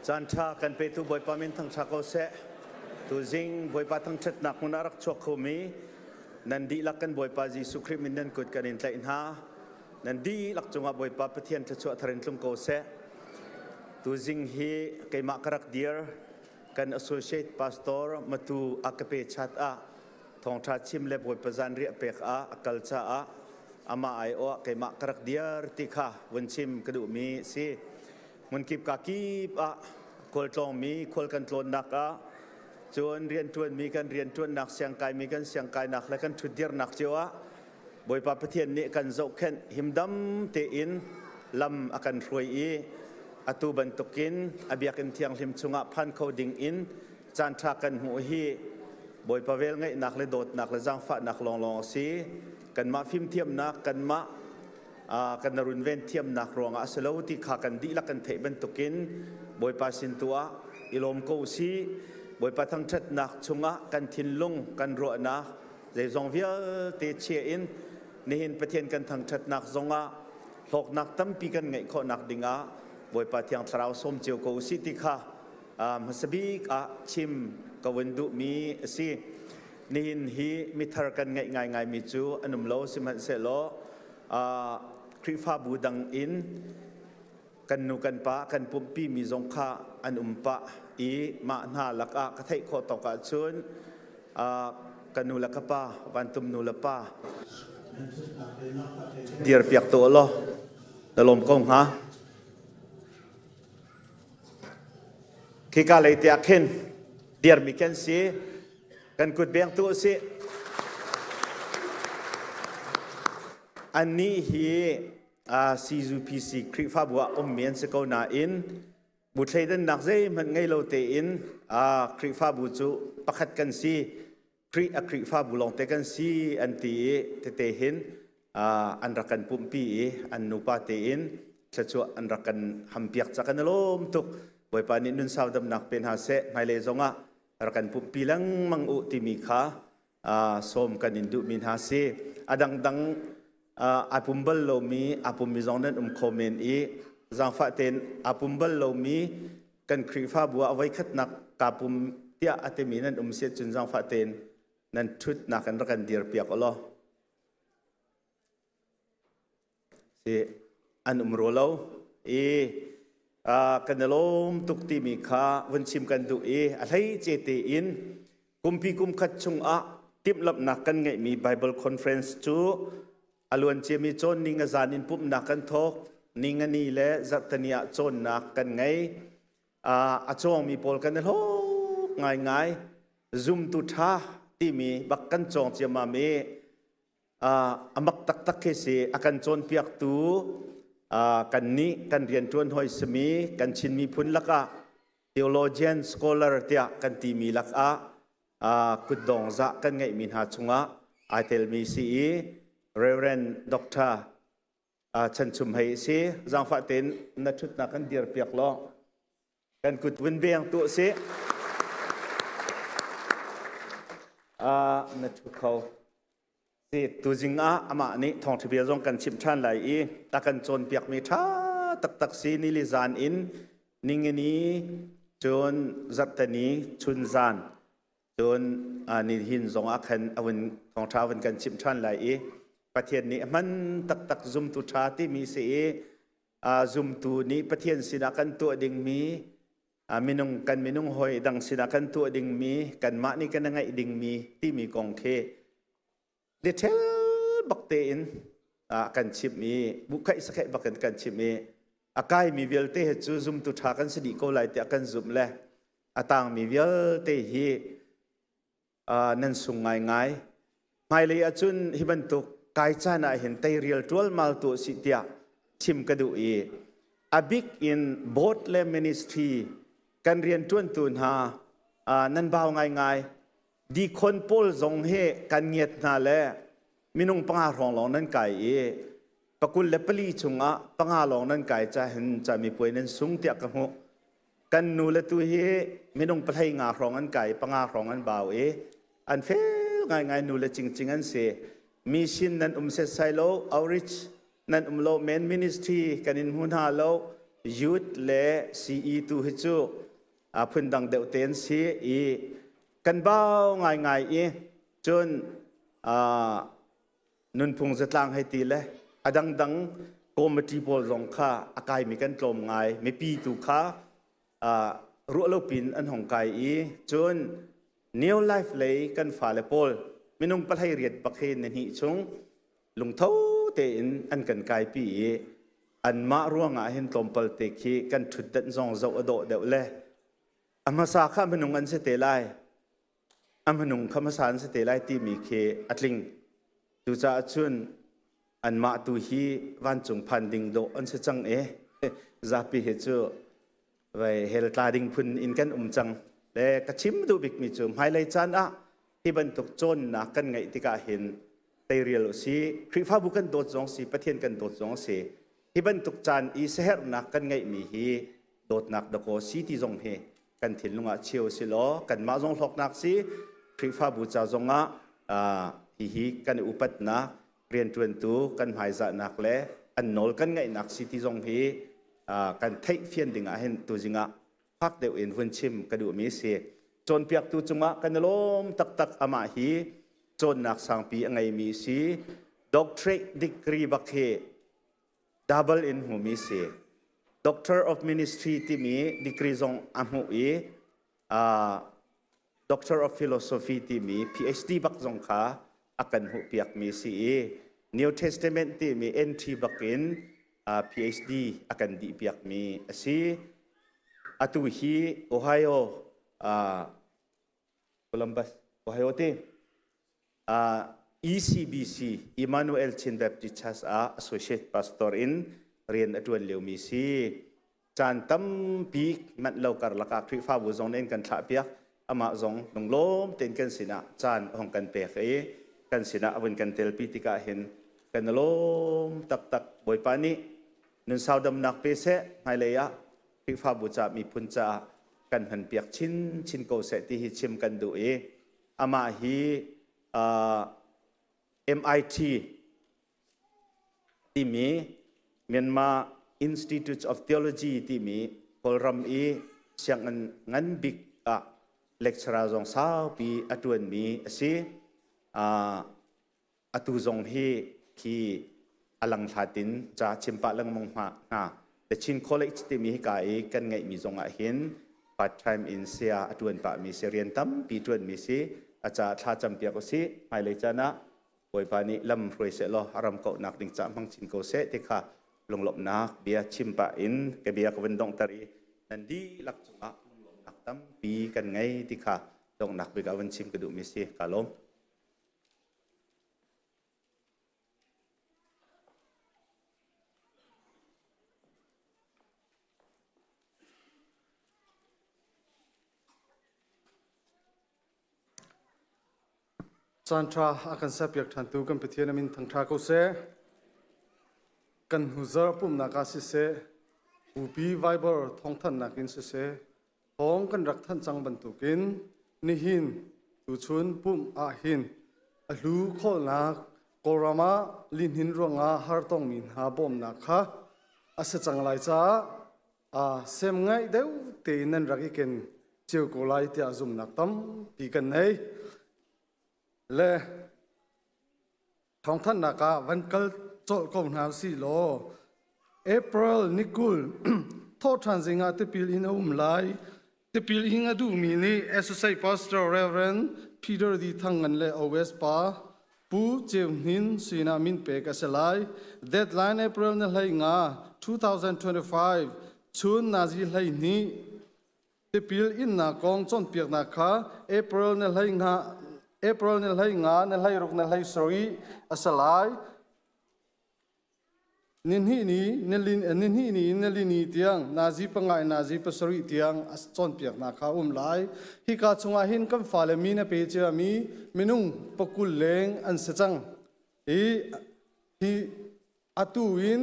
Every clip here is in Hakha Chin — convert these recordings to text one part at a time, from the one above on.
Caan ṭha kan petu Bawipa min thangṭha ko seh. Tuzing Bawipa thangṭhatnak hmun ah rak chuak khomi nan dihlak kan Bawipa Jesuh Khrih min nan kut kan in tlaih hna. Nan dihlak cungah Bawipa Pathian thluachuah thar in tlung ko seh. Tuzing hi keimah ka rak dir kan associate pastor Matu Akape chat ah thawngṭha chim le Bawipa zanriah pek ah a kal caah amah aiawh ah keimah ka rak dir ti kha vun chim ka duhmi si. Hmunkip ka kip ah khualtlawngmi khual kan tlawnnak ah cun rianṭuanmi kan rianṭuannak siangkaimi kan siangkainak le kan ṭhutdirnak cio ah Bawipa Pathian nih kan zohkhenh himdam tein lam a kan hruai i atu bantukin a biakinn thianghlim chungah phan kho ding in caanṭha kan hmuh hi Bawipa velngeihnak le dawtnak le zaangfahnak lawnglawng a si. Kanmah fimthiamnak, kanmah kan runven thiamnak ruangah a si lo ti kha kan dihlak kan theih bantukin Bawipa sin tu ah i lawm ko usih. Bawipa thangṭhatnak chungah kan thinlung, kan ruahnak zeizong vialte chia in nihin Pathian kan thangṭhatnak zongah hlawknak tampi kan ngeih khawhnak dingah Bawipa Thiang Thlarau sawm cio ko usih ti kha hmasa bik ah chim ka vun duhmi a si. Nihin hi mithar kan ngeih ngaingaimi cu an um lo sihmanhsehlaw Khrihfabu dang in kan nu kan pa kan pumhpi mi zong kha an um pah i mah hna lakah ka theih khawh tawk ahcun ka nu le ka pa vantum nu le pa dir piak tu law na lawm ko hnga. Khika lei tiah khin dirmi kan si. Kan kut beng tu a si. Annih hi CUPC Khrihfabu ah ummi an si ko nain bu thleidannak zeihmanh ngei lo tein Khrihfabu cu pakhat kan si. Khrih a Khrihfabu lawngte kan si an ti i tete hin an rak kan pumhpi i an nupa tein thluachuah an rak kan hampiak ca kan i lawm tuk. Bawipa nih nunsau damnak pe hna seh. Hmailei zongah rak kan pumhpi lengmang u timi kha sawm kan in duhmi hna si. A dangdang aa pum bal lomi aa pummi zong nan um kho men i zaangfah tein aa pum bal lomi kan Khrihfabu ah voikhatnak kaa pum tiah a timi nan um si ahcun zaangfah tein nan ṭhutnak in rak kan dir piak u law. Si an um rua lo i kan i lawm tuk timi kha vun chim kan duh i a hleice tein kumpi kum khat chungah timhlamhnak kan ngeihmi Bible Conference cu a luanciami cawn ning a zan in pumhnak kan thawk ningani le zarhtani ah cawnnak kan ngei. A cawngmi pawl kan i hlawk ngaingai. Zumtu ṭha timi bak kan cawng ciammam i a mak taktak khi si. A kan cawnpiaktu kan nih kan rianṭuan hoi simi kan Chin miphun lakah theologian scholar tiah kan timi lakah kutdong zah kan ngeihmi hna chungah ai telmi si i Reverend Dr. Chan Chum Hei si. Zaangfah tein na ṭhutnak kan dir piak law kan kut vun veng tu si. Na ṭhu kho. Si tuzing ah amah nih thawngṭha bia zong kan chimh ṭhan lai i a kan cawnpiakmi ṭha taktak si nili zan in ningini cun zarhteni chun zan cun nihin zong ah khan a vun thawngṭha vun kan chimh ṭhan lai i Pathian nih a hman taktak zumtu ṭha timi si i zumtu nih Pathian sinah kan tuah dingmi minung kan minung hawi dang sinah kan tuah dingmi kanmah nih kan ngaih dingmi timi kong khi detail bak tein kan chimh i buhkhaih sakhaih bak in kan chimh i a kaimi vialte he cu zumtu ṭha kan si dih ko lai tiah kan zumh le a tangmi vialte hi nan sung ngaingai. Hmailei ahcun hi bantuk kai caan ah hin teirial ṭualmal tu si tiah chim ka duh i a bik in board le ministry kan rianṭuantu hna nan bau ngaingai. Dikhon pawl zong hi kan ngiat hna le minung panga hrawng lawng nan kai i 24 chungah panga lawng nan kai ca hin camipuai nan sung tiah ka hmuh. Kan nu le tu hi minung 15 hrawng an kai, panga hrawng an bau i an fel ngaingai nu le cingcing an si. Mission nan um setsai lo, outreach nan um lo, men ministry kan in hmu hna lo. Youth le CE tu hi cu phundang deuh te an si i kan bau ngaingai i cun nunphung zatlang hei ti le a dangdang committee pawl zong kha a kaimi kan tlawm ngai. Mipi tu kha ruah lo pin an hong kai i cun New Life lei kan fale pawl minung 18 bak hi nihnih chung lungtho tein an kan kaipi i anmah ruangah hin tlawmpal te khi kan ṭhutdenh zong zoh a dawh deuh le a hmasa kha minung an si te lai, a hmanung kha hmasa an si te lai timi khi a tling. Cucaah cun anmah tu hi vancung phan ding dawh an si cang i zapi hi cu vai hell tla ding phun in kan um cang. Le ka chim duh bikmi cu hmailei caan ah hi bantuk cawnnak kan ngeih tikah hin teirial u si. Khrihfabu kan dawt zong si, Pathian kan dawt zong si, hi bantuk caan i siaherhnak kan ngeihmi hi dawtnak dakaw si ti zong hi kan thinlung ah cheu si law kanmah zong hlawknak si, Khrihfabu ca zongah hihi kan i upatnak, rianṭuantu kan hmaizahnak le an nawl kan ngaihnak si ti zong hi kan theih fian ding ah hin tuzing ah fak deuh in vun chim ka duhmi si. Cawnpiaktu cungah kan i lawm taktak. Amah hi cawnnak sangpi a ngeimi si, doctorate degree bak hi double in hmumi si, Doctor of Ministry timi degree zong a hmuh i Doctor of Philosophy timi PhD bak zong kha a kan hmuhpiakmi si i New Testament timi NT bak in PhD a kan dihpiakmi a si. Atu hi Ohio, Columbus, Ohio ti ECBC, Emmanuel Chin Baptist Church ah associate pastor in rian a ṭuan liomi si. Caan tampi manh lo karlak ah Khrihfabu zong nih an kan thlahpiak. Amah zong lunglawm tein kan sinah caan a hung kan pek i kan sinah a vun kan telpi tikah hin kan i lawm taktak. Bawipa nih nunsau damnak pe seh, hmailei ah Khrihfabu ca, miphun caah kan hmanpiak chinchin ko seh ti hi chim kan duh i amah hi MIT timi Myanmar Institute of Theology timi Kawlram i sianginn ngan bik ah lecturer zong saupi a ṭuanmi a si. Atu zong hi khi a langhlat in ca chim pah lengmang hna. The Chin College timi hika i kan ngeihmi zong ah hin part time in saya a ṭuan pahmi si, rian tampi ṭuanmi si. A caah thla campiak usih. Hmailei caan ah Bawipa nih lam hruai seh law a ram kauhnak ding caah hmang chin ko seh ti kha lunglawmhnak bia chim pah in ka bia ka vun donghter i nan dihlak cungah lunglawmhnak tampi kan ngei ti kha donghnak bik ah vun chim ka duhmi si. Ka lawm. Caanṭha a kan serpiak ṭhantu kan Pathian a min thangṭha ko seh. Kan hnuzarh pumhnak ah siseh, Bupi Viber thawngthanhnak in siseh, thawng kan rak thanh cang bantukin nihin tuchun pumh ah hin a hlu khawlnak Kawlram ah lihnin ruangah hartongmi hna bawmnak kha a si cang lai caah sem ngaih deuh tein nan rak i ken cio ko lai tiah zumhnak tampi kan nei. Le thawngthanhnak ah van kal colh ko hna usih law April ni 20 thawhṭhan zing ah tipil in a um lai. Tipil ing a duhmi nih Associate Pastor Reverend Peter D. Thangngan le OS pa Pu Ceu Hnin sinah min pek a si lai. Deadline April ni 15 2025 chun nazi 12. Tipil innak kong cawnpiaknak kha April ni 15 April ni 15 ni 16 ni 17 a si lai. Nihnih ni nihnih ni in nili ni tiang nazi 5 in nazi 7 tiang a cawnpiaknak kha a um lai. Hika chungah hin kan fale min a pe ciami minung 20 leng an si cang. Hi hi atu in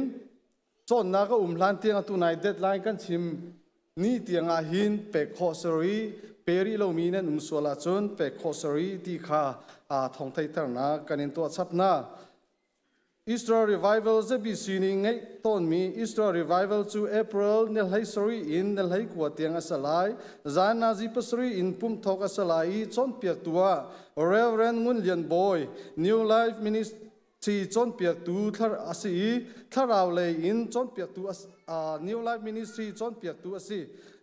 cawnnak a um hlan tiang atu nai deadline kan chim ni tiang ah hin pek khawh sari pe rih lomi nan um sual ahcun pek khawh sari ti kha thawng theihternak kan in tuah chap hna. Easter Revival ZBC nih ngeih tawnmi Easter Revival cu April ni 17 in ni 19 tiang a si lai. Zan nazi pasarih in pumthawk a si lai i cawnpiaktu ah Reverend Ngun Lian Bawi, New Life Ministry cawnpiaktu thlar a si i thlarau lei in cawnpiaktu New Life Ministry cawnpiaktu a si.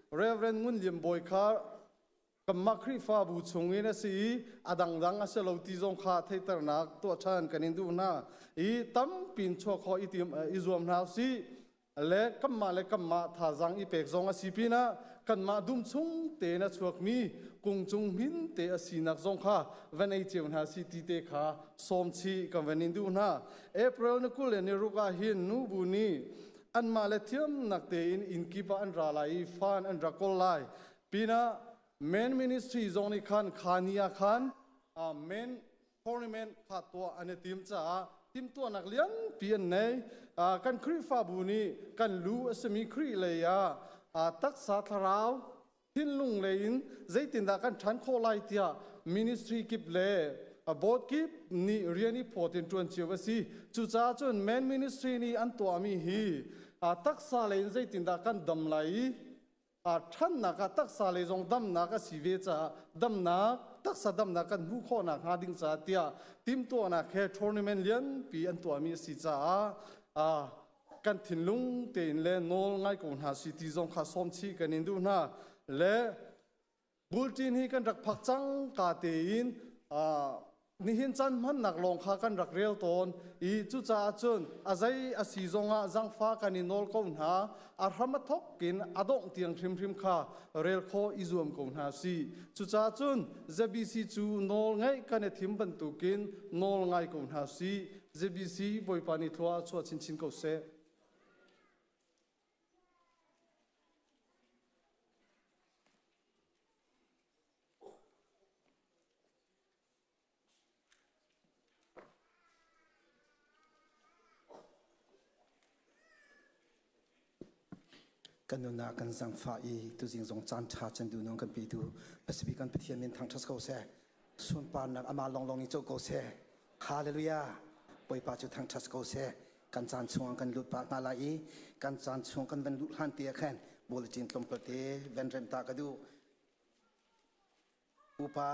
Reverend Ngun Lian Bawi kha Kanmah Khrihfabu chungin a si i a dangdang a si lo ti zong kha theihternak tuah ṭhan kan in duh hna i tampi in chuah khawh i tim i zuam hna usih. Le kanmah le kanmah thazaang i pek zong a si pinah kanmah dum chung tein a chuakmi kung cung hmin te a sinak zong kha van ei cio hna si ti te kha sawm chih kan van in duh hna. April ni 20 le ni ruk ah hin nubu nih anmah le thiamnak tein inn kip ah an ra lai i fan an ra kawl lai. Pinah men ministry zong nih khan kha ni ah khan men tournament kha tuah an i tim caah timhtuahnak lianpi an nei. Kan Khrihfabu nih kan lu a simi Khrih lei ah taksa thlarau thinlung lei in zeitindah kan ṭhan khawh lai tiah ministry kip le board kip nih rian i phawt in ṭuan cio a si. Cucaah cun men ministry nih an tuahmi hi taksa lei in zeitindah kan dam lai i ṭhannak ah taksa lei zong damnak a si ve caah damnak taksa damnak kan hmuh khawhnak hnga ding caah tiah timhtuahnak he tournament lianpi an tuahmi a si caah kan thinlung tein le nawl ngai ko hna si ti zong kha sawm chih kan in duh hna le Bulletin hi kan rak phak cang ka tein nihin caan hmannak lawng kha kan rak rel tawn i cucaah cun a zei a si zongah zangfa kan i nawl ko hna a hram a thok in a dongh tiang hrimhrim kha rel khawh i zuam ko hna si cucaah cun ZBC cu nawl ngaih kan i thim bantukin nawl ngai ko hna si ZBC Bawipa nih thlua chuah chinchin ko seh. Kan nunah kan zangfah i tuzing zong caan ṭha can duh nung kan petu Pacific kan Pathian min thangṭhat ko seh. Sunparnak amah lawnglawng i co ko seh. Hallelujah. Bawipa cu thangṭhat ko seh. Kan caan chungah kan lut pah hna lai i kan caan chung kan van luh hlan te ah khan bulletin tlawmpal te van rem ta ka duh. Upa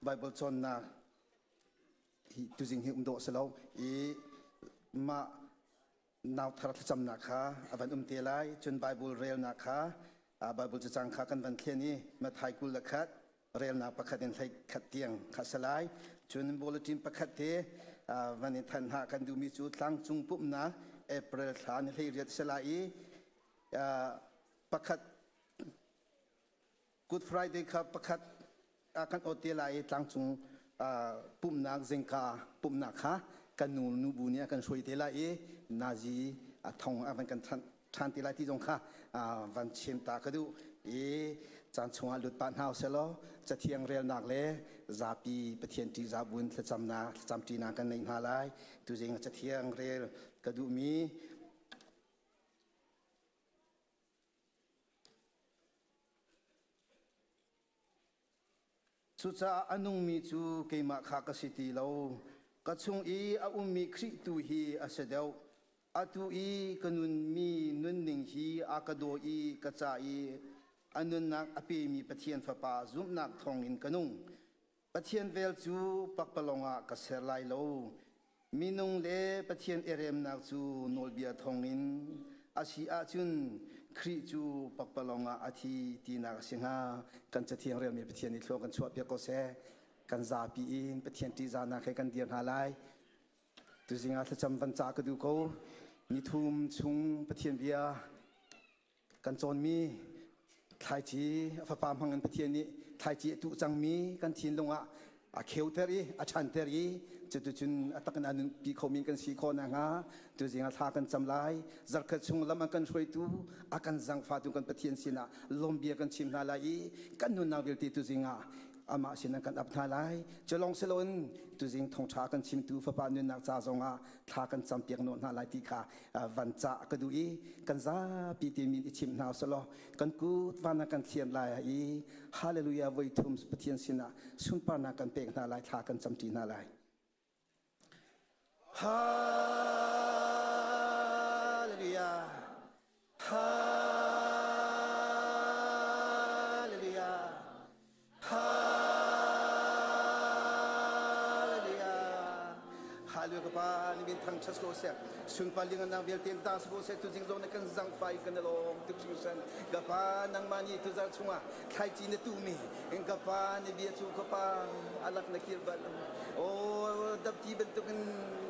Bible cawnnak hi tuzing hi um dawh si lo i mah nau thar thlacamnak kha a van um te lai cun Bible relnak kha Bible cacang kha kan van thlen i Matthai 21 relnak pakhat in hlei khat tiang kha si lai cun bulletin pakhat te van in thanh hna kan duhmi cu tlangcung pumhnak April thla ni 18 si lai i pakhat Good Friday kha pakhat kan awt te lai i tlangcung pumhnak zingka pumhnak kha kan nu nubu nih a kan hruai te lai i nazi a thong a van kan ṭhan te lai ti zong kha van chim ta ka duh i caan chungah lut pah hna usih cathiang relnak le zapi Pathian ṭihzah buin thlacamnak thlacamṭinak kan nei hna lai tuzing cathiang rel ka duhmi Cucaah a nungmi cu keimah kha ka si ti lo, ka chung i a ummi Khrih tu hi a si deuh. Atu i ka nunmi nunning hi a ka daw i ka ca i a nunnak a pemi Pathian Fapa zumhnak thawngin ka nung. Pathian vel cu pakpalawng ah ka ser lai lo. Minung le Pathian i remnak cu nawlbia thawngin a si ahcun Khrih cu pakpalawng ah a thi tinak a si hnga. Kan Cathiang relmi Pathian nih thlua kan chuahpiak ko seh. Kan zapi in Pathian ṭihzahnak he kan dir hna lai. Tuzing ah thlacam van cah ka duh ko. Nithum chung Pathian bia kan cawnmi thlaici a fapa hmang in Pathian nih thlaici a tuh cangmi kan thinlung ah a kheuter i a ṭhanter i cuticun a tak in a nunpi khomi kan si khawh nakhnga tuzing ah thla kan cam lai zarkhat chung lam a kan hruaitu a kan zangfatu kan Pathian sinah lawmbia kan chim hna lai i kan nunnak vialte tuzing ah amah sinah kan ap hna lai cu lawng si loin tuzing thawngṭha kan chimtu fapa nunnak ca zongah thla kan campiak nawn hna lai ti kha van cah ka duh i kan zapi te min i chim hna usalaw kan kut van ah kan thliam lai i hallelujah voi thum Pathian sinah sunparnak kan pek hna lai thla kan camṭi hna lai. Hallelujah. Hallelujah. Hallelujah. Hallelujah ka pa ni min thang chas ko seh sunpa ling nang vialte ta ko seh tu jing zong na kan zang fai kan lom tuk sing san ka pa nang ma ni tu zar chunga thlai chi na tu mi in ka pa ni bia chu ka pa alak na kir bal o dap ti bantuk in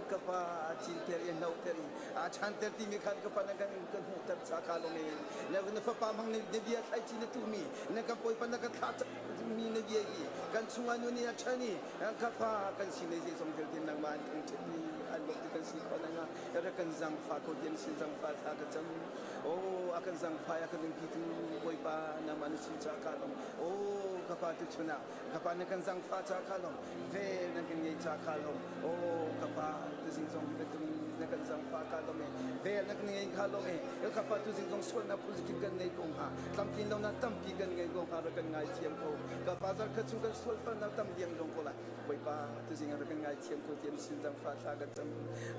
ka pa chin ter in no ter in a chan ter ti mi khan ka pa na kan kan hmu ter cha ka long in na na fapa mang ni bia thlai chi na tu mi na kan pawipa na kan thlah mi na bia hi kan chungah nu nih a ṭhan i ka pa kan sin i zeizong vialte nangmah an thangṭhat i an lawm ti kan si khawh nakhnga rak kan zaangfah ko tiang sin zaangfah thla ka cam. Oh, a kan zaangfah a kan umpitu Bawipa nangmah na sin caah kaa lawm. Oh, ka pa tuchun ah ka pa na kan zaangfah caah kaa lawm. Vel nan kan ngei caah kaa lawm. Oh, ka pa tuzing zong hi bantuk na kan zaangfah kaa lawm e. Vel na kan ngei kaa lawm e. Ka pa tuzing zong sualnak phunzakip kan ngei ko hnga. Tlamtlin lonak tampi kan ngei ko hnga rak kan ngaithiam ko. Ka pa zarkhat chung kan sual palnak tam liang dong ko lai. Bawipa tuzing ah rak kan ngaithiam ko ti an sin zaangfah thla kan cam.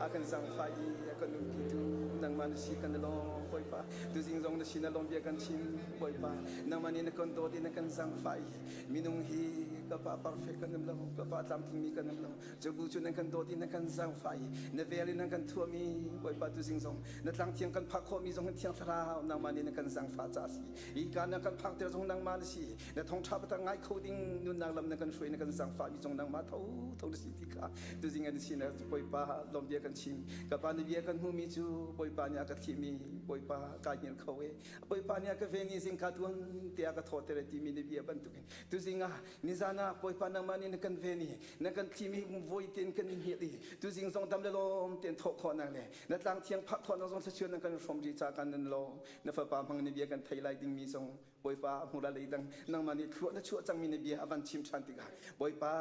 A kan zaangfah i a kan umpitu nangmah na si kan lawm Bawipa. Tuzing zong na sin a lawm bia kan chim Bawipa. Nangmah nih na kan dawt i na kan zaangfah i minung hi ka pa perfect kan um lo ka pa tlamtlingmi kan um lo cu cu nan kan dawt i nan kan zaangfah i na vel in nan kan thuahmi Bawipa tuzing zong na tlang thiang kan phak khawhmi zong hin thiang thlarau nangmah nih na kan zaangfah ca si i ka na kan phak ter zong nangmah na si na thawngṭha patak ngai kho ding nunnak lam na kan hruai na kan zaangfah mi zong nangmah tho tho na si ti kha tuzing an sin Bawipa lawm bia kan chim ka pa na bia kan hmuhmi cu Bawipa nih a ka thihmi Bawipa kai hngilh kho e Bawipa nih a ka ven i zingka tuan te a ka thawhter e timi na bia bantukin tuzing ah nizan ah Bawipa nangmah nih na kan ven i na kan thimi voi tein kan i hngilh i tuzing zong dam le lawm tein thawh khawhnak le na tlang thiang phak khawhnak zong thluachuah na kan hrawm rih ca kan nan lawm na fapa hmang na bia kan thei lai dingmi zong Bawipa hmura lei dang nangmah nih thluah na chuah cangmi na bia a van chim ṭhan tikah Bawipa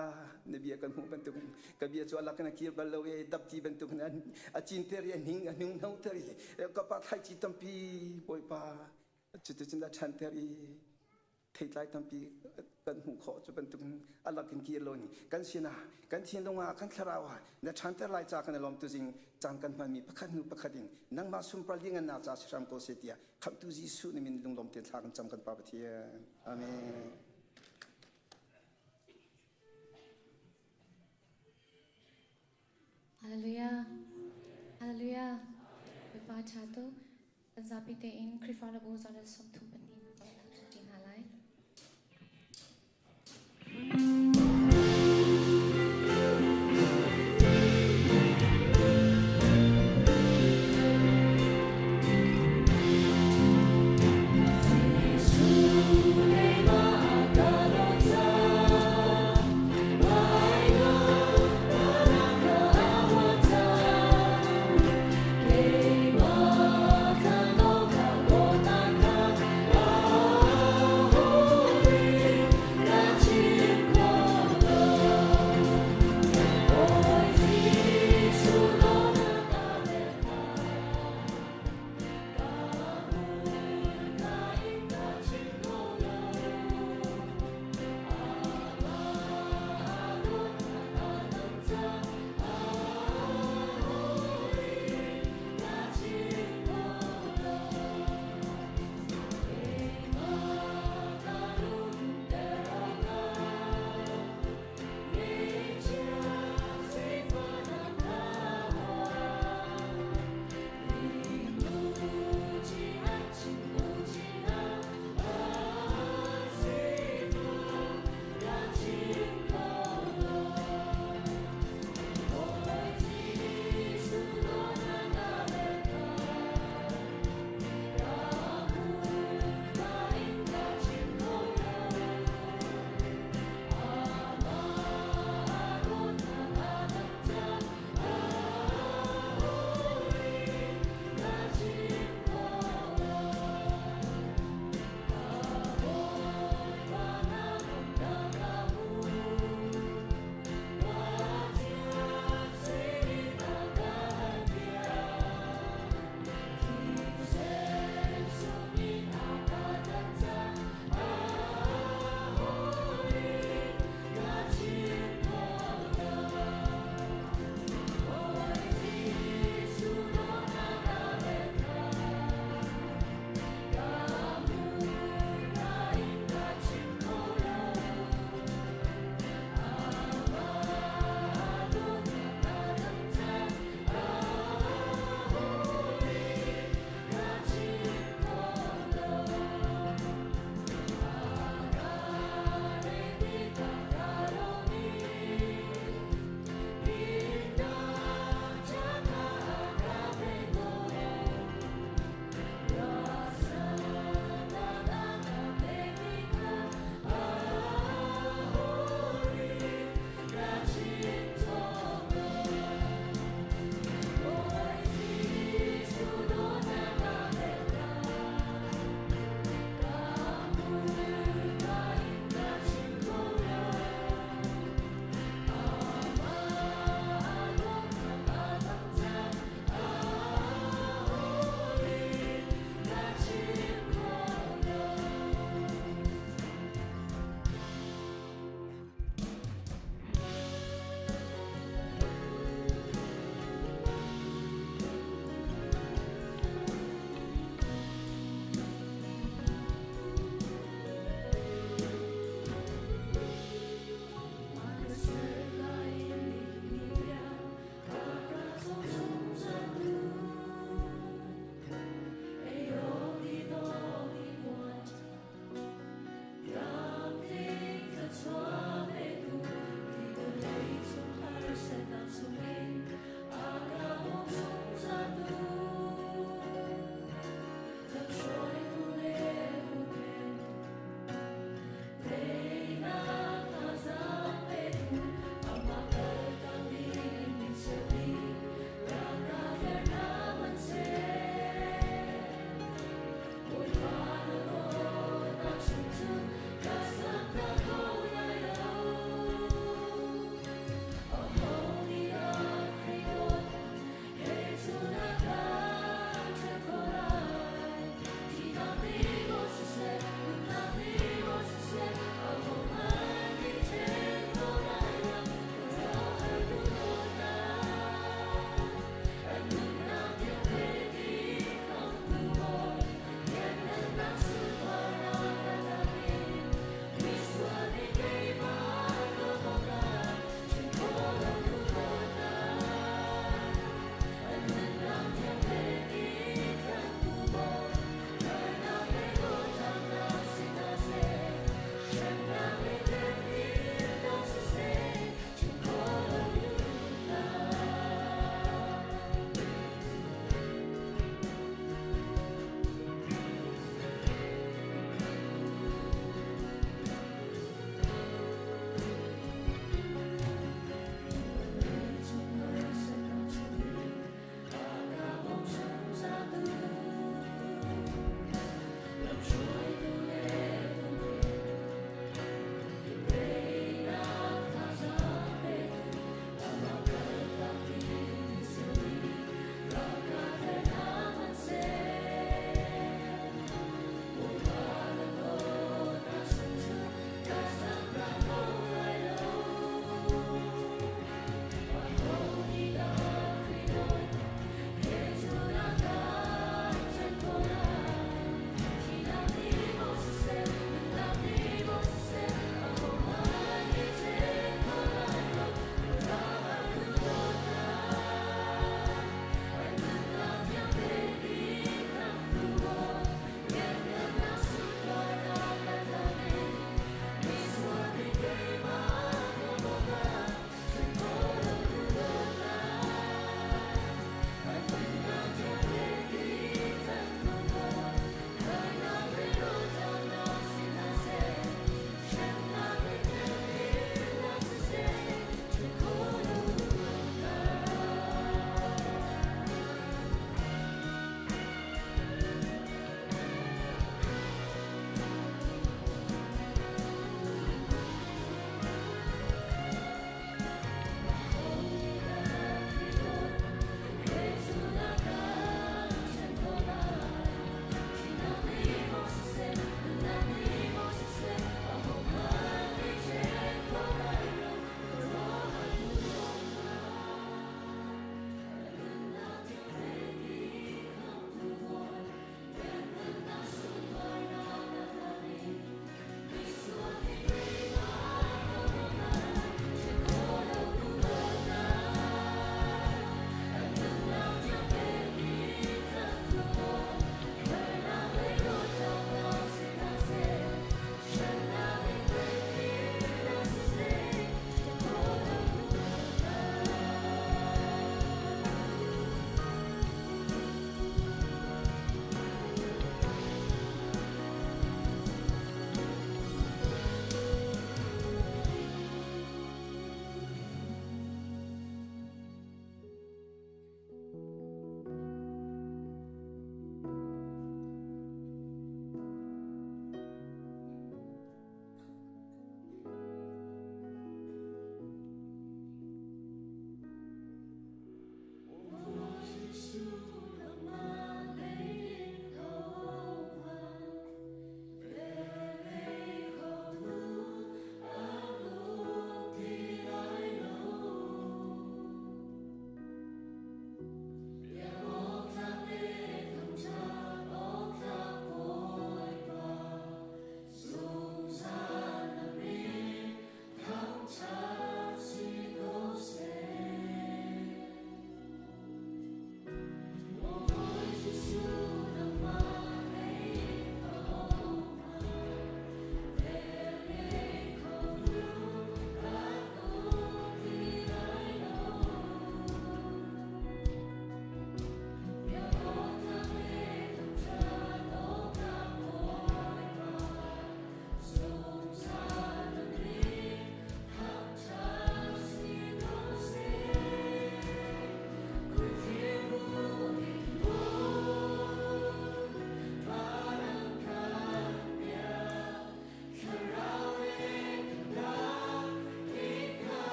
na bia kan hmuh bantukin ka bia cu a lak in a kir bal lo i dapti bantukin a cinter i a hning a hnung hnoter i ka pa thlaici tampi Bawipa cuticun a ṭhanter i theitlai tampi kan hmuh khawh cu bantukin a lak in kir lo in kan sinah kan thinlung ah kan thlarau ah na ṭhanter lai ca kan i lawm tuzing caan kan hmanmi pakhat hnu pakhat in nangmah sunpar liangannak ca si hram ko seh tiah Khamhtu Jesuh nih min lunglawm tein thla kan cam kan Pa Pathian. Amen. Hallelujah. Hallelujah. Bawipa ṭha tuk. Kan zapi tein Khrihfa le bu zan 32 kan thangṭhat hna lai.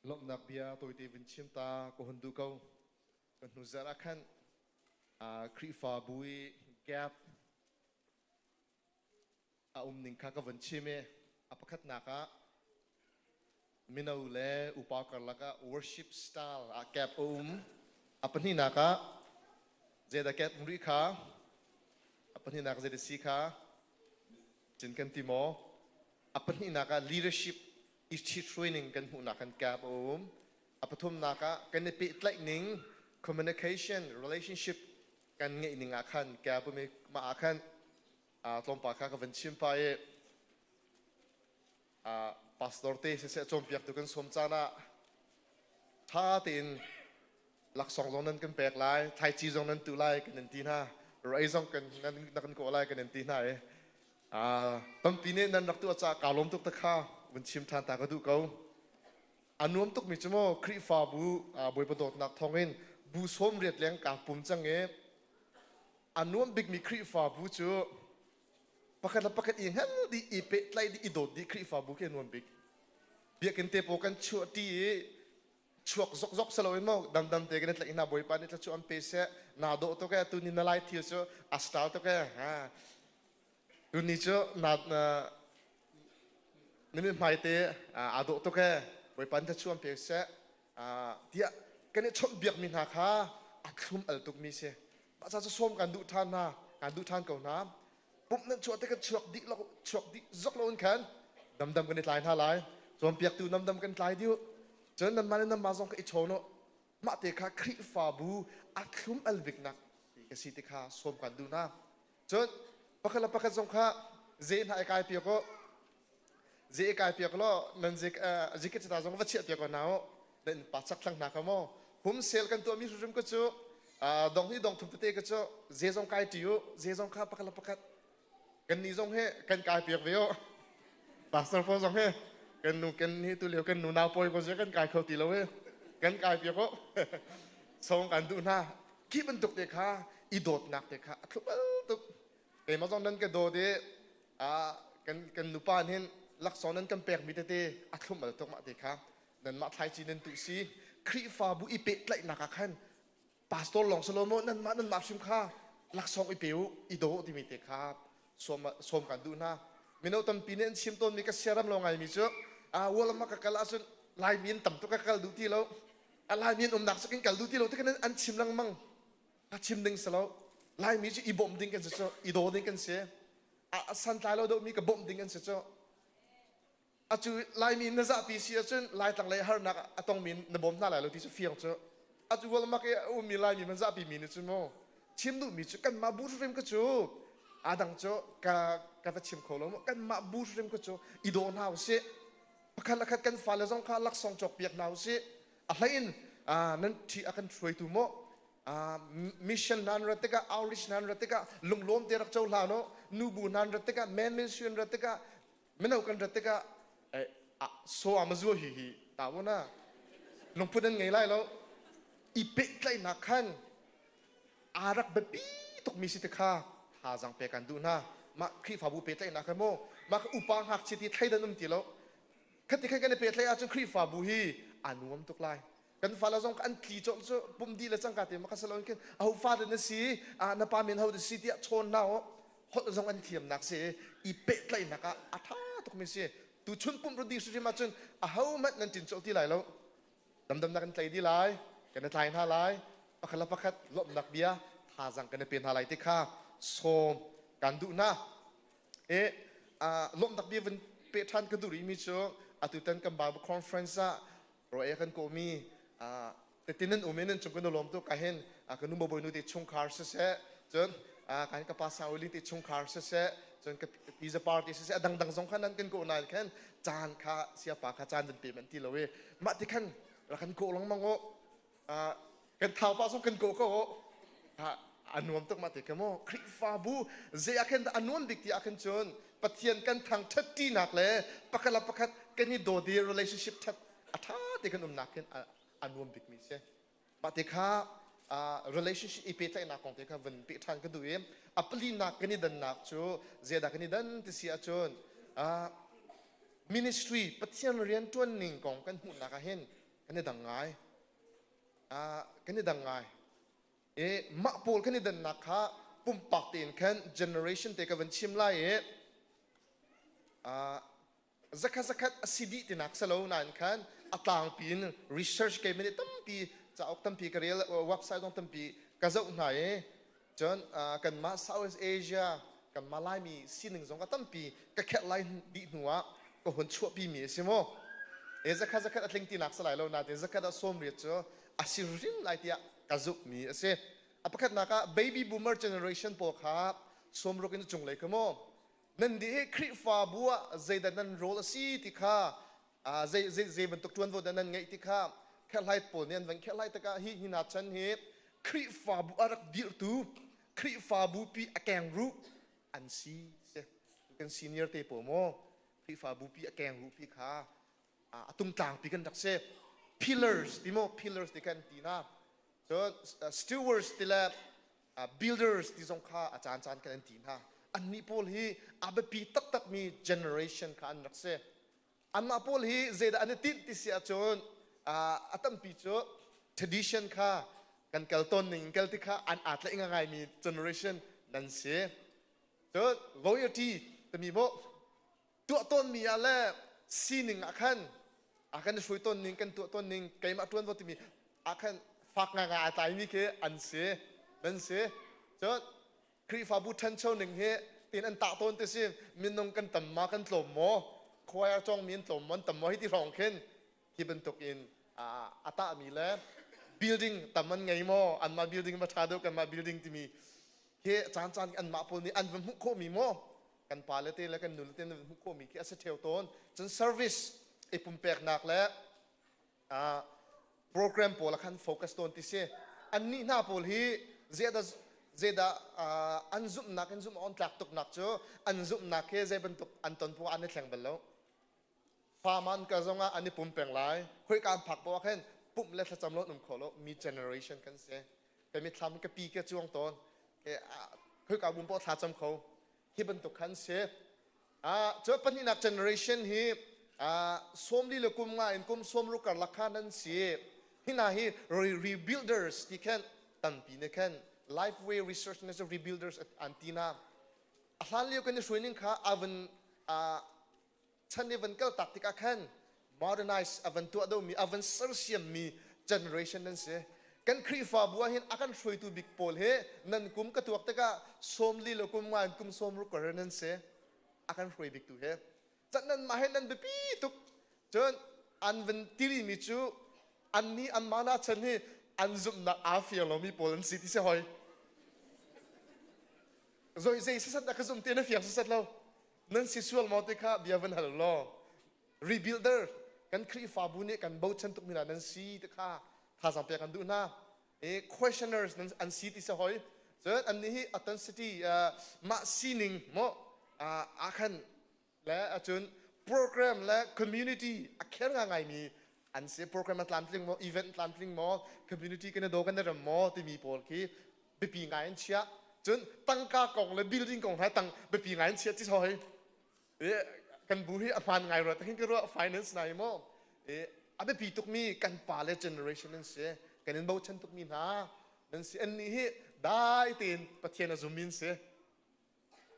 Lawmhnak bia tawite vun chim ta ka hun duh ko. Kan hnu zarh ah khan Khrihfabu i gap a um ning kha ka vun chim i a pakhatnak ah mino le upa karlak ah worship style ah gap a um. A pahnihnak ah zeidah gap um rih kha? A pahnihnak zeidah si kha? Cin kan ti maw? A pahnihnak ah leadership i ṭhithruaining kan hmuhnak kan gap a um. A pathumnak ah kan i pehtlaih ning communication relationship kan ngeih ning ah khan gap um i mah ah khan tlawmpal kha ka van chim pah i pastor te siseh cawnpiaktu kan sawm caan ah ṭha tein laksawng zong nan kan pek lai thlaici zong nan tuh lai kan in ti hna rei zong kan nan kan kawh lai kan in ti hna i tampi nih nan rak tuah caah kaa lawm tuk ta kha vun chim ṭhan ta ka duh ko. A nuam tukmi cu maw Khrihfabu Bawipa dawtnak thawngin bu 80 leng kaa pum cang i a nuam bikmi Khrihfabu cu pakhat le pakhat i hngal dih i pehtlaih dih i dawt dih Khrihfabu khi a nuam bik. Biakinn te pawl kan chuah ṭi i chuak zokzok si loin maw damdam te kan i tlaih hna. Bawipa nih thluachuah an pe seh, naa dawh tuk ee, tuni na lai thil cu a style tuk ee, ha tuni cu na na mithmai te aa dawh tuk ee, Bawipa nih thluachuah an pe seh tiah kan i chawnhbiak mi hna kha a thlum al tuk mi si. Mah ca cu sawm kan duh ṭhan hna, kan duh ṭhan ko hna. Pumh nan chuah tikah chuak dih lo, chuak dih zok lo in khan damdam kan i tlai hna lai. Cawnpiaktu namdam kan tlai dih. Cun nanmah le nanmah zong kha i chawn u. Mah te kha Khrihfabu a thlum al biknak ti ka si ti kha sawm kan duh hna. Cun pakhat le pakhat zong kha ze hna i kai piak u. Ze i kai piak law nan zik zikit ta zong va chiah piak ko hna u. Nan pa chak thlang hna kha maw. Hum sel kan tuahmi hrimhrim ka cu dong hi dong thum tete ka cu ze zong kai ṭi u. Ze zong kha pakhat le pakhat kan ni zong he kan kai piak ve u. Pastor pawl zong he kan nu kan hi tu lio kan nu nau pawi ko kan kai kho ti lo e kan kai piak u. Song kan duh hna. Khi bantuk te kha i dawtnak te kha a thlum al tuk. Keimah zong nan ka dawt i kan kan nupa nih laksawng nan kan pekmi tete a thlum al tuk mah te kha nanmah thlaici nan tuh si. Khrihfabu i pehtlaihnak ah khan pastor lawng si lo maw, nanmah nanmah hrim kha laksawng i pe u, i daw timi te kha sawm sawm kan duh hna. Mino tampi nih an chim tawnmi ka siaram lo ngaimi cu Walama ka kal ahcun Laimi an tam tuk, ka kal duh ti lo, a Laimi an umnak cu kan kal duh ti lo ti kan an chim lengmang. A chim ding si lo. Laimi cu i bawmh ding kan si cu, i daw ding kan si. A santlai lo deuhmi ka bawmh ding an si cu. Acu Laimi na zahpi si ahcun Laitlang lei harnak a tongmi na bawm hna lai lo ti cu fiang cu. Atu Walmak i a ummi Laimi man zahpi mi nih cun mu chim duhmi cu kanmah bu hrim ka cu adang cu ka ka va chim kho lo mu, kanmah bu hrim ka cu i daw hna usih, pakhat le khat kan fale zong kha laksawng cawk piak hna usih. A hlei in nan ṭhi a kan hruaitu maw mission nan rat tikah, outreach nan rat tikah lunglawm te rak cohlan u. Nubu nan rat tikah, men ministry an rat tikah, mino kan rat tikah so a mazua hi hi ta na lungput an ngei lai lo. I pehtlaihnak khan aa rak biapi tukmi si te kha thazaang pek kan duh hna. Mah Khrihfabu pehtlaihnak kha maw, mah upa ngakchia ti thleidan um ti lo. Khati khan kan i pehtlaih ahcun Khrihfabu hi aa nuam tuk lai. Kan fale zong an tli colh cu pum dih le cangka te ma kha silo khin aho fa de na si, na pa min ho de si tiah chawn hna u. Holh zong an thiamnak si i pehtlaihnak ah a ṭha tukmi si. Tu chun pumh rudi hrim ahcun aho hmanh nan ṭin colh ti lai lo. Damdamnak kan tlai dih lai, kan i tlai hna lai, pakhat le pakhat lawmhnak bia thazaang kan i pe hna lai ti kha sawm kan duh hna. E lawmhnak bia vun pe ṭhan ka duh rihmi cu atutan kan Bible conference ah ro kan kawhmi tete nan um i nan cung kan i lawm tuk. Ka hin ka nu bawi nu te chungkhar siseh, cun kan ka pa sang ling te chungkhar siseh, cun ka pi zapar te siseh, a dangdang zong kha nan kan kawh nain khan caan kha siapa kha caan van pe man ti lo i mah ti khan rak kan kawh lengmang u. Kan thau pa zong kan kawh ko u. A nuam tuk mah ti kha mu. Khrihfabu zei ah khin a nuam bik ti ah khin cun Pathian kan thangṭhat ṭinak le pakhat le pakhat kan i dawt i relationship ṭhat a ṭha te kan umnak khin a nuam bikmi si. Mah te kha relationship i pehtlaihnak kong te kha van peh ṭhan ka duh i a palinak kan i dannak cu zeidah kan i dan ti si ahcun ministry Pathian rian ṭuan ning kong kan hmuhnak ah hin. Kan i dang ngai. Kan i dang ngai. E mah pawl kan i dannak kha pumpak tein khan generation te ka van chim lai i zakhat zakhat a si dih tinak si lo nain khan a tlangpi in research kei mene tampi cauk tampi ka rel website zong tampi ka zoh hna i cun kanmah Southeast Asia kanmah Laimi sining zong ka tampi ka kherh lai dih hnu ah ka hun chuahpi mi a si mu e zakhat zakhat a tling tinak si lai lo nain zakhat ah 80 cu a si rim lai tiah ka zumh mi a si. A pakhatnak ah baby boomer generation pawl kha 60 in cunglei kha mu nan dih hi Khrihfabu ah zeidah nan role a si ti kha zei zei zei bantuk ṭuanvo dah nan ngeih ti kha kherhlai pawl nih an van kherhlai tikah hi hi hna chan hi Khrihfabu a rak dirhtu Khrihfabu pi a kengruh an si si kan senior te pawl maw Khrihfabu pi a kengruh pi kha a tungtlang pi kan rak si pillars ti maw pillars ti kan ti na cun stewards ti le builders ti zong kha a caan caan kan an ti hna annih pawl hi a biapi taktakmi generation kha an rak si anmah pawl hi zeidah an i tinh ti si ahcun a tampi cu tradition kha kan kal tawn ning kal ti kha an aa tlaih ngaimi generation nan si cun loyalty timi maw tuah tawnmi ah le sining ah khan a kan hruai tawn ning kan tuah tawn ning keimah ṭuan vo timi ah khan fak ngaingai aa tlaimi khi an si nan si cun Khrihfabu ṭhancho ning hi tin an tah tawn ti si minung kan tam ma kan tlawm maw choir cawngmi an tlawm maw an tam maw hi ti hrawng khin hi bantuk in a tahmi le building tam an ngei maw anmah building va ṭha deuh kanmah building timi hi caan caan anmah pawl nih an va hmuh khawhmi maw kan pa le te le kan nu le te nan hmuh khawhmi khi a si ṭheo tawn. Cun service i pumpeknak le program pawl ah khan focus tawn ti si. Annih hna pawl hi zeidah zeidah an zumhnak in zumh on tlak tuknak cu an zumhnak hi zei bantuk an ton poah an i thleng bal lo. Farm an kal zongah an i pum peng lai. Khoika an phak poah khin pumh le thlacam lo an um kho lo mi generation kan si. Ka mitthlam ka pi ka cuang tawn. Khoika bum poah thlacam kho. Hi bantuk khan si. Ah, cu pahnihnak generation hi 40 le kum nga in kum 60 karlak kha nan si. Hi hna hi rebuilders ti khan tampi ne khan Lifeway Research ne rebuilders an ti na. A hlan lio kan i hruai ning kha avan chan i van kal tak tikah khan modernize a van tuah domi a van sersiammi generation nan si kan Khrihfabu ah hin a kan hruaitu bik pawl hi nan kum ka tuak tikah 40 le kum nga in kum 60 kar nan si a kan hruai bik tu he can nan mah he nan biapi tuk cun an van tiri mi cu an ni an mana chan hi an zumhnak aa fiang lomi pawl an si ti si hoi zoi zei sasat na ka zum ti na fiang sasat lo nan si sual maw ti kha bia van hal law rebuilder kan Khrihfabu nih kan bochan tukmi hna nan si ti kha thazaang pek an duh hna e questioners nan an si ti si hoi cun annih hi authenticity mah sining mo a khan le acun program le community a kher nga ngaimi an si program a tlamtling maw event tlamtling maw community kan i daw kan i rem maw timi pawl khi biapi ngai in chiah cun tangka kong le building kong hna tang biapi ngai in chiah ti hoi kan bu hi a hmaan ngai rua takin ka ruah finance na hi maw a biapi tukmi kan pa le generation an si kan in bochan tukmi hna nan si annih hi dai tein Pathian a zummi an si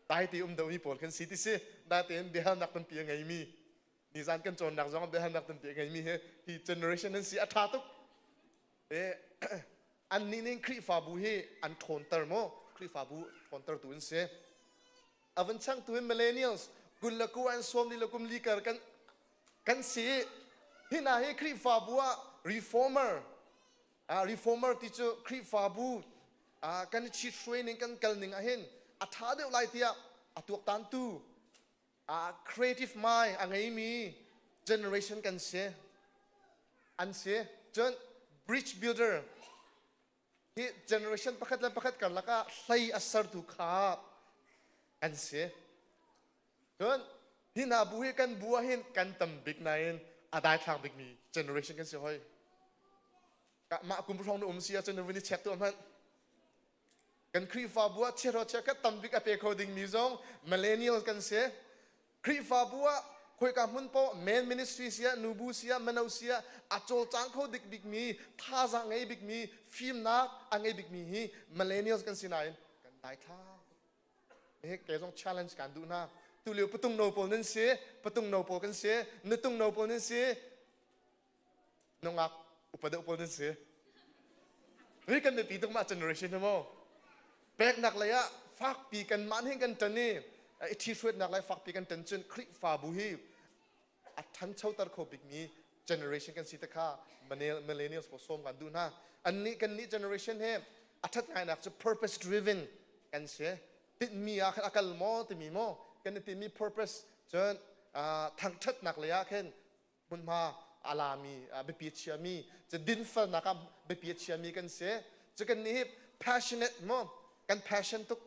dai te um domi pawl kan si ti si dai tein biahalnak tampi a ngeimi nizan kan cawnnak zong biahalnak tampi a ngeimi hi hi generation an si a ṭha tuk annih nih Khrihfabu hi an ṭhawnter maw Khrihfabu ṭhawntertu an si a van changtu in millennials kul le ku an sawm li le kum li kar kan kan si hi hna hi Khrihfabu ah reformer ah reformer ti cu Khrihfabu ah kan i chit hruai ning kan kal ning ah hin a ṭha deuh lai tiah a tuaktantu ah creative mind a ngeimi generation kan si an si cun bridge builder hi generation pakhat le pakhat karlak ah hlei a sertu kha an si cun hi hna bu hi kan bu ah hin kan tam bik nain a daithlak bikmi generation kan si hoi mah kum hrawng na um si ahcun na vun i check tuah hmanh Kan Khrihfabu ah chiahro chiahkhat tambik a pe kho dingmi zong millennials kan si. Khrihfabu ah Khoika hmun paoh men ministry siah, nubu siah, mano siah a cawlcang kho dik bikmi, thazaang ngei bikmi, fimnak a ngei bikmi hi millennials kan si nain kan daithlang. Hi kei zong challenge kan duh hna. Tulio patung no pawl nan si, patung no pawl kan si, nutung no pawl nan si, nungak upa deuh pawl nan si. Ri kan biapi tuk mah generation hi mu. Peknak lei ah fakpi kan mah hin kan ṭan i i ṭhihruatnak lei fakpi kan ṭan cun Khrihfabu hi a ṭhanchoter kho bikmi generation kan si te kha millennials pawl sawm kan duh hna. Annih kan nih generation hi a ṭhat ngainak cu purpose driven kan si. Tinhmi ah khan a kal maw timi maw kan i tinhmi purpose cun thangṭhatnak lei ah khin hmunhma a lami biapi a chiami cu dinfelnak ah biapi a chiami kan si cu kan nih hi passionate mu kan passion tuk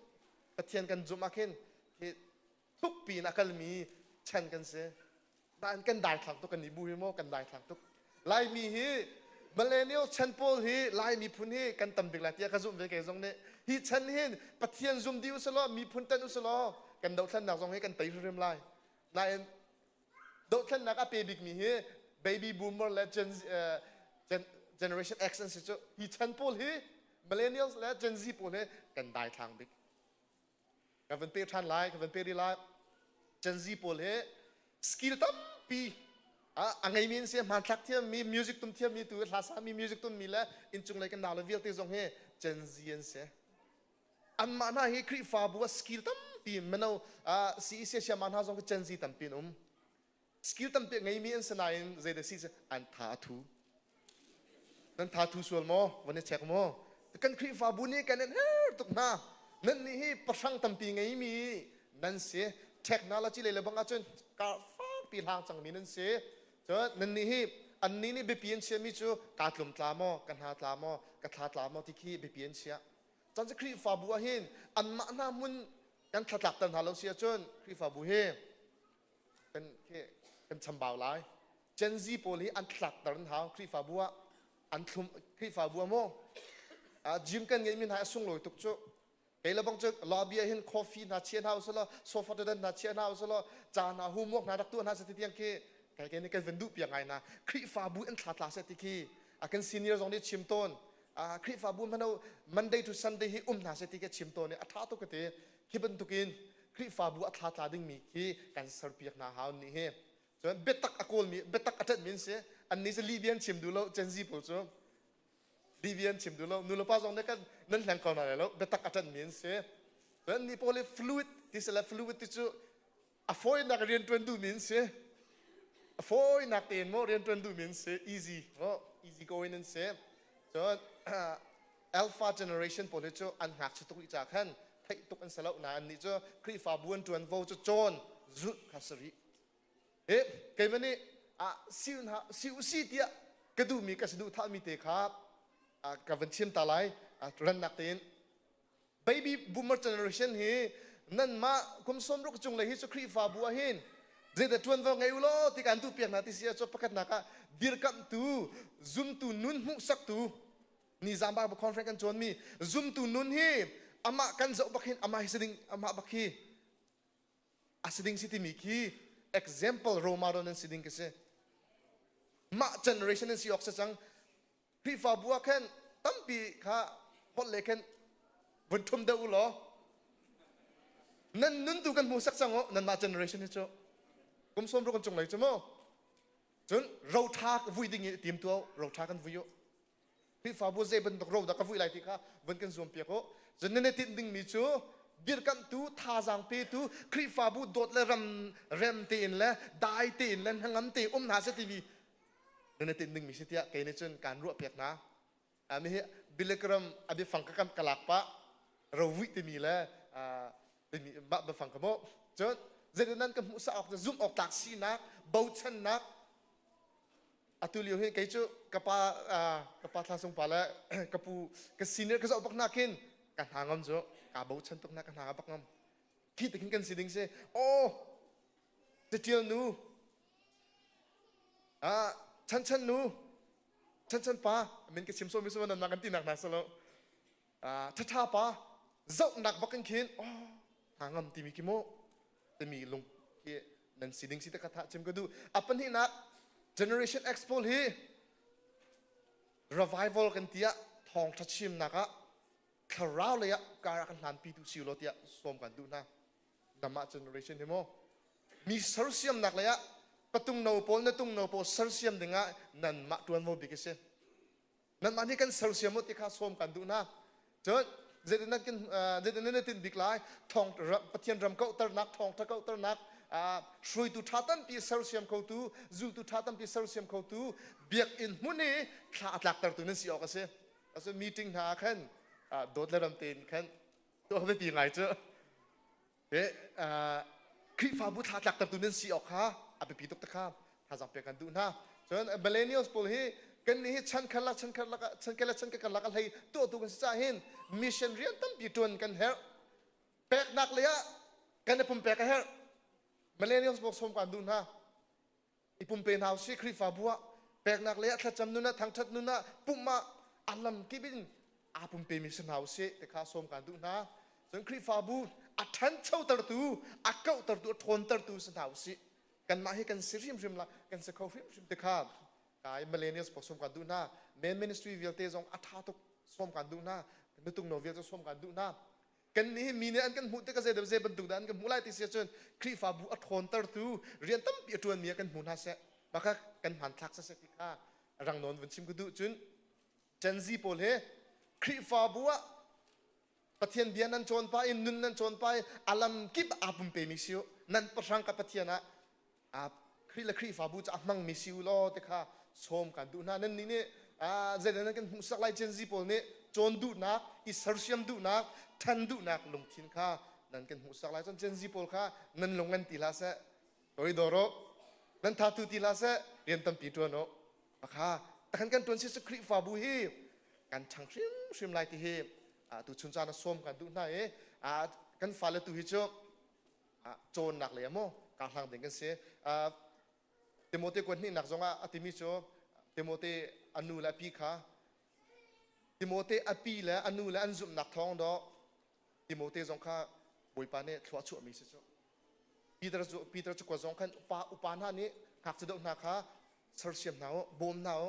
Pathian kan zumh ah khin hi thukpi in a kalmi chan kan si nain kan daithlang tuk kan nih bu hi maw kan daithlang tuk Laimi hi millennial chan pawl hi Lai miphun hi kan tam bik lai tiah ka zumh ve kei zong nih hi chan hin Pathian zum dih usalaw miphun tan usalaw kan dothlennak zong hi kan tei hrimhrim lai nain dohthlennak a pe bikmi hi baby boomer le Gen, uh, Gen, generation X an si cu hi chan pawl hi millennials le Gen Z pawl hi kan daithlang bik ka van pe ṭhan lai ka van pe rih lai Gen Z pawl hi skill tampi a ngeimi an si hmanthlak thiammi music tum thiammi tu hla sami music tummi le inncung lei kan nau le vialte zong hi Gen Z an si Anmah hna hi Khrihfabu ah skill tampi mino CEC siama hna zong Gen Z tampi an um. Skill tampi a ngeimi an si nain zeidah si an tha a thu. Nan tha thu sual maw? Van i check maw? Kan Khrihfabu nih kan in her tuk hna. Nan nih hi pahrang tampi ngeimi nan si. Technology lei le bang ahcun kar fakpi hlang cangmi nan si. Cun nan nih hi annih nih biapi an chiami cu kaa tlum tla maw, ka hna tla maw, ka thla tla maw ti khi biapi an chiah. Cun Khrihfabu ah hin anmah hna hmun kan thlatlakter hna lo si ahcun Khrihfabu hi kan kan chambau lai. Gen Z pawl hi an thlakter an hau Khrihfabu ah an thlum Khrihfabu ah maw gym kan ngeihmi hna a sunglawi tuk cu kei le bang cu lobby ah hin coffee hna chia hna usulaw sofa dan hna chia hna usulaw ca hna homework hna rak tuah hna seh ti tiang khi kai kai nih kan van duh piak ngai na Khrihfabu an thla tla seh ti khi a kan senior zong nih chim tawn Khrihfabu hmano Monday to Sunday hi um hna seh ti ka chim tawn i a ṭha tuk ka ti. Khi bantukin Khrihfabu a thla tla dingmi khi kan serpiak hna hau nih hi. Cun biatak a kawlmi biatak a ṭanhmi an si. Annih cu lih bia an chim duh lo Gen Z pawl cu. Lih bia an chim duh lo. Nulepa zong nih kan nan hleng ko hna lai lo. Biatak a ṭanhmi an si. Cun annih pawl hi fluid ti si le fluid ti cu a fawinak rianṭuan duhmi an si a fawinak tein maw rianṭuan duhmi an si easy maw easy going an si cun alpha generation pawl hi cu an ngakchia tuk rih ca khan theih tuk an si lo nain annih cu Khrihfabu an ṭuanvo cu cawn zulh kha si rih eh keimah nih ah si si usi tiah ka duhmi ka saduhthahmi te kha ka van chim ta lai rannak tein Baby boomer generation hi nanmah kum 60 cung lei hi cu Khrihfabu ah hin zeidah ṭuanvo ngei u law ti kan duh piak hna ti si ahcun pakhatnak ah dirkamhtu zumtu nun hmuhsaktu nizam Bible conference kan cawnmi zumtu nun hi amah kan zoh bak hin amah hi si ding amah bak hi a si ding si timi khi example role model nan si ding ka si mah generation nan si awk si cang Khrihfabu ah khan tampi kha holh le khan vun ṭhum deuh u law nan nun tu kan hmu sak cang u nanmah generation hi cu kum 60 kan cung lei cu mu cun ro ṭha vui ding i tim tuah ro ṭha kan vui u Khrihfabu zei bantuk ro dah ka vui lai ti kha vun kan zuam piak u cun nan i tinh dingmi cu dirkamhtu thazaang petu Khrihfabu dawt le ram rem tein le dai tein le hnangam tein um hna seh timi nan i tinh dingmi si tiah kei nih cun kaan ruah piak hna. Mi hi Billy Graham a biafang ka kan ka lak pah rovuih timi le timi mah biafang ka mu. Cun zeitin nan ka hmuh sa awk zumh awk tlak sinak bochannak atu lio hi kei cu ka pa ka pa thla sung pa le ka pu ka senior ka zoh bak na khin ka hna ngam cu ka bochan tuk na ka hna bak ngam khi te khin kan si ding si oh catial nu Ah, chan chan nu, chan chan pa, min ka chim so mi so nan kan ti nak na salo. Ah, tha tha pa, zoh nak bak in khin, oh, hna ngam timi ki mu, timi lung ki. Nan si ding si te kha tha chim ka duh. A pahnihnak Generation X pawl hi revival kan ti ah thawngtha chimnak ah thlarau lei ah kar ah kan hlanpi tu si law tiah sawm kan duh hna. Namah generation hi mu mi sersiamnak lei ah patung no pawl na tung no pawl sersiam ding ah nanmah tuanvo bik a si. Nanmah nih kan sersiam u ti kha sawm kan duh hna. Cun zeitin nan kan zeitin nan tin bik lai thawng Pathian ram kauhternak thawngtha kauhternak hruaitu ṭha tampi sersiam khotu zultu ṭha tampi sersiam khotu biakinn hmun i thla a tlaktertu nan si awk a si. Asu meeting hna ah khan dawt le ram tein khan tuah biapi ngai cu Khrihfabu thla tlaktertu nan si awk kha a biapi tuk te kha thazaang pek kan duh hna. Cun millennials pawl hi kan nih hi chan khat lak chan khat lak chan khat le chan khat lak a hlei tuahtu kan si caah hin mission rian tampi ṭuan kan herh. Peknak lei ah kan i pumpek a herh. Millennials pawl sawm kan duh hna. I pumpe hna usih Khrihfabu ah peknak lei ah thlacam nun ah thangṭhat nun ah pumh ah a lam kip in aa pumpemi si hna usih ti kha sawm kan duh hna. Cun Khrihfabu a ṭhanchotertu, a kauhtertu, a ṭhawntertu si hna usih. Kanmah hi kan si hrimhrim la, kan si kho hrimhrim ti kha kai millennials pawl sawm kan duh hna. Men ministry vialte zong a ṭha tuk sawm kan duh hna. Nutung no vialte sawm kan duh hna. Kan nih hi mi nih an kan hmuh tikah zei zei bantuk dah an kan hmuh lai ti si ahcun Khrihfabu a ṭhawntertu rian tampi a ṭuanmi ah kan hmu hna seh. Mah kha kan hmanthlak siseh ti kha rang nawn vun chim ka duh. Cun Gen Z pawl hi Khrihfabu ah Pathian bia nan cawn pah in nun nan cawn pah in a lam kip aa pumpemi si u. Nan pahrang ka Pathian ah Khrih le Khrihfabu cu a hmangmi si u law ti kha sawm kan duh hna. Nannih nih zeidah nan kan hmuhsak lai Gen Z pawl nih cawn duhnak, i sersiam duhnak, ṭhan duhnak lungthin kha nan kan hmuhsak lai. Cun Gen Z pawl kha nan lung ngan ti hlah seh, toidor u, nan thatu ti hlah seh, rian tampi ṭuan u. Kha takhan kan ṭuan si cu Khrihfabu hi kan ṭhang hrimhrim lai ti hi tu chun caan ah sawm kan duh hna i kan fale tu hi cu cawnnak lei ah maw kaa hlang ding kan si. Timote kuat hnihnak zongah a timi cu Timote a nu le a pi kha Timote a pi le a nu le an zumhnak thawng dawh Timote zong kha Bawipa nih thlua chuahmi si cu. Peter cu Peter cu kuat zong khan upa upa hna nih ngakchia deuh hna kha sersiam hna u bawm hna u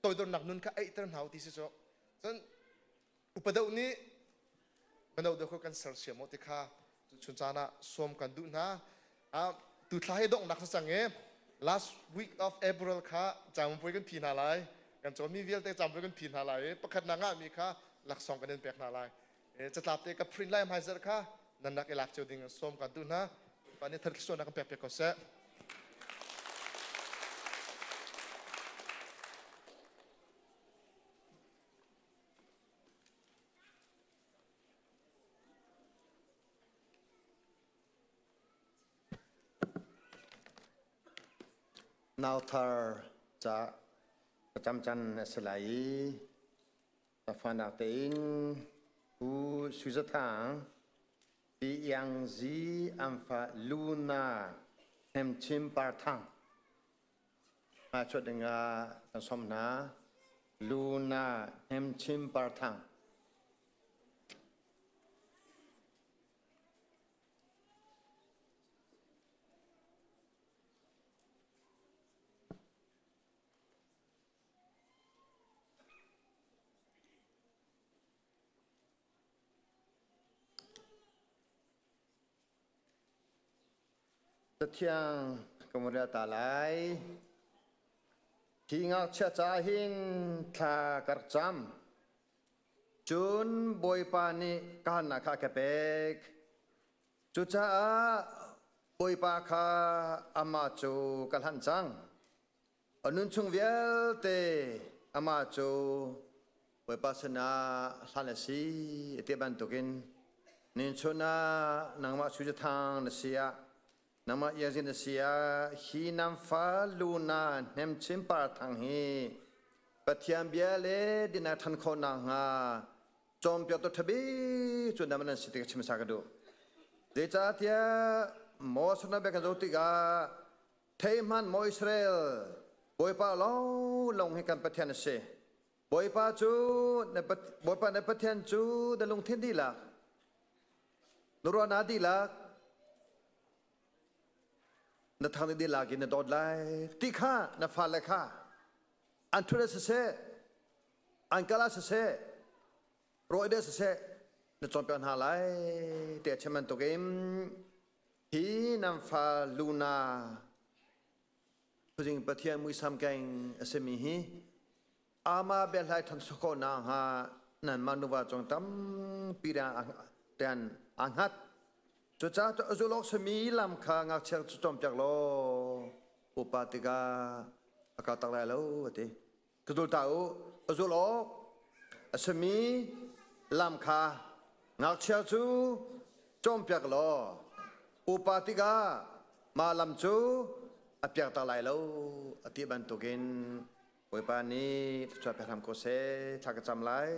toidornak nun kha eihter hna u ti si cu. Cun Upa deuh nih mino deuh kha kan sersiam maw ti kha chun caan ah sawm kan duh hna. Tu thla hi donghnak si cang i last week of April kha camupuai kan phi hna lai. Kan cawnmi vialte camupuai kan phi hna lai i pakhat na ngahmi kha laksawng kan in pek hna lai. Catlap te ka print lai hmaizarh kha nan rak i lak cio ding sawm kan duh hna. Pa nih thar kan pek piak ko seh. Nauthar ca thlacam can a si lai i fanak tein Pu Sui Za Thang, Pi Iang Zi an fa Luna Hnemchim Par Thang Hmaichuah dingah kan sawm hna. Luna Hnemchim Parthang. Cathiang ka vun rel ta lai. Hi ngakchia ca hin thla ka rak cam. Cun Bawipa nih ka halnak kha a ka pek. Cucaah Bawipa kha amah cu ka hlanh cang. A nun chung vialte amah cu Bawipa sinah hlan a si ti bantukin ninchun ah nangmah sujathang na si ah nangmah iazin na si ah hi nam fa lu na hnemchin par thang hi Pathian bia le dina than khawh nakhnga cawnpiak tu ṭhabi cu nam nan si ti ka chim sa ka duh. Zeicahtiah Moses na bia kan zoh tikah Thei hmanh maw Israel, Bawipa lawnglawng hi kan Pathian a si. Bawipa cu na Bawipa na Pathian cu na lungthin dihlak, na ruahnak dihlak, Na thang dih lak in na dawt lai ti kha na fale kha an thut ah siseh, an kal ah siseh, rawi deh siseh na cawnpiak hna lai ti a chim bantukin hi nan fa Luna Khuazing Pathian muisam keng a simi hi ama biahlai than soko na hnga nan mah nuva cung tampi rian aa hngat. Cucaah zulawk sami lam kha ngakchia cu cawnpiak law upa tikah a ka tak lai lo a ti. Ka zul ta u, a zul awk a simi lam kha ngakchia cu cawnpiak law upa tikah mah lam cu a piak tak lai lo a ti bantukin Bawipa nih thluachuah pe hram ko seh, thla ka cam lai.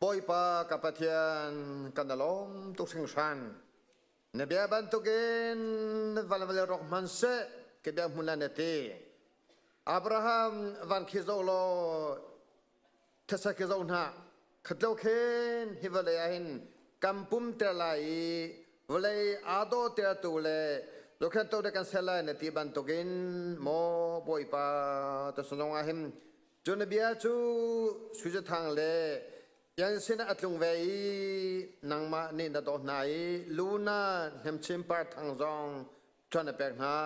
Bawipa ka Pathian kan lawm tuk hringhran. Na bia bantukin van vale rok hman seh ka bia hmun na ti. Abraham van khi zo law thasa khi zo hna khatlo khin hi vawlei ah hin kan pum ter lai i vawlei aa daw tertu le zohkhenhtu de kan ser lai na ti bantukin maw Bawipa ta zong ah hin cu na bia cu Sui le yan sinah a tlung ve i nangmah nih na dawt hna i luna hnemchin par thang zong ṭuan na pek hna.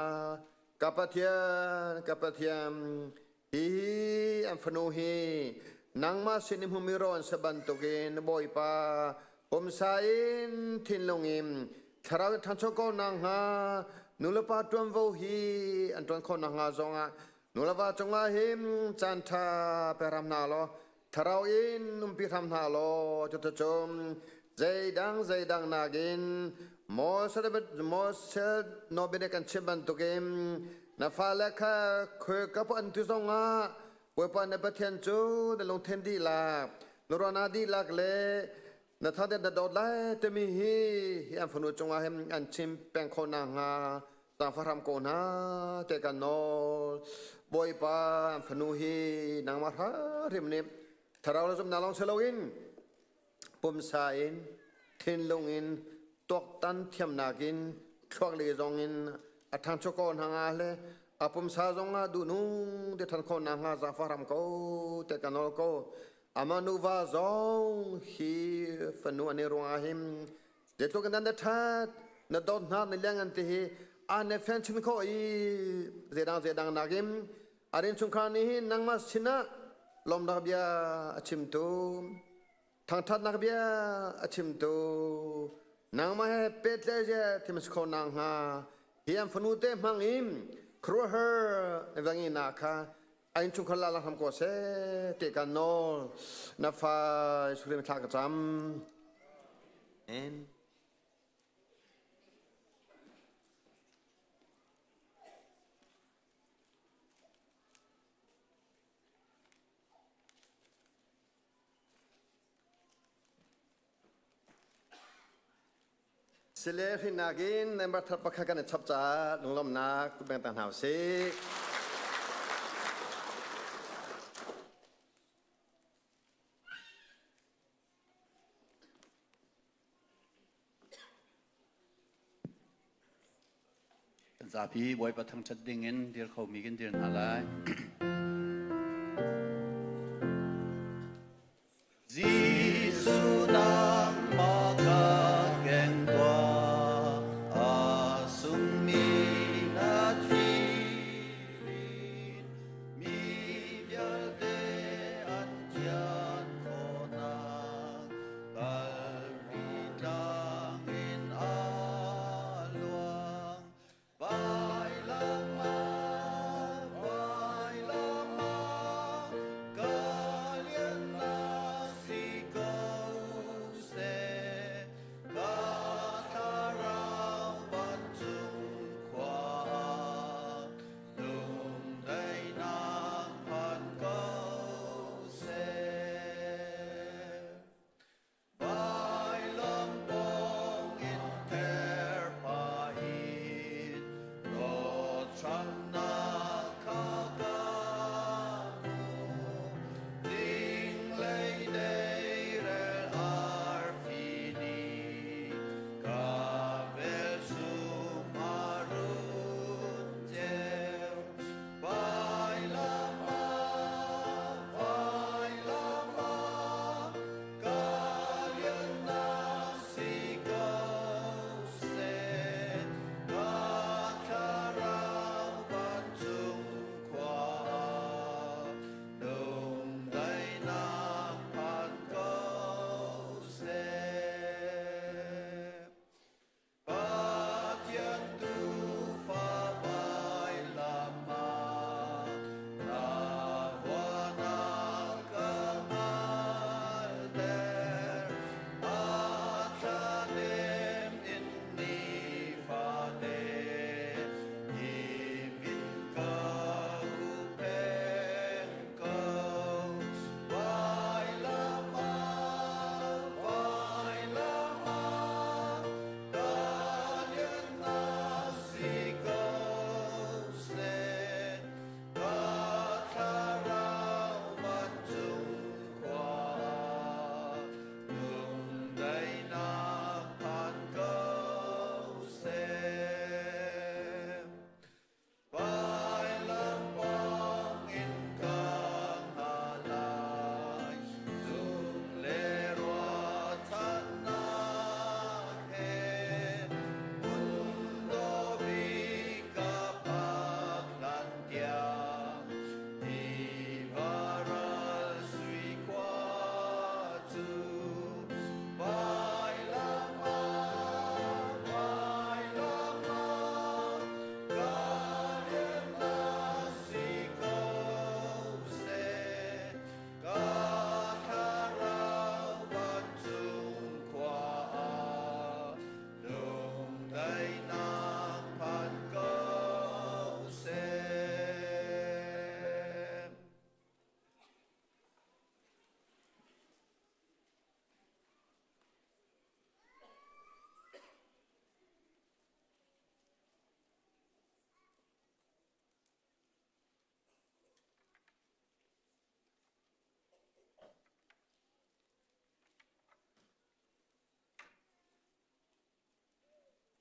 Ka Pathian, ka Pathian, hihi an fanu hi nangmah sin i hmumi rawn sa bantukin Bawipa pumsa in thinlung in thlarau in ṭhangcho ko nakhnga nulepa ṭuanvo hi an ṭuan khawh nakhnga zongah nuleva cungah hin caan ṭha pe hram hna law thlarau in umpi hram hna law cuticun zeidang zeidang nakin Moses nawlbia kan chim bantukin na fale kha khuika an ti zongah Bawipa na Pathian cu na lungthin dihlak na ruahnak dihlak le na thangthat na dawt lai timi hi hi an fanu cungah hin an chim peng khawh nakhnga zaangfah hram ko hna te kan nawl. Bawipa an fanu hi nangmah hrim nih thlarau le zumhnak lawng si loin pumsa in thinlung in tuaktan thiamnak in thluak le zong in a ṭhangcho ko hna hnga le a pumsa zong ah duhnung te ṭhan khawh nakhnga zaangfah hram ko te kan nawl ko. Amah nuva zong hi fanu an i ruangah hin zeitluk in nan ṭhat na dawt hna na liang an ti hi an i fen chin khawh i zeidang zeidang nakin a rin chungkhar nih hin nangmah sinah lawmnak bia a chimtu thangṭhatnak bia a chimtu nangmah he pehtlaih je thim si kho nakhnga hi an fanu te hmang in khuaruahhar na va ngeihnak kha A innchungkhar la hram ko seh te kan nawl na fa Jesuh thla ka cam. Amen. Sile hrinnak in member thar pakhat kan i chap caah lunglawmhnak beng ta hna usih. Zapi Bawipa thangṭhat dingin dir khomi kan dir hna lai. Jesuh nangmah ka keng tuah, a sungmi na thirin, mi vialte an thian khawhnak, Kalpi tlang in a luang. Vailam ah, vailam.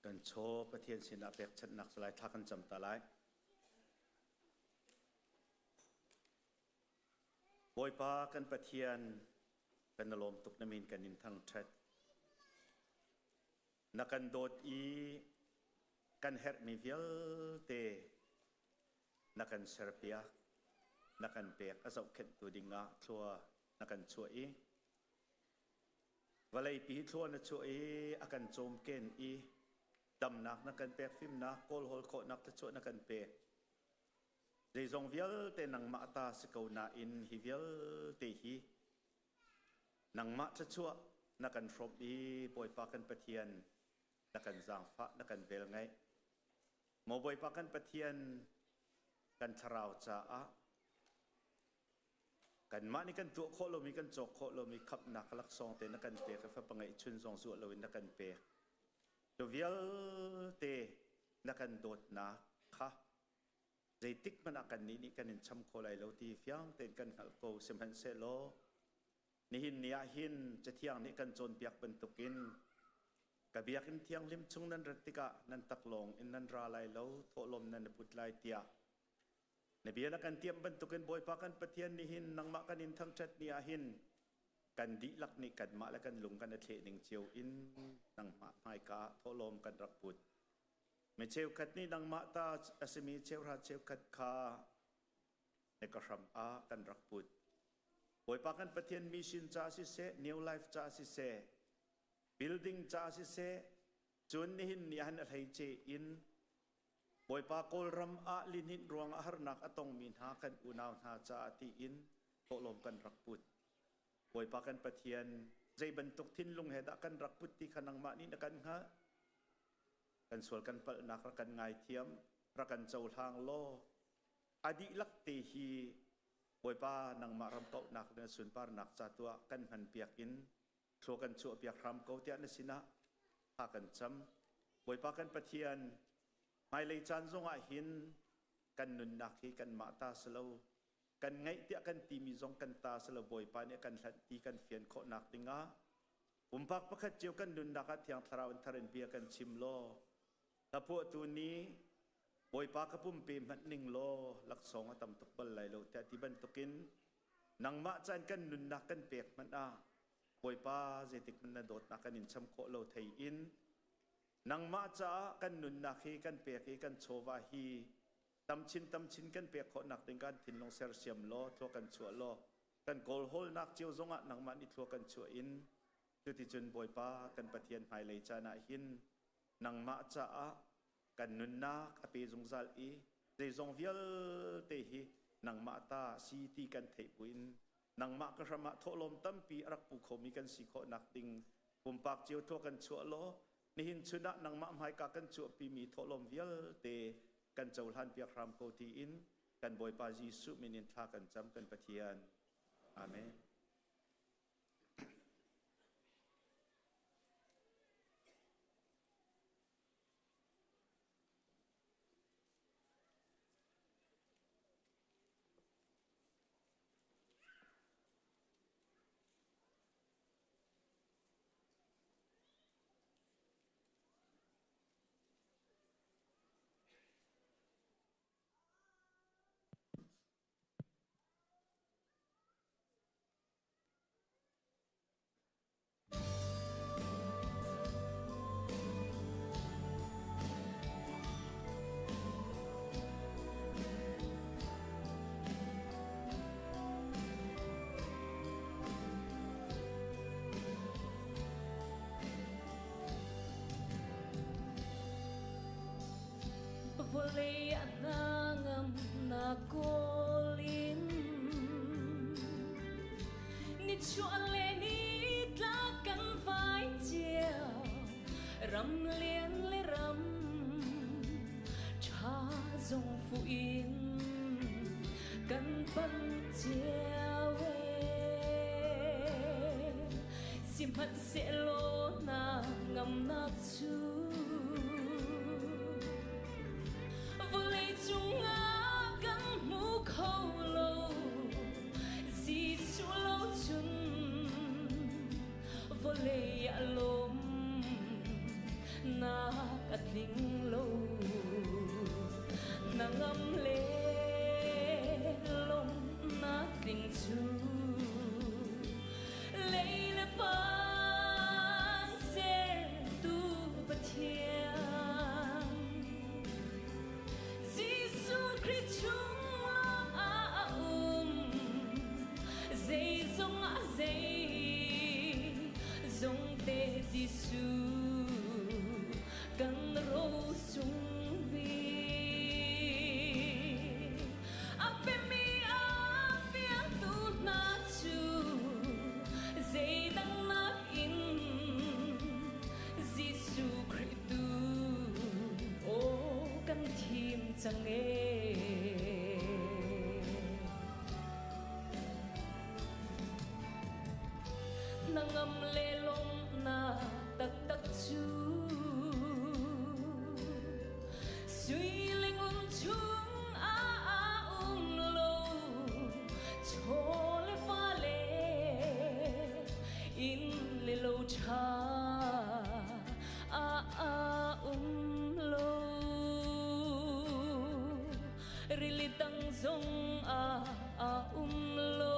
Kan chaw Pathian sinah pekchanhnak salai thla kan cam ta lai. Bawipa kan Pathian kan na lawm tuk na min kan in thangṭhat. Na kan dawt i kan herhmi vialte na kan serpiak, na kan pek a zohkhenhtu dingah thlua na kan chuah i Vawleipi thlua na chuah i a kan cawmken i damnak na kan pek, fimnak, kawlhawl khawhnak thluachuah na kan pek. Zeizong vialte nangmah ta si ko nain hi vialte hi nangmah thluachuah na kan hrawmh i Bawipa kan Pathian na kan zaangfah, na kan velngeih. Maw Bawipa kan Pathian kan thlarau caah Kanmah nih kan tuah khawh lomi, kan cawk khawh lomi khamhnak laksawng te na kan pek i fapa ngeihchun zong zuah loin na kan pek. Cu vialte na kan dawtnak kha zeitik hmanh ah kannih nih kan in cham kho lai lo ti fiang tein kan hngalh ko. Sihmanhsehlaw nihin ni ah hin Cathiang nih kan cawnpiak bantukin ka biakinn thianghlim chung nan rat tikah nan taklawng in nan ra lai lo, thawhlawm nan i put lai tiah Na bia na kan tiam bantukin Bawipa kan Pathian nih hin nangmah kan in thangṭhat ni ah hin kan dihlak nih kanmah le kan lung kan i thleh ning cio in nangmah hmaika ah thawhlawm kan rak put. Mi cheukhat nih nangmah ta a simi cheuhra cheukhat kha na ka hram ah kan rak put. Bawipa kan Pathian mission ca siseh, New Life ca siseh, building ca siseh, cun nihin ni ah hin a hleice in Bawipa Kawlram ah lihninh ruangah harnak a tongmi hna kan unau hna caah tiin thawhlawm kan rak put. Bawipa kan Pathian, zei bantuk thinlung he dah kan rak put ti kha nangmah nih na kan hngalh. Kan sual kan palhnak rak kan ngaithiam, rak kan cohlang law, a dihlak te hi Bawipa nangmah ram kauhnak le sunparnak ca tuah kan hman piak in thlua kan chuahpiak hram ko tiah na sinah thla kan cam. Bawipa kan Pathian, hmailei caan zongah hin kan nunnak hi kanmah ta si lo, kan ngeih tiah kan timi zong kan ta si lo Bawipa nih a kan hlanh ti kan fian khawhnak dingah pumpak pakhat cio kan nunnak ah Thiang Thlarau in thar in bia kan chim law hlaphuahtu nih Bawipa ka pumpe hmanh ning law laksawng a tam tuk bal lai lo tiah ti bantukin nangmah caan kan nunnak kan pek hmanh ah Bawipa zeitik hmanh na dawtnak kan in cham khawh lo thei in nangmah caah kan nunnak hi kan pek i kan chawva hi tamchin tamchin kan pek khawhnak ding kan thinlung sersiam law thlua kan chuah law kan kawlhawlnak cio zongah nangmah nih thlua kan chuah in cuticun Bawipa kan Pathian hmailei caan ah hin nangmah caah kan nunnak a pe zungzal i zeizong vialte hi nangmah ta si ti kan theih buin nangmah ka hram ah thawhlawm tampi a rak pu khomi kan si khawhnak ding pumpak cio thua kan chuah law nihin chun ah nangmah hmaika kan chuahpimi thawhlawm vialte kan cohlan piak hram ko tiin kan Bawipa Jesuh min in thla kan cam kan Pathian. Amen. Vawlei a hnangam na kawl in Nichuah le nitlak kan vai cio ram lian le ram ṭha zong fuh in kan panh cio ee. Sihmanhsehlaw na ngamnak cu vawlei cungah kan hmu kho lo Jesuh lo cun vawlei a lawm nak a. tling lo. Na ngam le lawmhnak tling cu lei le van sertu Pathian. Jesuh Khrih chung lawng ah a um. Zeizong ah zei zong te Jesuh kan rosung bik. A pemi a fiangtu hna cu zeidang nakin Jesuh Khrih tu aw kan thim cang ee. Na ngam le lawmhnak taktak cu sui le ngun chung ah a um lo chaw le fa le inn le lo ṭha ah a um lo. Rili tang zong ah a um lo.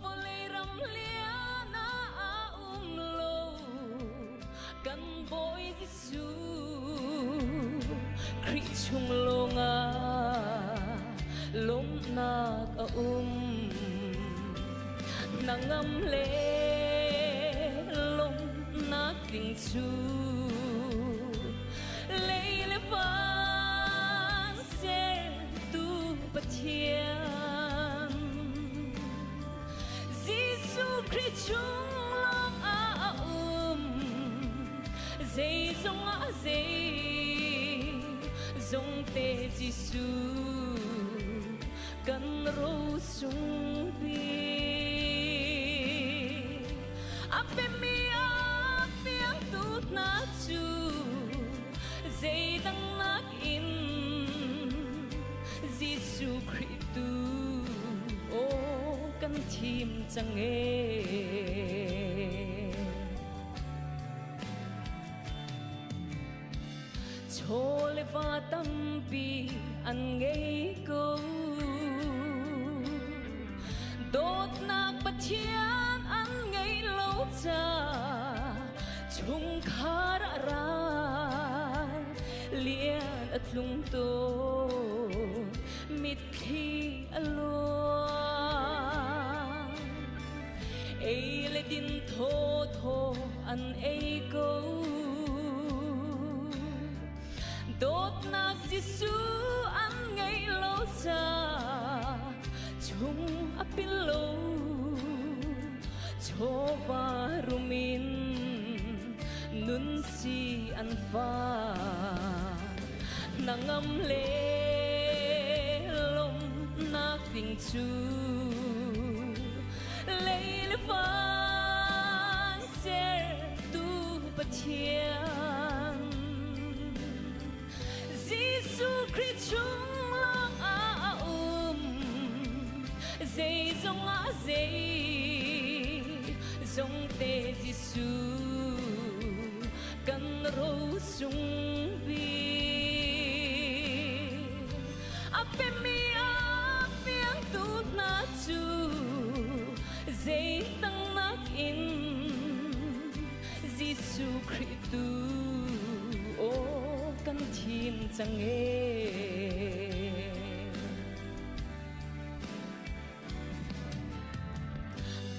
Vawlei ram lian ah a um lo. Kan Bawi Jesuh Khrih chung lawngah lawmhnak a um. Na ngam le lawmhnak tling cu lei le van sertu Pathian. Jesuh Khrih chung lawng ah a um. Zeizong ah zei zong te Jesuh kan rosung bik. A pemi a fiangtu hna cu zeidang nakin Jesuh Khrih tu aw kan thim cang ee. Chaw le va tampi an ngei ko. Dawtnak Pathian an ngei lo ca chungkhar a ral lian a tlung tawn mitthli a luang. Ei le din thawthaw an ei ko. Dawtnak Jesuh an ngeih lo ca chung a pil lo. Chawva rum in nun si an fa. Na ngam le lawmhnak ding cu lei le van sertu Pathian. Jesuh Khrih chung lawng ah a um. Zeizong ah zei zong te Jesuh kan rosung bik. A pemi a fiangtu hna cu zeidang nakin Jesuh Khrih tu aw kan thim cang ee.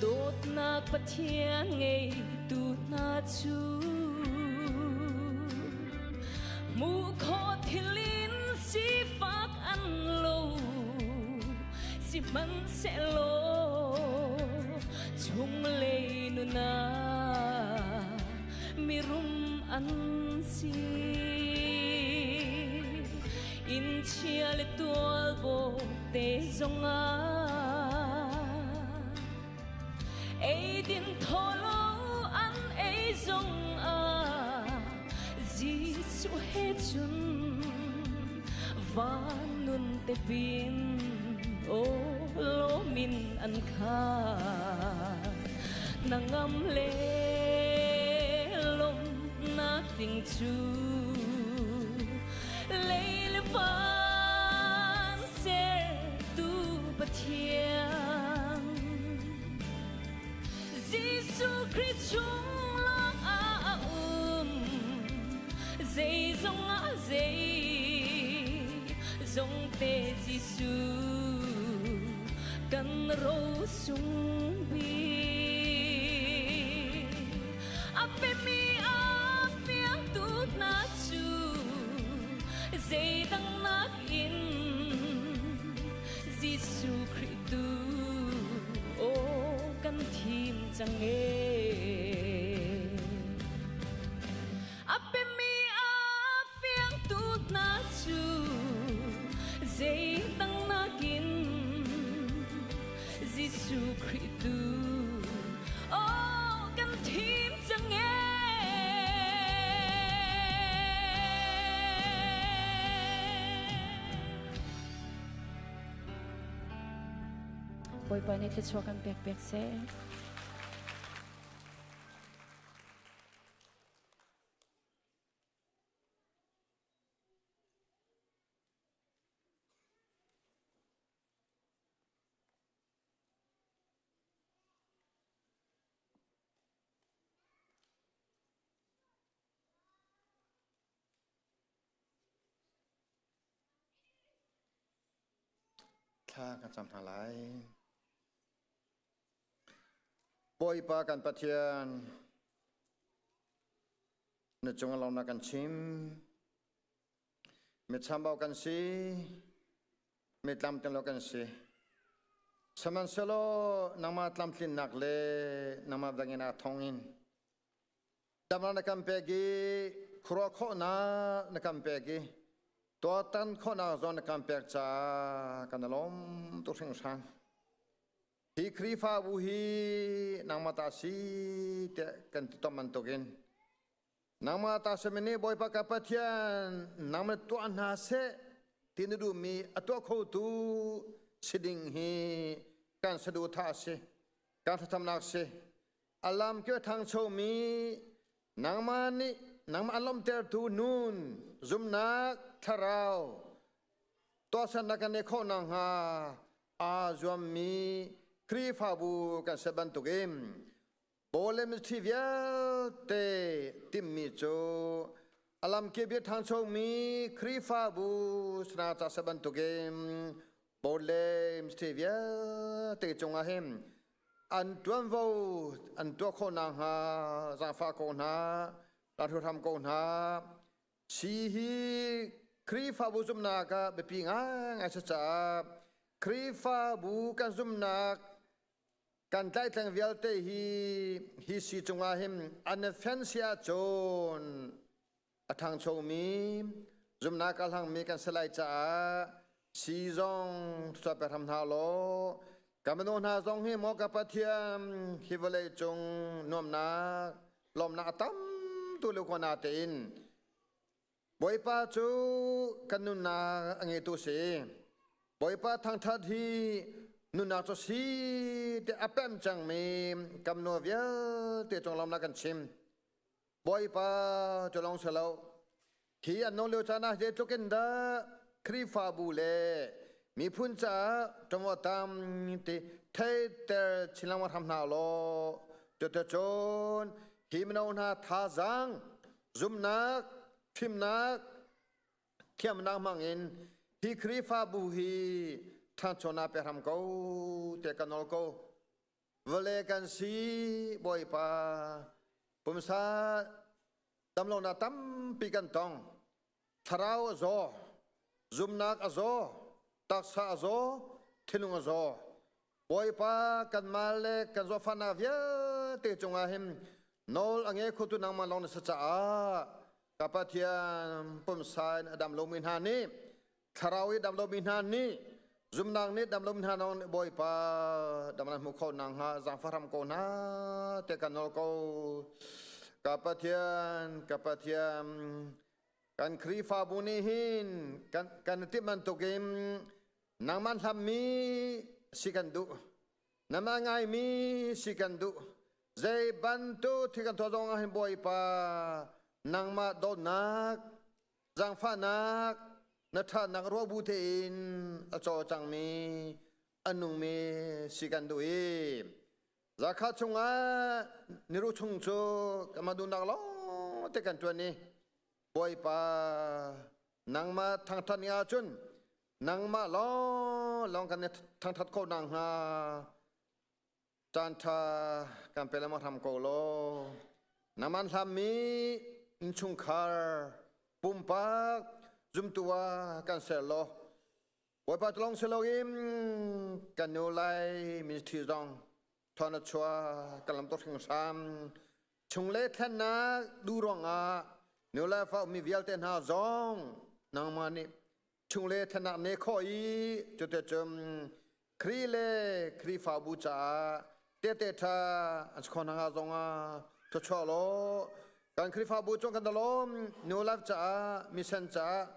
Dawtnak Pathian ngeitu hna cu hmuh khawh thil in sifak an lo sihmanhsehlaw chunglei nun ah mirum an si. Inn chia le tualbawk te zongah eidin thawlo an ei zongah Jesuh he cun van nun te pin aw lawmin an khat. Na ngam le lom. tling cu lei le van sertu Pathian Jesuh Khrih chung lawng ah a um zeizong ah zei zong te Jesuh kan ro sung bik a pemi a fiangtu hna cu zeidang nakin Jesuh Khrih tu aw kan thim cang e. A pemi a fiangtu hna cu zeidang nakin Jesuh Khrih tu aw kan thim cang e. Bawipa nih thluachuah kan pek pek seh. Thla kan cam hna lai. Bawipa kan Pathian, na cung lawmnak kan chim. Mi chambau kan si, mi tlamtling lo kan si. Sihmanhsehlaw nangmah tlamtlinnak le nangmah vengin thawngin Damnak na kan pek i khuaruah khawhnak na kan pek i tuahtan khawhnak zong na kan pek caah kan i lawm tuk hringhran. Hi Khrihfabu hi nangmah ta si tiah kan ti tom bantukin nangmah ta simi nih Bawipa ka Pathian nangmah tuah hna seh ti na duhmi a tuah khotu si ding hi kan saduhthah a si kan thlacamnak si. A lam kip a ṭhangchomi nangmah nih nangmah an lawmhtertu nun zumnak thlarau tuahsernak kan neih khawh nakhnga aa zuammi Khrihfabu kan si bantukin Paul le mithi vialte timhmi cu a lamkip i a ṭhangchomi Khrihfabu sana ca si bantukin Paul le mithi vialte cungah hin an ṭuanvo an tuah khawh nakhnga zaangfah ko hna, hram ko hna. Si hi Khrihfabu zumhnak ah biapi ngaingai si caah Khrihfabu kan zumhnak kan tlaihtleng vialte hi hi si cungah hin an i fen si ahcun a ṭhangchomi zumhnak a hlangmi kan si lai caah si zong thluachuah pe hram hna law ka mino hna zong hi maw ka Pathian hi vawlei cung nuamnak lawmnak a tam tu lio ko na tein Bawipa cu kan nunnak a ngeitu si Bawipa thangṭhat hi nunnak cu si te a pem cangmi kam nuo vialte cung lawmnak kan chim Bawipa cu lawng si lo. Hi an nung lio caan ah zeitluk in dah Khrihfabu le miphun caah ṭangawh tam ti theiter chin lengmang hram hna law cuticun hi mino hna thazaang zumhnak fimnak thiamnak hmangin hi Khrihfabu hi ṭhanchonak pe hram ko tiah ka nawl ko. Vawlei kan si Bawipa pumsa damlonak tampi kan tong. Thlarau a zaw, zumnak a zaw, taksa a zaw, thinlung a zaw. Bawipa kanmah le kan zawtfahnak vialte cungah hin nawl a ngei khotu nangmah lawng na si caah ka Pathian pumsa in a dam lomi hna nih thlarau i dam lomi hna nih zumnak nih dam lomi hna nih Bawipa dam nan hmuh kho nakhnga zaangfah hram ko hna te kan nawl ko. Ka Pathian, ka Pathian, kan Khrihfabu nih hin kan kan timh bantukin nangmah hlammi si kan duh. Nangmah ngaimi si kan duh. Zei bantuk thil kan tuah zong ah hin Bawipa Nangmah dawtnak, zaangfahnak, na ṭhatnak ruah bu tein a cawlcangmi, a nungmi si kan duh i zakha chungah niru chung cu kanmah duhnak lawng te kan ṭuan i Bawipa nangmah thangṭhat ni ahcun nangmah lawnglawng kan i thangṭhat khawh nakhnga Caanṭha kan pe lengmang hram ko law na man hlammi innchungkhar pumpak zumtu ah kan ser law Bawipa tulong si loin kan nu lai ministry zong thon a chuah kan lam tuk hringhram chung le thlennak duh ruangah nu le fa ummi vialte hna zong nangmah nih chung le thlennak ne khawh i cuticun Khrih le Khrihfabu caah tehte ṭha an si khawh hna zongah thluachuah law kan Khrihfabu cung kan lawm New Life caah mission caah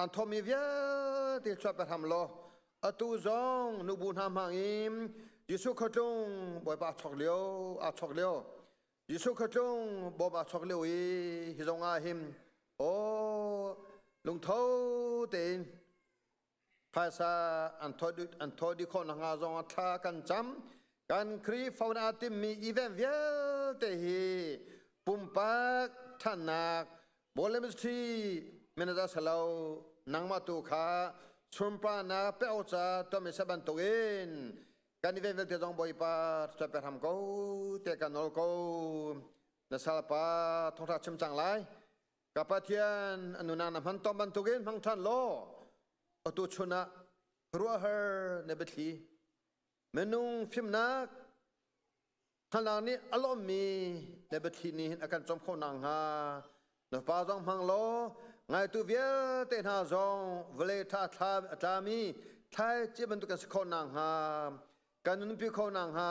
an thawhmi vialte chuah pe hram law atu zong nubu hna hmang in Jesuh khuatlung Bawipa chok lio aa chok lio Jesuh khuatlung bawm aa chok lio i hi zong ah him aw lungtho tein phaisa an thawh dih khawh nakhnga zong ah thla kan cam. Kan Khrihfa nih aa timmi event vialte hi pumpak ṭhannak Ministry manager salo nangmah tu kha sunparnak pe awk ca tuahmi sa bantukin kan event vialte zong Bawipa thluachuah pe hram ko tiah kan nawl ko. Na salpa thawngṭha chim cang lai. Ka Pathian a nunang na hman tawn bantukin hmang ṭhan law atu chun ah ruahhar na biathli minung fimnak hngalnak nih a lawmmi na biathli nih hin a kan cawm khawh nakhnga na pa zong hmang law ngaitu vialte hna zong vawlei ṭha a tlami thlaici bantuk kan si khawh nakhnga kan nunpi khawh nakhnga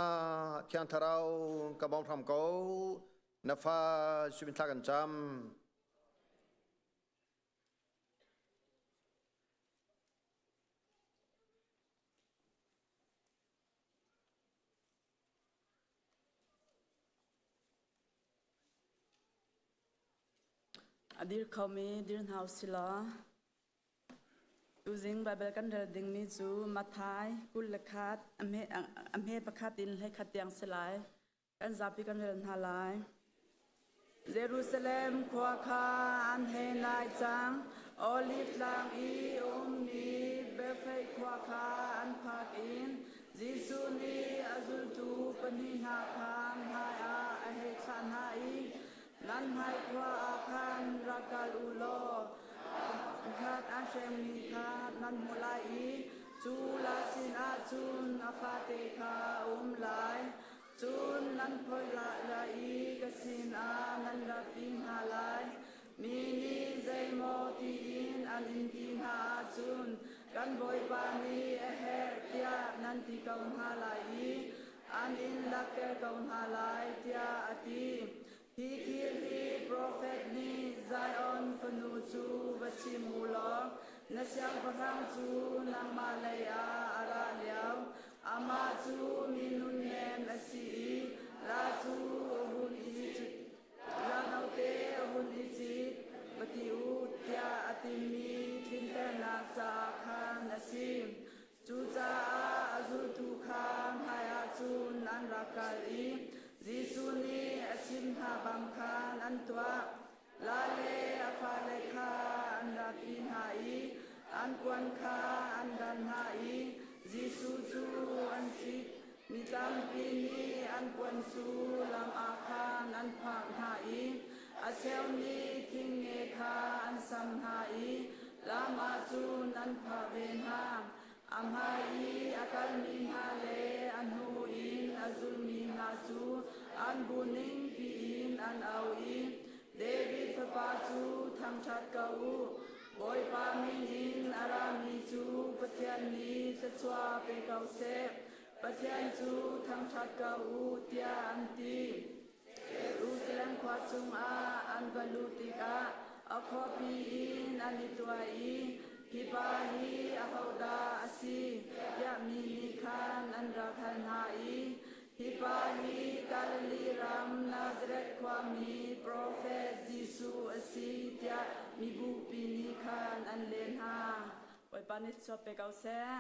Thiang Thlarau ka bawm hram ko. Na fa Jesuh min thla kan cam. A dir khomi dir hna usih law tuzing Baibal kan rel dingmi cu Matthai 21 a hme pakhat in 11 tiang si lai. Kan zapi kan rel hna lai. Jerusalem khua kha an hei nai cang. Oliv tlang i a ummi Bethphage khua kha an phak in Jesuh nih a zultu pahnih hna kha hmaiah a hei thlah hna i, Nan hmai khua ah khan rak kal u law khat a hrengmi kha nan hmuh lai i cu la sinah cun a fate kha a um lai. Cun nan phoih lai i ka sinah nan ratpi hna lai. Mi nih zeimaw tiin an in ti hna ahcun kan Bawipa nih a herh tiah nan ti ko hna lai i an in lakter ko hna lai, tiah a ti. Hi thil hi profet nih Zion fanu cu va chim u law na siangpahrang cu nangmah lei ah a ra lio. Amah cu mi nunnem a si i la cu a hun i la note a hun i cit, va ti u tiah a timi tlinternak caah khan a si. Cucaah a zultu kha hmaiah cun an rak kal i Jesuh nih a chimh hna bang khan an tuah. La le a fale kha an ratpi hna i an puan kha an dan hna i Jesuh cu an cit. Mi tampi nih an puan cu lam ah khan an phah hna i a cheu nih thingnge kha an sam hna i lam ah cun an phah ve hna. A hmai i a kalmi hna le a hnu in a zulmi hna cu an bu ning piin an au i, David fapa cu thangṭhat ko u! Bawipa min in a rami cu Pathian nih thluachuah pe ko seh! Pathian cu thangṭhat ko u, tiah an ti. Jerusalem khua chungah an va luh tikah a khuapi in an i tuai i, Hi pa hi ahodah a si? tiah mi nih khan an rak hal hna i. Hi pa hi Galilee ram Nazareth khuami profet Jesuh a si tiah mibupi nih khan an len hna. Bawipa nih chuah pe ko seh.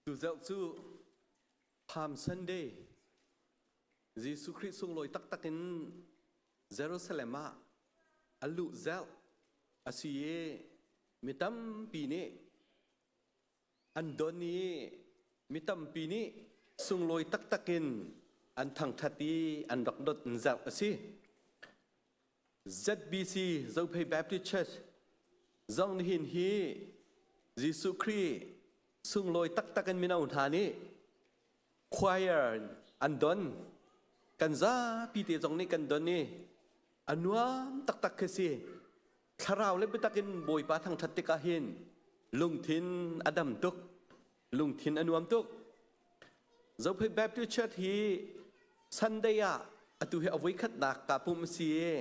Tuzarh cu Palm Sunday Jesuh Khrih sunglawi taktak in Jerusalem ah a luh zelh a si i mi tampi nih an don i mi tampi nih sunglawi taktak in an thangṭhat i an rak dot in zelh a si. ZBC Zophei Baptist Church zong nihin hi Jesuh Khrih sunglawi taktak in mino hna nih choir an don. Kan zapi te zong nih kan don i a nuam taktak khi si. Thlarau le biatak in Bawipa thangṭhat tikah hin lungthin a dam tuk, lungthin a nuam tuk. Zophei Baptist Church hi Sunday ah atu hi a voikhatnak ka pum a si i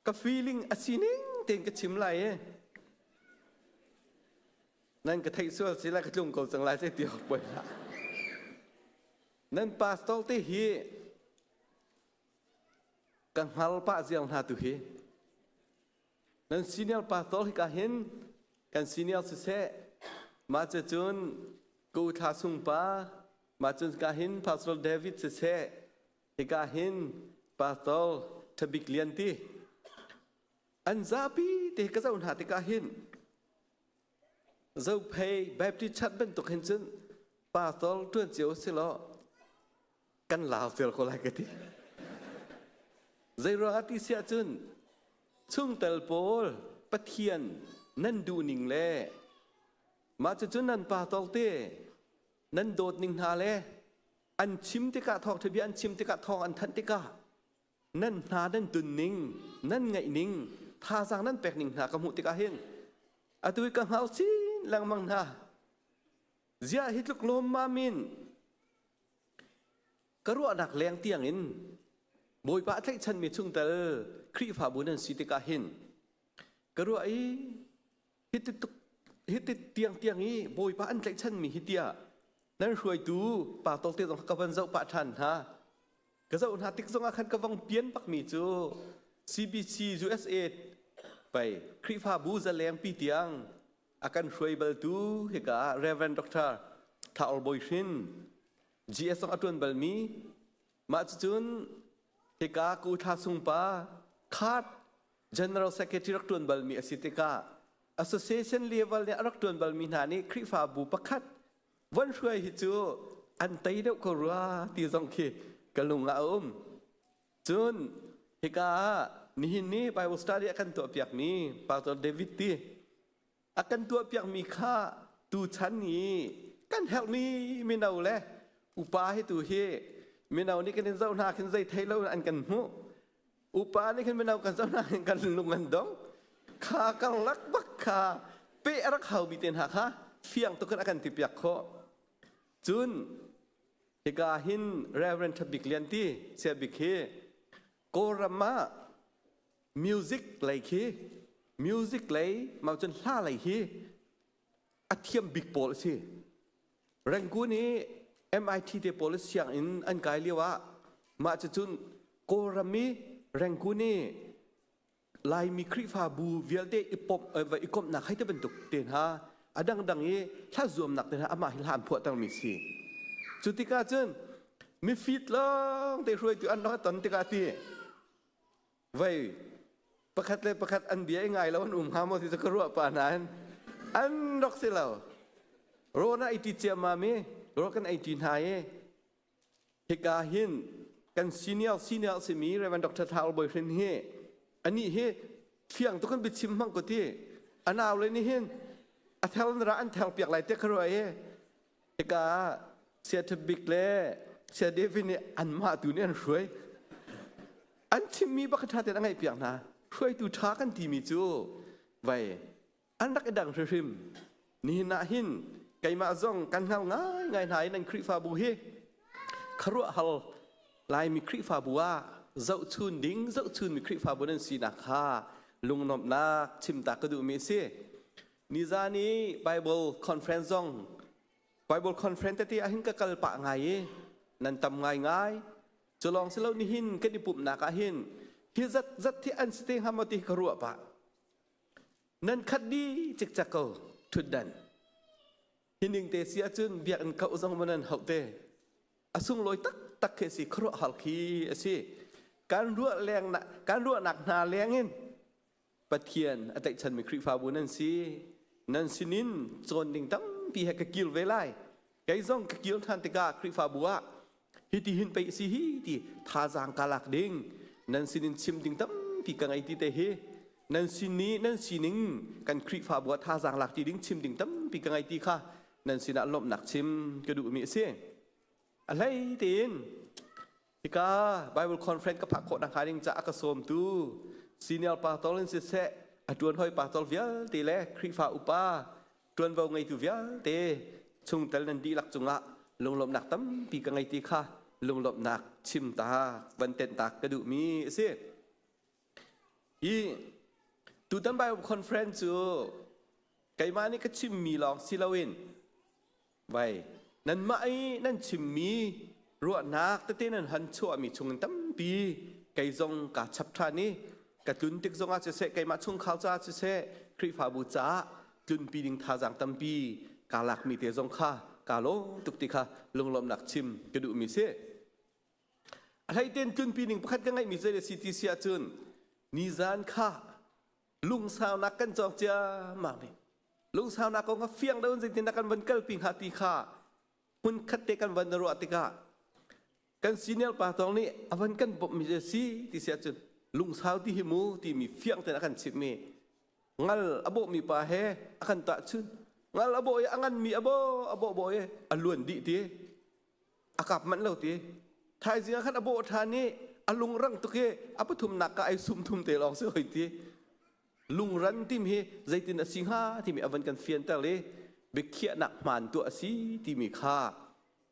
ka feeling a sining tein ka chim lai i nan ka theih sual si lai ka tlung ko cang lai sai ti awk poi hlah. Nan pastor te hi ka hngal pah ziang hna tu hi. Nan senior pastor hika hin kan senior siseh mah cun ku thla sung pa mah cun ka hin pastor David siseh hika hin pastor Thabik Lian ti an zapi te ka zoh hna tikah hin Zophei Baptist Church bantuk hin cun pastor ṭuan cio si law kan lau tel ko lai ka ti. Zeiruang ah ti siah cun chungtel pawl Pathian nan duhning le mah cucun nan pa te. Nan dawt ning hna le an chim tikah thawngṭha bia an chim tikah thawng an thanh tikah nan hna nan tun ning nan ngaih ning thazaang nan pek ning hna ka hmuh tikah hin atu hi ka hngau chin lengmang hna. Ziah hi tluk lawmmam in ka ruahnak leng tiang in Bawipa a tlaihchanmi chungtel Khrihfabu nan si tikah hin ka ruah i hiti tuk hiti tiang tiang i Bawipa an tlaihchanmi hi tiah nan hruaitu pa tolte zong ka van zoh pah ṭhan hna. Ka zoh hna tik zongah khan ka vong pian bakmi cu CBC USA pei Khrihfabu zalengpi tiang a kan hruai baltu hika ah Reverend Dr. Tha Or Bawi Hrin GS zong a ṭuan balmi mah cucun hika ku thla sung pa Card General Secretary rak ṭuan balmi a si tikah association level nih a rak ṭuan balmi hna nih Khrihfabu pakhat von hruai hi cu an tei deuh ko rua ti zong khi ka lung ah a um. Cun hika ah nihin ni Bible study a kan tuahpiakmi Pastor David ti a kan tuahpiakmi kha tuchan i kan herhmi mino le upa hi tu hi mino nih kan in zoh hna khin zei thei lo an kan hmuh upa nih khin mino kan zoh hna khin kan lung an dong kha karlak bak kha pe a rak haumi te hna kha fiang tuk in a kan ti piak khawh. Cun hika hin Reverend Thabik Lian ti sia bik hi Kawlram ah music lei khi music lei mau cun hla lei hi a thiam bik pawl a si. Rangoon i MIT te pawl sianginn an kai lio ah mah cucun Kawlram i Rangoon i Laimi Khrihfabu vialte i pom va i komhnak hei ti bantuk te hna a dangdang i hla zuamnak te hna amah hi hla an phuahtermi si. Cu tikah cun mifit lawng te hruaitu an rak ton tikah ti vei pakhat le pakhat an bia i ngai lo an um hnga maw ti cu ka ruah pa nain an rak si lo. Rawn ah i ti ciammam i rawl kan ei ṭi hna i Hika hin kan senior senior simi Reverend Dr. Thau Bawi Hrin hi anih hi fiang tuk kan biachim hmang ko ti anau le nih hin a thel ra an thel piak lai te ka ruah i hika sia Bik le sia David nih anmah tu nih an hruai an chimmi bak ṭha tein a ngaih piak hna hruaitu ṭha kan timi cu vai an rak i dang hrimhrim. Nihin ah hin keimah zong kan hngal ngaingai hna i nan Khrihfabu hi khuaruahhar Laimi Khrihfabu ah zohchun ding zohchunmi Khrihfabu nan sinak kha lungnuamhnak chimta ka duhmi a si. Nizan i Bible conference zong Bible conference tete ah hin ka kal pah ngai i nan tam ngaingai. Cu lawng si lo nihin kan i pumhnak ah hin hi zat zat hi an si te hnga maw ti ka ruah pah. Nan khat dih cikcek ko ṭhutdan. Hi ning te si ahcun biakinn kauh zong ma nan hauh te. A sunglawi taktak khi a si, khuaruahhar khi a si. Kan ruah leng kan ruahnak hna leng in Pathian a tlaihchanmi Khrihfabu nan si. Nan sinin cawn ding tampi he ka kir ve lai. Kei zong ka kir ṭhan tikah Khrihfabu ah hiti hin pei si hi ti thazaang ka lak ding nan sinin chim ding tampi ka ngei ti te hi nan sin i nan sining kan Khrihfabu ah thazaang lak ti ding chim ding tampi ka ngei ti kha nan sinah lawmhnak chim ka duhmi a si. A hlei tein hika Bible conference ka phak khawh nakhnga ding caah ka sawmtu senior pastor in siseh a ṭuan hoi pastor vialte le Khrihfa upa ṭuanvo ngeitu vialte chungtel nan dihlak cungah lunglawmhnak tampi ka ngei ti kha lunglawmhnak chim ta van tenh ta ka duhmi a si. Hi tutan Bible conference cu keimah nih ka chimmi lawng si loin Vai, nanmah i nan chimmi ruahnak tete nan han chuahmi chungin tampi kei zong kaa chap ṭhan i ka tlun tik zongah siseh keimah chungkhar caah siseh Khrihfabu caah tlunpi ding thazaang tampi kaa lakmi te zong kha kaa lawm tuk ti kha lunglawmhnak chim ka duhmi si. A hleiten tlunpi ning pakhat ka ngeihmi zei a si ti si ahcun nizan kha lungsaunak kan cawng ciammam ni lungsaunak kong kha fiang deuh in zeitindah kan van kalpi hnga ti kha hmun khat te kan van ruah tikah kan senior pa tong nih a van kan bawmhmi a si ti si ahcun lungsau ti hi mu timi fiang tein a kan chimhmi ngal a bawhmi pa he a kan tahchun. Ngal a bawh i a nganmi a bawh a bawh bawh i a luan dih ti. A kap manh lo ti. Thaizing ah khan a bawh ṭhan i a lungrang tuk i a pathumnak ka ai sum thum te lawng si hoi ti. Lungran tim hi zeitin a si hnga timi a van kan fianter i biakhiahnak hmaan tuah a si timi kha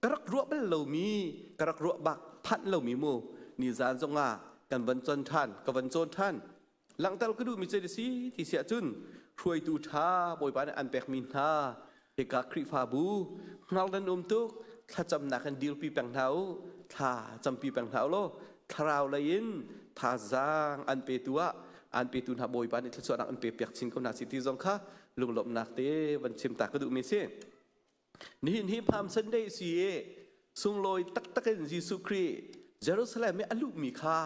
ka rak ruah bal lomi ka rak ruah bak phanh lomi mu nizan zongah kan van con ṭhan ka van cawn ṭhan langhter ka duhmi cu si ti si ahcun hruaitu ṭha Bawipa nih an pekmi hna hika Khrihfabu hngal nan um tuk thlacamnak in dirpi peng hna u thla campi peng hna u law thlarau lei in thazaang an petu ah an petu hna Bawipa nih thluachuahnak an pe piak chin ko hna si ti zong kha lunglawmhnak te van chim ta ka duhmi si. Nihin hi Palm Sunday si i sunglawi taktak in Jesuh Khrih Jerusalem i a luhmi kha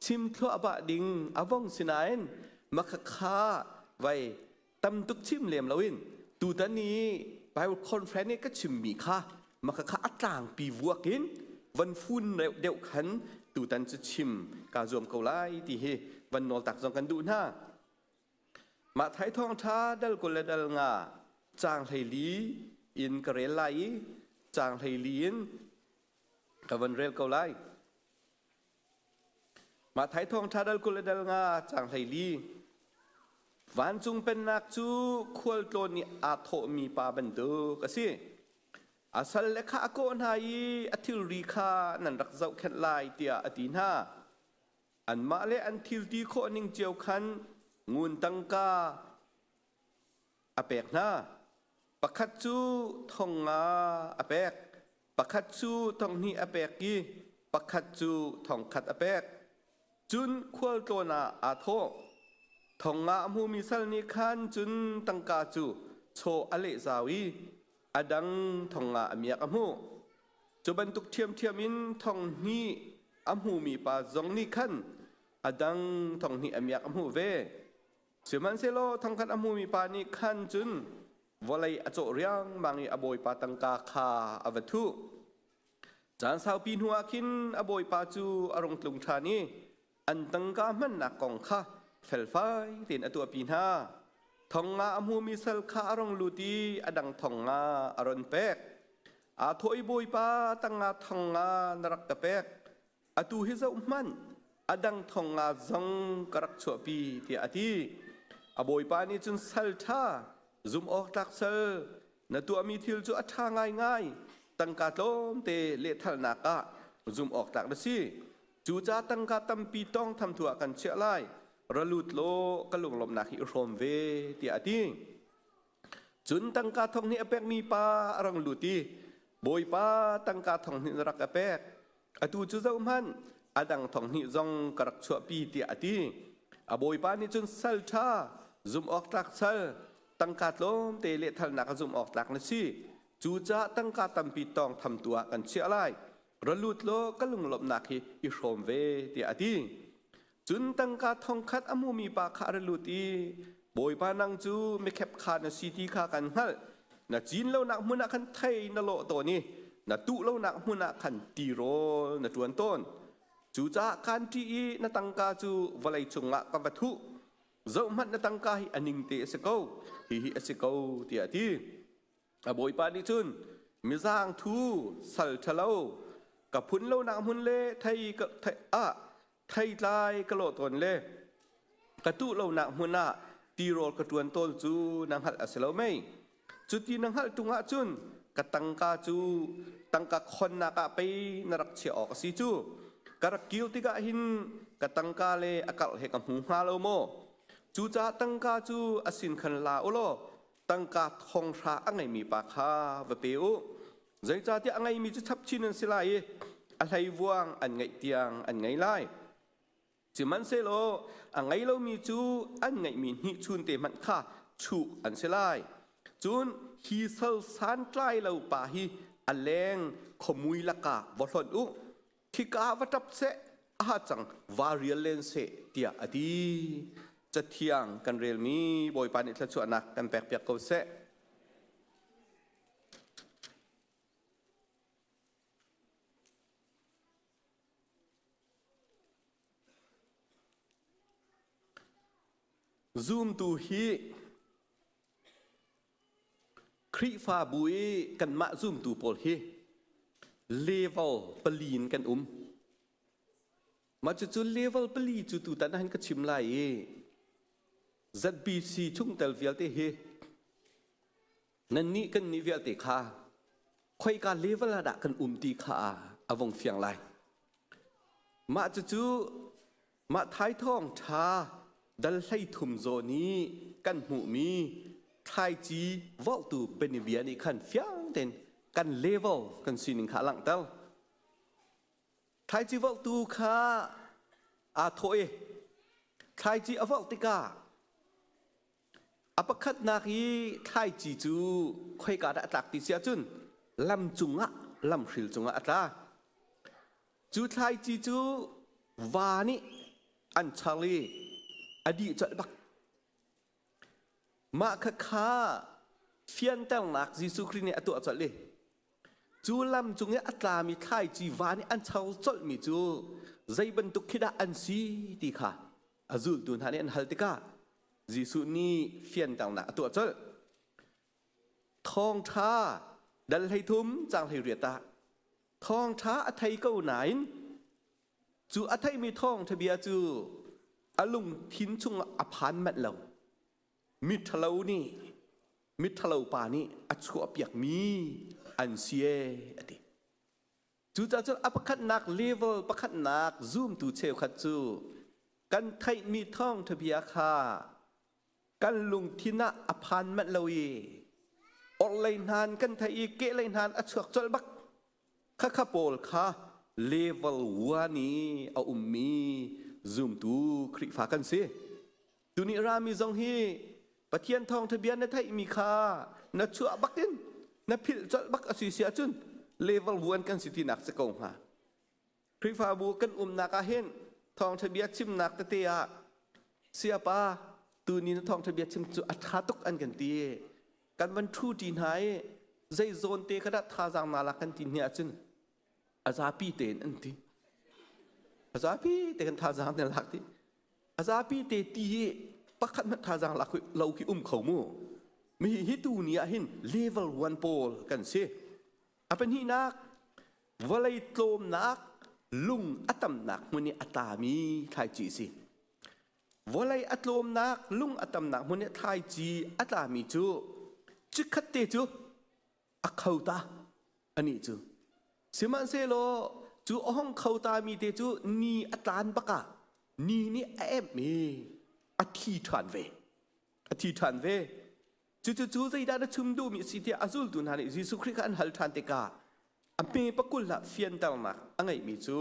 chim thluahmah ding a vong sinain makhakha vai tam tuk chim lem loin tutan i Bible conference i ka chimmi kha makhakha a tlangpi vuak in van fun deuh khan tutan cu chim kaa zuam ko lai ti hi van nawl tak zong kan duh hna. Mah thai thawngṭha dal 20 le dal nga caang 14 in ka rel lai i caang 14 in ka van rel ko lai. Mah thai thawngṭha dal 20 le dal nga caang 14 Vancung pennak cu khualtlawn nih aa thawhmi pa bantuk a si. A salle kha a kawh hna i a thilri kha nan rak zohkhenh lai tiah a ti hna. Anmah le an thil ti khawh ning cio khan ngun tangka a pek hna. Pakhat cu thong nga a pek, pakhat cu thong hnih a pek i pakhat cu thong khat a pek. Cun khualtlawn ah aa thawh. Thong nga a hmumi sal nih khan cun tangka cu chaw a leh zau i a dang thong nga a miak a hmuh. Cu bantuk ṭhiamṭhiam in thong hnih a hmumi pa zong nih khan a dang thong hnih a miak a hmuh ve. Sihmanhsehlaw thongkhat a hmumi pa nih khan cun vawlei a cawh riangmang i a bawipa tangka kha a va thuh. Caan saupi hnuah khin a bawipa cu a rung tlung ṭhan i an tangka hmannak kong kha felfai tein a tuahpi hna. Thong nga a hmumi sal kha a rung lut i a dang thong nga a ron pek. Aa thawh i Bawipa tanga thong nga na rak ka pek. Atu hi zohhmanh, a dang thong nga zong ka rak chuahpi tiah a ti. A bawipa nih cun sal ṭha, zumhawktlak sal, na tuahmi thil cu a ṭha ngaingai, tangka tlawmte lehthalnak ah zumhawktlak na si. Cucaah tangka tampi tawngtham tu ah kan chiah lai. Ra lut law ka lunglawmhnak hi i hrawm ve tiah a ti. Cun tangka thong hnih a pekmi pa a rang lut i Bawipa tangka thong hnih na rak ka pek. Atu cu zohhmanh, a dang thong hnih zong ka rak chuahpi tiah a ti. A bawipa nih cun sal ṭha, zumhawktlak sal, tangka tlawmte lehthalnak a zumhawktlak na si. Cucaah tangka tampi tawngthamtu ah kan chiah lai. Ra lut law ka lunglawmhnak hi i hrawm ve tiah a ti. Cun tangka thongkhat a hmumi pa kha a ra lut i Bawipa nang cu mikhep kha na si ti kha kan hngalh. Na cin lonak hmun ah khan thei na lawh tawn i na tuh lonak hmun ah khan tirawl na ṭuan tawn. Cucaah kaan ṭih i na tangka cu vawlei cungah ka va thuh. Zohhmanh na tangka hi a ningte a si ko, hihi a si ko, tiah a ti. A bawipa nih cun mizaang thu sal ṭhalo ka phun lonak hmun le thei ka thei ah theitlai ka lawh tawn le ka tuh lonak hmun ah tirawl ka ṭuan tawn cu na hngalh a si lo mei? Cuti na hngalh ṭung ahcun ka tangka cu tangka khonnak ah pei na rak chiah awk a si cu. Ka rak kir tikah hin ka tangka le a karh he ka hmu hnga lo maw? Cucaah tangka cu a sin khan la u law tangka thonghra a ngeimi pa kha va pe u. Zeicahtiah a ngeimi cu chap chin an si lai i a hleivuang an ngeih tiang an ngei lai. Sihmanhsehlaw a ngei lomi cu an ngeihmi hnihchun te hmanh kha chuh an si lai. Cun hi sal santlai lo pa hi a leng khuamui lakah va hlonh u. Khika ah va ṭap seh, aha cang va rial len seh tiah a ti. Cathiang kan relmi Bawipa nih thluachuahnak kan pekpiak ko seh. Zumtu hi Khrihfabu i kanmah zumtu pawl hi level pali in kan um. Mah cucu level pali cu tutan ah hin ka chim lai i ZBC chungtel vialte hi nannih kan nih vialte kha khoika level ah dah kan um ti kha a vong fiang lai. Mah cucu mah thaithawng ṭha dal 13 zawn i kan hmuhmi thlaici vorhtu bianabia nih khan fiang tein kan level kan sining kha a langhter. Thlaici vorhtu kha aa thawh i thlaici a vorh tikah a pakhatnak i thlaici cu khoika dah a tlak ti si ahcun lam cungah lamhril cungah a tla. Cu thlaici cu va nih an char i a dih colh bak. Mah khakha fianternak Jesuh Khrih nih a tuah colh i cu lam cung i a tlami thlaici va nih an char colhmi cu zei bantuk khi dah an si ti kha a zultu hna nih an hal tikah Jesuh nih fianternak a tuah colh. Thawngṭha dal 13 caang 18 ah thawngṭha a thei ko nain cu a theimi thawngṭha bia cu a lungthin chungah a phan manh lo. Miṭhalo nih miṭhalo pa nih a chuahpiakmi an si ee a ti. Cucaah cun a pakhatnak level pakhatnak zumtu cheukhat cu kan theihmi thawngṭha bia kha kan lungthin ah a phan manh lo i orhlei hnan kan theih i kehlei hnan a chuak colh bak. Khakha pawl kha level 1 i a ummi zumtu Khrihfa kan si. Tuni rami zong hi Pathian thawngṭha bia na theihmi kha na chuah bakin na philh colh bak a si si ahcun level 1 kan si tinak si ko hnga. Khrihfabu kan umnak ah hin thawngṭha bia chimnak tete ah siapa tuni na thawngṭha bia chim cu a ṭha tuk an kan ti. Kan van ṭhu ṭi hna i zei zawn te kha dah thazaang naa lak kan ti hni ahcun a zapi tein an ti. A zapi te kan thazaang na lak ti. A zapi te ti hi pakhat hmanh thazaang lak lo khi um kho mu. Mi hi tu ni ah hin level 1 pawl kan si. A pahnihnak vawlei tlawmnak lung a tamnak hmun i a tlami thlaici a si. Vawlei a tlawmnak lung a tamnak hmun i thlaici a tlami cu chikkhat te cu a kho ta anih cu. Sihmanhsehlaw cu a hong kho tami te cu ni a tlan bakah ni nih a emh i a thi ṭhan ve. A thi ṭhan ve. Cucu cu zeidah na chim duhmi a si tiah a zultu hna nih Jesuh Khrih kha an hal ṭhan tikah a hme pakul ah fianternak a ngeihmi cu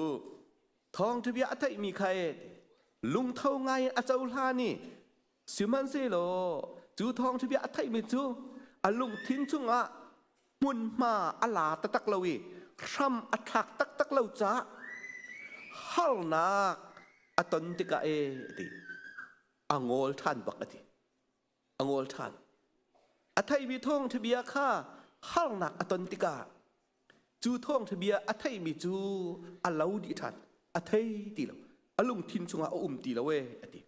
thawngṭha bia a theihmi kha e lungtho ngai in a cohlan i sihmanhsehlaw cu thawngṭha bia a theihmi cu a lungthin chungah hmunhma a la taktak lo i hram a thlak taktak lo caah harnak a ton tikah e ti a ngol ṭhan bak a ti. A ngol ṭhan. A theimi thawngṭha bia kha harnak a ton tikah cu thawngṭha bia a theimi cu a lo dih ṭhan. A thei ti lo. A lungthin chungah a um ti lo ee a ti.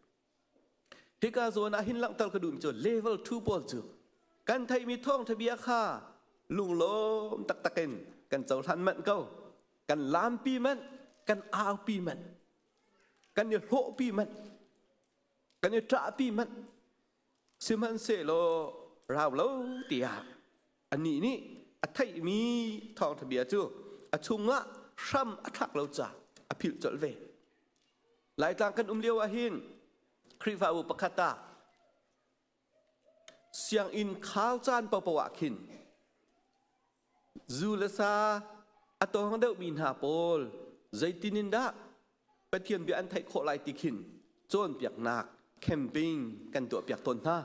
Hika zawn ah hin langhter ka duhmi cu level 2 pawl cu kan theimi thawngṭha bia kha lunglawm taktak in kan cohlan manh ko. Kan lampi manh, kan aupi manh, kan i hlawhpi manh. Kan i ṭahpi hmanh sihmanhsehlaw rau lo tiah anih nih a theihmi thawngṭha bia cu a chungah hram a thlak lo caah a philh colh ve. Laitlang kan um lio ah hin Khrihfabu pakhat ah sianginn khar caan paohpaoh ah khin zu le sa a tawng deuhmi hna pawl zeitin in dah Pathian bia an theih khawh lai ti khin cawnpiaknak camping kan tuahpiak tawn hna.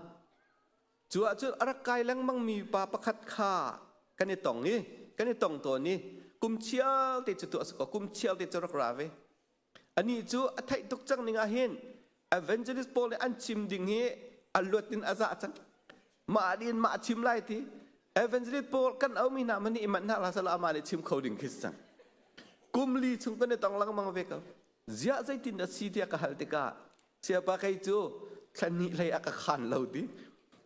Cu ahcun a rak kai lengmangmi pa pakhat kha kan i tong i kan i tong tawn i kum chial te cu tuah si kaw kum chial te cu rak ra ve. Anih cu a theih tuk cang ning ah hin evangelist pawl nih an chim ding hi a luat in a zah cang. Mah din mah chim lai ti evangelist pawl kan aumi hna man nih i manh hna la sala amah nih chim kho ding khi si cang. Kum li chung kan i tong lengmang ve ko. Ziah zeitin a si tiah ka hal tikah siapa kei cu thla hnih hlei a ka khan lo ti.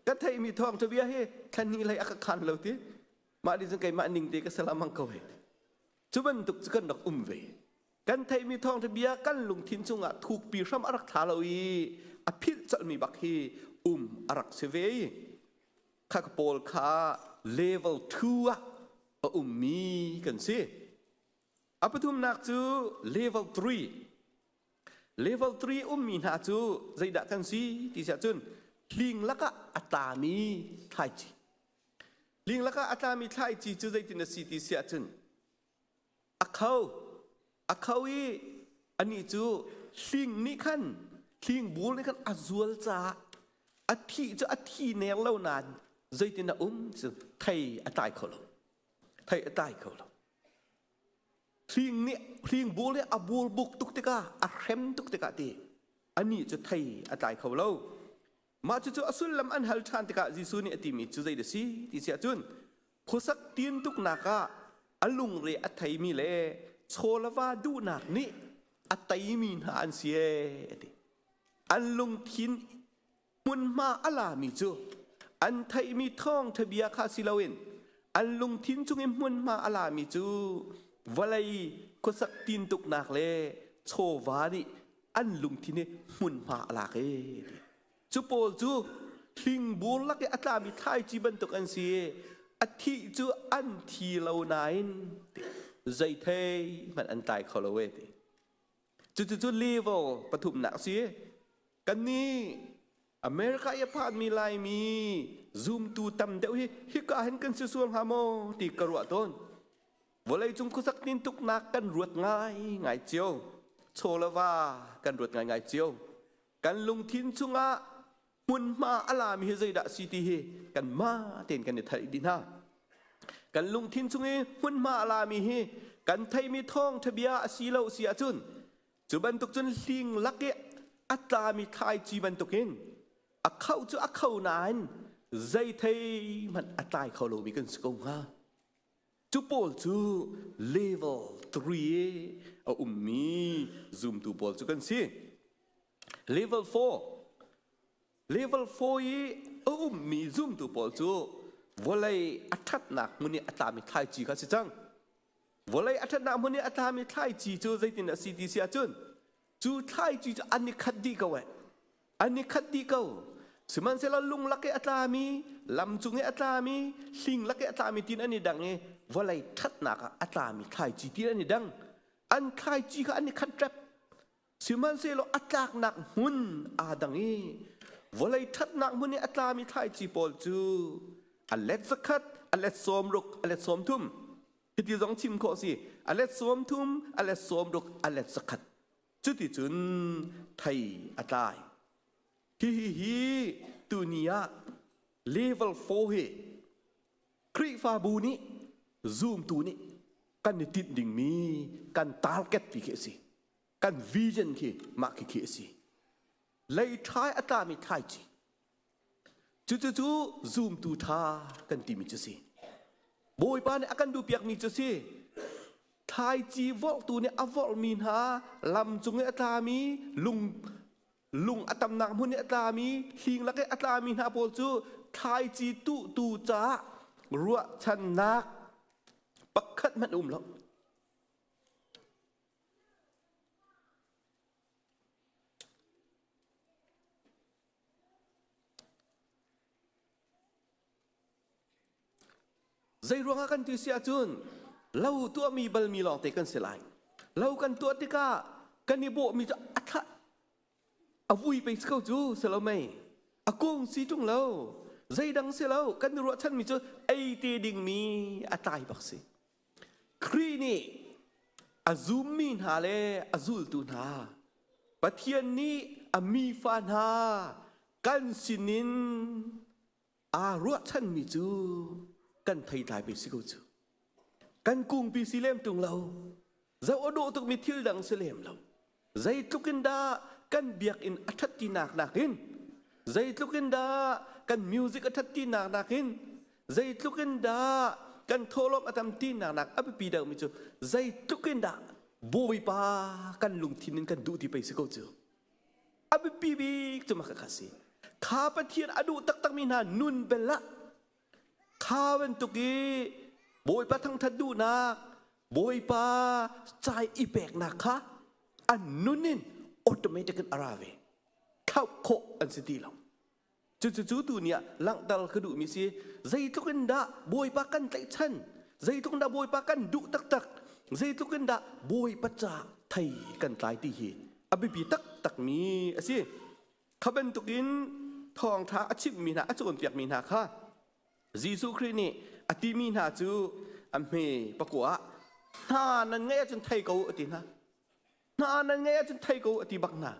Ka theihmi thawngṭha bia hi thla hnih hlei a ka khan lo ti. Mah nih cun keimah ning te ka salamang ko hei. Cu bantuk cu kan rak um ve. Kan theihmi thawngṭha bia kan lungthin chungah thukpi hram a rak thla lo i a philh colhmi bak hi um a rak si ve i kha pawl kha level 2 ah a ummi kan si. A pathumnak cu level 3. Level 3 ummi hna cu zeidah kan si ti siah cun hling lakah a tlami thlaici. Hling lakah a tlami thlaici cu zeitin a si ti siah cun a kho a kho i anih cu hling nih khan hling bul nih khan a zual caah a thih cu a thi ner lo nain zeitin a um cu thei a tlai kho lo thei a tlai kho lo hling nih hling bul nih a bul buk tuk tikah a hrem tuk tikah ti anih cu thei a tlai kho lo Mah cucu a sullam an hal ṭhan tikah Jesuh nih a timi cu zei a si ti si ahcun khuasak tintuknak ah a lungre a theimi le chawlava duhnak nih a teimi hna an si ee a ti. An lungthin hmunhma a lami cu an theihmi thawngṭha bia kha si loin an lungthin chung i hmunhma a lami cu vawlei khuasak tintuknak le chawva nih an lungthin hi hmunhma a lak ee ti. Cu pawl cu hlingbur lak i a tlami thlaici bantuk an si i a thih cu an thi lo nain zei thei hmanh an tlai kho lo ee ti. Cucu level pathumnak a si. Kannih America i a phanmi Laimi zumtu tam deuh hi hika hin kan si sual hnga maw ti ka ruah tawn. Vawleicung khuasak tintuknak kan ruat ngaingai cio. Chaw le va kan ruat ngaingai cio. Kan lungthin chungah hmunhma a lami hi zeidah si ti hi kanmah tein kan i theih dih hna. Kan lungthin chung i hmunhma a lami hi kan theihmi thawngṭha bia a si lo si ahcun cu bantuk cun hling lak i a tlami thlaici bantukin a kho cu a kho nain zei thei hmanh a tlai kho lomi kan si ko hnga. Cu pawl cu level 3 a ummi zumtu pawl cu kan si. Level 4 Level 4 i a ummi zumtu pawl cu vawlei a ṭhatnak hmun i a tlami thlaici kha si cang. Vawlei a ṭhatnak hmun i a tlami thlaici cu zeitin a si ti si ahcun cu thlaici cu an i khat dih ko eh. An i khat dih ko. Sihmanhsehlaw lung lak i a tlami, lam cung i a tlami, hling lak i a tlami tin an i dang i vawlei ṭhatnak ah a tlami thlaici tin an i dang. An thlaici kha an i khat rep. Sihmanhsehlaw a tlaknak hmun aa dang i vawlei ṭhatnak hmun i a tlami thlaici pawl cu a let zakhat, a let 60, a let 30. Hiti zong chim khawh si. A let 30, a let 60, a let zakhat. Cuticun thei a tlai. Hihi hi tuni ah level 4 hi Khrihfabu nih zumtu nih kan i tinh dingmi kan target ti khi a si. Kan vision khi mah khi khi a si. Lei ṭhai a tlami thlaici. Cucu zumtu ṭha kan timi cu si. Bawipa nih a kan duhpiakmi cu si. Thlaici vorhtu nih a vorhmi hna lam cung i a tlami lung lung a tamnak hmun i a tlami hling lak i a tlami hna pawl cu thlaici tuhtu caah ruahchannak pakhat hmanh um lo. Zei ruangah kan ti si ahcun lo tuahmi balmi lawngte kan si lai. Lo kan tuah tikah kan i bawhmi cu a thlah a vui pei si ko cu si lo mei a kung si ṭung lo zeidang si lo kan i ruahchanmi cu ei te dingmi a tlai bak si. Khrih nih a zummi hna le a zultu hna Pathian nih a mifa hna kan sinin aa ruahchanmi cu kan theitlai pe si ko cu. Kan kungpi si lem tung lo. Zoh a dawh tukmi thil dang si lem lo. Zeitluk in dah kan biakinn a ṭhat tinak nakin zeitluk in dah kan music a ṭhat tinak nakin zeitluk in dah kan thawhlawm a tam tinak nak a biapi deuhmi cu zeitluk in dah Bawipa kan lungthin in kan duh ti pei si ko cu. A biapi bik cu mah kha si. Kha Pathian a duh taktakmi hna nun bel ah kha bantuk i Bawipa thangthat duhnak, Bawipa cai i peknak kha an nun in automatic in a ra ve. Thlauh khawh an si ti lo. Cucu tu ni ah langhter ka duhmi si zeitluk in dah Bawipa kan tlaihchan, zeitluk in dah Bawipa kan duh taktak, zeitluk in dah Bawipa ca thei kan tlai ti hi a biapi taktakmi a si. Kha bantukin thawngṭha a chimhmi hna, a cawnpiakmi hna kha Jesuh Khrih nih a timi hna cu a hme pakua ah hna nan ngeih ahcun thei ko a ti hna. Hna nan ngeih ahcun thei ko a ti bak hna.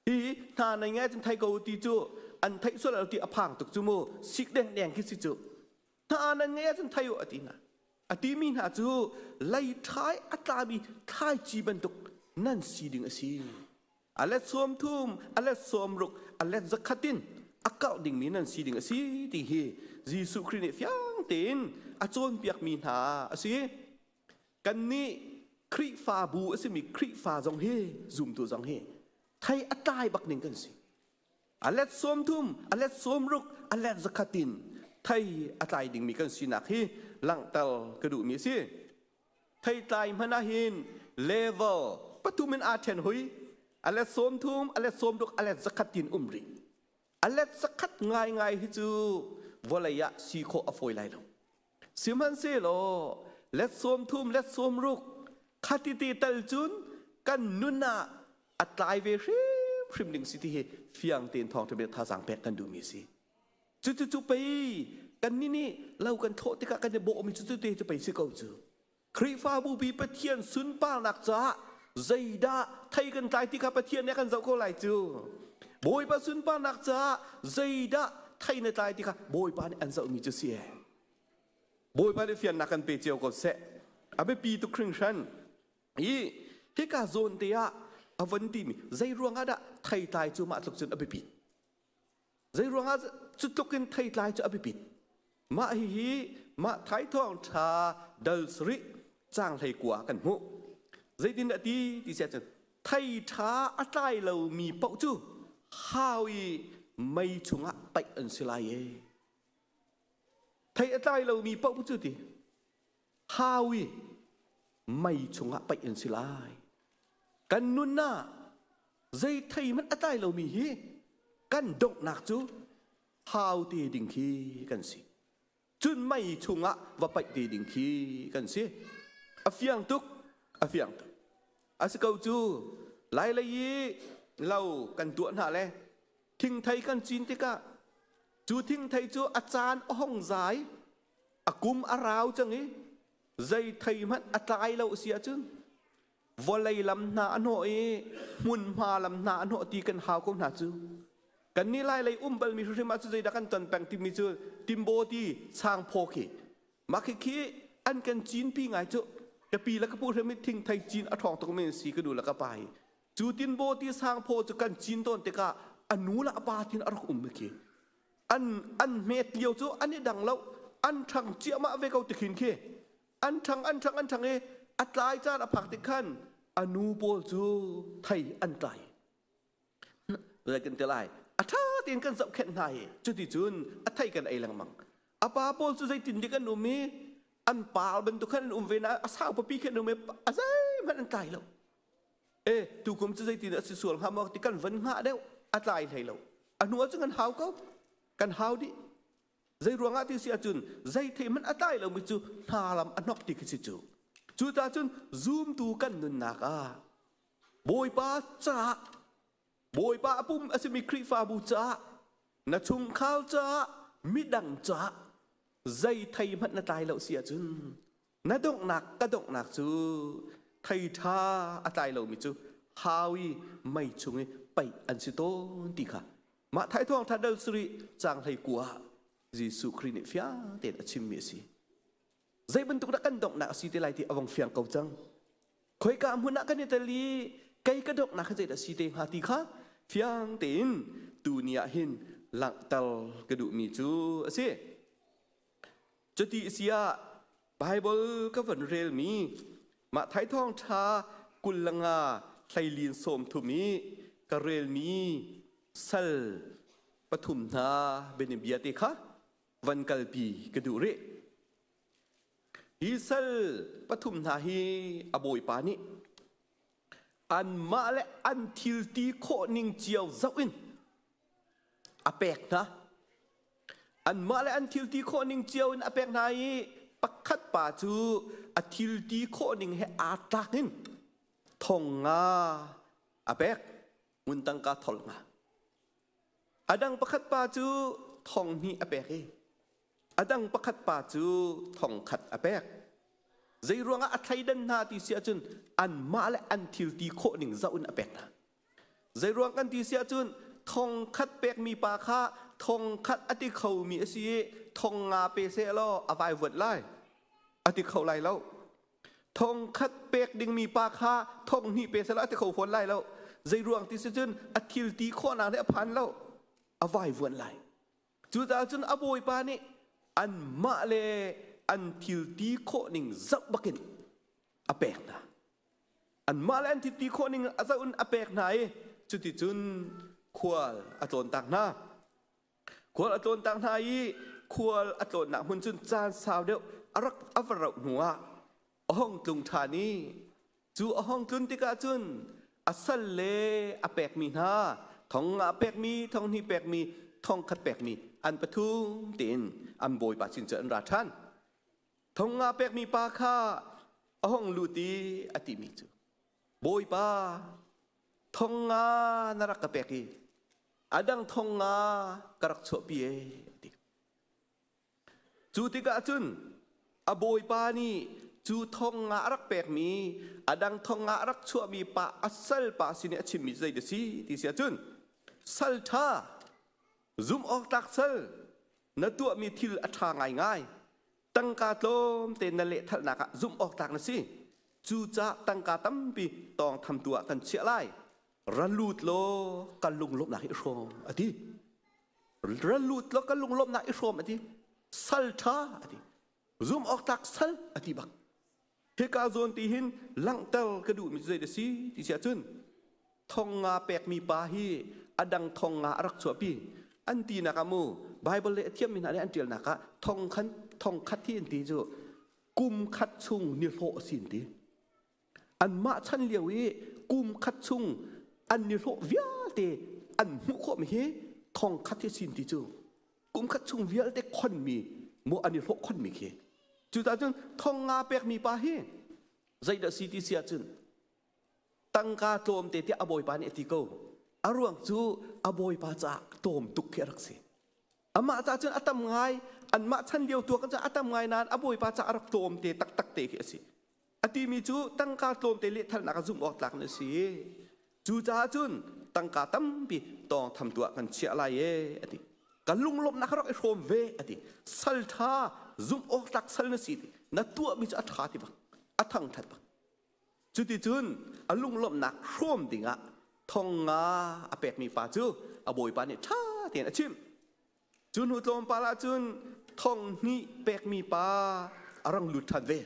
Hi hna nan ngeih ahcun thei ko ti cu an theih sual lo ti a phang tuk cu mu sik dengdeng khi si cu. Hna nan ngeih ahcun thei u a ti hna. A timi hna cu lei ṭhai a tlami thlaici bantuk nan si ding a si. A let 30, a let 60, a let 100 in a karh dingmi nan si ding a si ti hi Jesuh Khrih nih fiang tein a cawnpiakmi hna a si. Kannih Khrihfabu a simi Khrihfa zong hi zumtu zong hi thei a tlai bak ning kan si. A let 30, a let 60, a let 100 in thei a tlai dingmi kan sinak hi langhter ka duhmi a si. Theitlai hmanh ah hin level pathum in aa ṭhen hui. A let 30, a let 60, a let 100 tin um rih. A let 100 ngaingai hi cu vawlei ah si khawh a fawi lai lo. Sihmanhsehlaw let 30, let 60 khatiti tal cun kan nun ah a tlai ve hrimhrim ding si ti hi fiang tein thawngṭha bia thazaang pek kan duhmi a si. Cucu cu pei kannih nih lo kan thlawh tikah kan i bawhmi cu cu te cu pei si ko cu. Khrihfabu pi Pathian sunparnak caah zeidah thei kan tlai ti kha Pathian nih a kan zoh ko lai cu. Bawipa sunparnak caah zeidah thei na tlai ti kha Bawipa nih an zohmi cu si ee. Bawipa nih fiannak kan pe cio ko seh. A biapi tuk hringhran. I hika zawn te ah a von timi zei ruangah dah theitlai cu mah tluk cun a biapit. Zei ruangah cu tluk in theitlai cu a biapit? Mah hihi mah thaithawng ṭha dal sarih caang 19 kan hmuh. Zeitin dah ti ti siah cun thei ṭha a tlai lomi paoh cu hau i mei chungah paih an si lai e. Thei a tlai lomi paoh cu ti hau i mei chungah paih an si lai. Kan nun ah zei thei hmanh a tlai lomi hi kan donghnak cu hau te ding khi kan si. Cun mei chungah va paih te ding khi kan si. A fiang tuk, a fiang tuk. A si ko cu lai lei i lo kan tuah hna le thingthei kan cin tikah cu thingthei cu a caan a hong zai a kum a rau cang i zei thei hmanh a tlai lo si ahcun vawlei lam hna a hnawh i hmunhma lam hna a hnawh ti kan hau ko hna cu kan nih lai lei um balmi hrimhrim ah cu zeidah kan ton peng timi cu timbo ti changphaw khi mah khi khi an kan cin pi ngai cu ka pi le ka pu hrim i thingthei cin a ṭhawng tuk mi si ka nu le ka pa hi cu tinbo ti sangphaw cu kan cin tawn tikah a nu le a pa tin a rak um khi an an hmet lio cu an i dang lo an ṭhang ciahmah ve ko tikhin khi an ṭhang an ṭhang an ṭhang i a tlai caan a phak tik khan a nu pawl cu thei an tlai zei kan ti lai a ṭha tein kan zohkhenh hna hi cuticun a thei kan ei lengmang a pa pawl cu zeitin dik an um i an pa bantuk khan an um ve na a sau papi khan an um i a zeihmanh an tlai lo e tukum cu zeitin a si sual hnga maw ti kan van hngah deuh a tlai hlei lo a hnu ah cun kan hau ko kan hau dih Zei ruangah ti si ahcun zei thei hmanh a tlai lomi cu hna lam a hnok ti khi si cu. Cucaah cun zumtu kan nunnak ah Bawipa caah Bawipa a pum a simi Khrihfabu caah na chungkhar caah midang caah zei thei hmanh na tlai lo si ahcun na donghnak ka donghnak cu thei ṭha a tlai lomi cu hau i mei chung i paih an si tawn ti kha mah thaithawng ṭha dal sarih caang 19 ah Jesuh Khrih nih fiang tein a chimmi a si. Zei bantuk dah kan donghnak a si te lai ti a vong fiang ko cang. Khoika hmun ah kan i tel i kei ka donghnak hi zeidah si te hnga ti kha fiang tein tuni ah hin langhter ka duhmi cu a si. Cuti a si ah Baibal ka van relmi mah thaithawng ṭha 25 hleilin 30 i ka relmi sal. pathum hna bianabia te kha van kalpi ka duh rih. Hi sal pathum hna hi a bawipa nih anmah le an thil ti khawh ning cio zoh in a pek hna. Anmah le an thil ti khawh ning cio in a pek hna i pakhat pa cu a thil ti khawh ning he aa tlak in thong nga a pek ngun tangka thol nga. A dang pakhat pa cu thong hnih a pek i a dang pakhat pa cu thong khat a pek. Zei ruangah a thleidan hna ti si ahcun anmah le an thil ti khawh ning zoh in a pek hna. Zei ruang kan ti si ahcun thong khat pekmi pa kha thong khat a ti khomi a si i thong nga pe seh law a vaivuanh lai. A ti kho lai lo. Thong khat pek dingmi pa kha thong hnih pe seh law a ti kho fawn lai lo. Zei ruang ti si cun a thil ti khawhnak nih a phan lo. A vaivuanh lai. Cucaah cun a bawipa nih anmah le an thil ti khawh ning zoh bakin a pek hna. Anmah le an thil ti khawh ning a zoh in a pek hna i cuticun khual a tlawntak hna. Khual a tlawntak hna i khual a tlawnnak hmun cun caan sau deuh a rak a va rauh hnuah a hung tlung ṭhan i Cu a hong tlun tikah cun a sal le a pekmi hna thong nga pekmi, thong hnih pekmi, thong khat pekmi an pathum tein an bawipa sin cu an ra ṭhan. Thong nga pekmi pa kha a hong lut i a timi cu, Bawipa, thong nga na rak ka pek i a dang thong nga ka rak chuahpi e, a ti. Cu tikah cun a bawipa nih cu thong nga a rak pekmi a dang thong nga a rak chuahmi pa a salpa sin i a chimmi cu zeidah a si ti si ahcun sal ṭha zumh awk tlak sal na tuahmi thil a ṭha ngaingai tangka tlawmte na lehthalnak ah zumh awk tlak na si cucaah tangka tampi tawngthamtu ah kan chiah lai ra lut law ka lunglawmhnak hi i hrawm a ti ra lut law ka lunglawmhnak i hrawm a ti sal ṭha a ti zum awk tlak sal a ti bak hika zawn ti hin langhter ka duhmi cu zei a si ti si ahcun thong nga pekmi pa hi a dang thong nga a rak chuahpi an ti nak ah mu Bible le a thiammi hna nih an ṭialnak ah thong khan thong khat hi an ti cu kum khat chung nihlawh a si an ti Anmah chan lio i kum khat chung an nihlawh vialte an hmuh khawhmi hi thong khat hi sin ti cu kum khat chung vialte khonmi mu an i hlawh khonmi khi cucaah cun thong nga pekmi pa hi zeidah si ti si ahcun tangka tlawmte tiah a bawipa nih a ti ko a ruang cu a bawipa caah tlawm tuk khi a rak si amah ca cun a tam ngai anmah chan lio tuak cun a tam ngai nain a bawipa caah a rak tlawmte taktak te khi a si A timi cu tangka tlawmte lehthalnak a zumh awk tlak na si. Cucaah cun tangka tampi tawng tham tuah kan chiah lai e a ti. Ka lunglawmhnak rak i hrawm ve a ti. Sal ṭha zumh awk tlak sal na si ti. Na tuahmi cu a ṭha ti bak. A thangṭhat bak. Cuticun a lunglawmhnak hrawm dingah thong nga a pekmi pa cu a bawipa nih ṭha tein a chimh. Cu hnu tlawmpal ah cun thong hnih pekmi pa a rang lut ṭhan ve.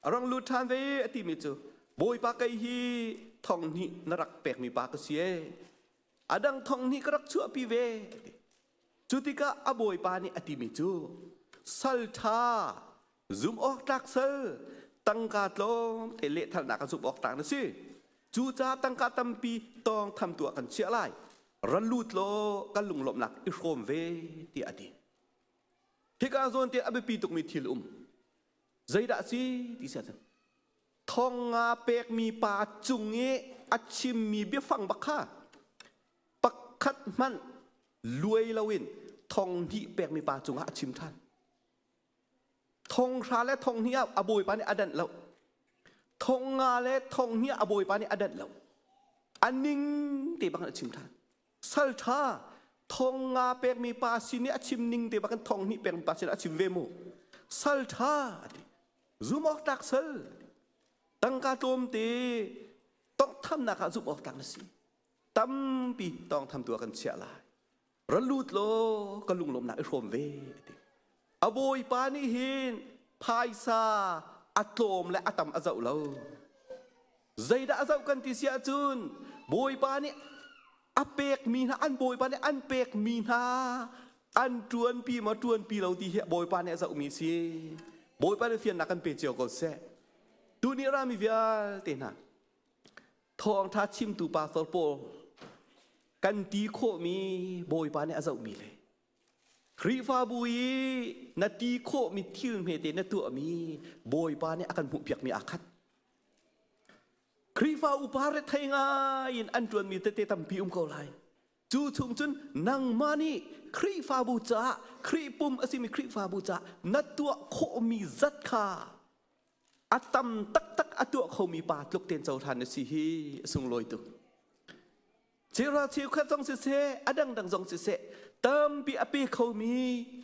A rang lut ṭhan ve a timi cu Bawipa kei hi thong hnih na rak pekmi pa ka si e. A dang thong hnih ka rak chuahpi ve. Cu tikah a bawipa nih a timi cu sal ṭha Zumh awk tlak sal tangka tlawmte lehthalnak ah zumh awk tlak na si. Cucaah tangka tampi tawng tham tu ah kan chiah lai. Ra lut law kan lunglawmhnak i hrawm ve tiah a ti. Hika zawn te a biapi tukmi thil um. Zeidah a si ti si ahcun thong nga pekmi pa cung i a chimmi biafang bak kha pakhat hmanh luai loin thong hnih pekmi pa cungah a chim ṭhan. Thong hra le thong hnih ah a bawipa nih a danh lo. Thong nga le thong hnih ah a bawipa nih a danh lo. A ning te bak in a chim ṭhan. Sal ṭha thong nga pekmi pa sin i a chim ning te bak in thong hnih pekmi pa sin a chim ve mu. Sal ṭha a ti. Zum awk tlak sal. Tangka tlawmte tonghthamnak ah zumh awk tlak na si. Tampi tawngtham tu ah kan chiah lai. Ra lut law ka lunglawmhnak i hrawm ve ti. A bawipa nih hin phaisa a tlawm le a tam a zoh lo. Zeidah a zoh kan ti si ahcun bawipa nih A pekmi hna an bawipa nih an pekmi hna an ṭuanpi maw ṭuanpi lo ti hi bawipa nih a zohmi si. Bawipa nih fiannak kan pe cio ko seh. Tuni rami vialte hna thawngṭha chimtu pastor pawl kan ti khawhmi bawipa nih a zohmi le Khrihfabu i na ti khawhmi thil hmete na tuahmi bawipa nih a kan hmuhpiakmi aa khat. Khrihfa upa rethei ngai in an ṭuanmi tete tampi um ko lai. Cu chung cun nangmah nih Khrihfabu caah Khrih pum a simi Khrihfabu caah na tuah khawhmi zat kha a tam taktak a tuah khomi pa tluk ten cohlan na si hi a sunglawi tuk. Cheuhra cheukhat zong siseh, a dangdang zong siseh, tampi a pe khomi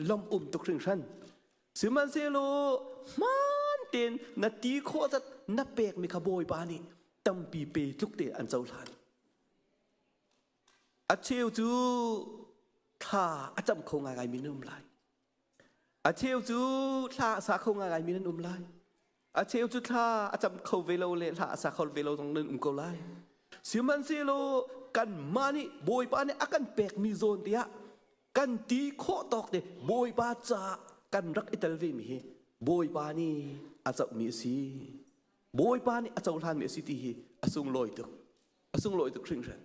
lawmh um tuk hringhran. Sihmanhsehlaw hmaan tein na ti khawh zat na pekmi kha Bawipa nih tampi pe tluk tein an cohlan. A cheu cu thla a cam kho ngaingaimi nan um lai. A cheu cu thla a sa kho ngaingaimi nan um lai. A cheu cu thla a cam kho ve lo le thla a sa kho ve lo zong nan um ko lai. Sihmanhsehlaw kanmah nih Bawipa nih a kan pekmi zawn te ah kan ti khawh tawk te Bawipa caah kan rak i tel vemi hi Bawipa nih a cohmi a si. Bawipa nih a cohlanmi a si ti hi a sunglawi tuk. A sunglawi tuk hringhran.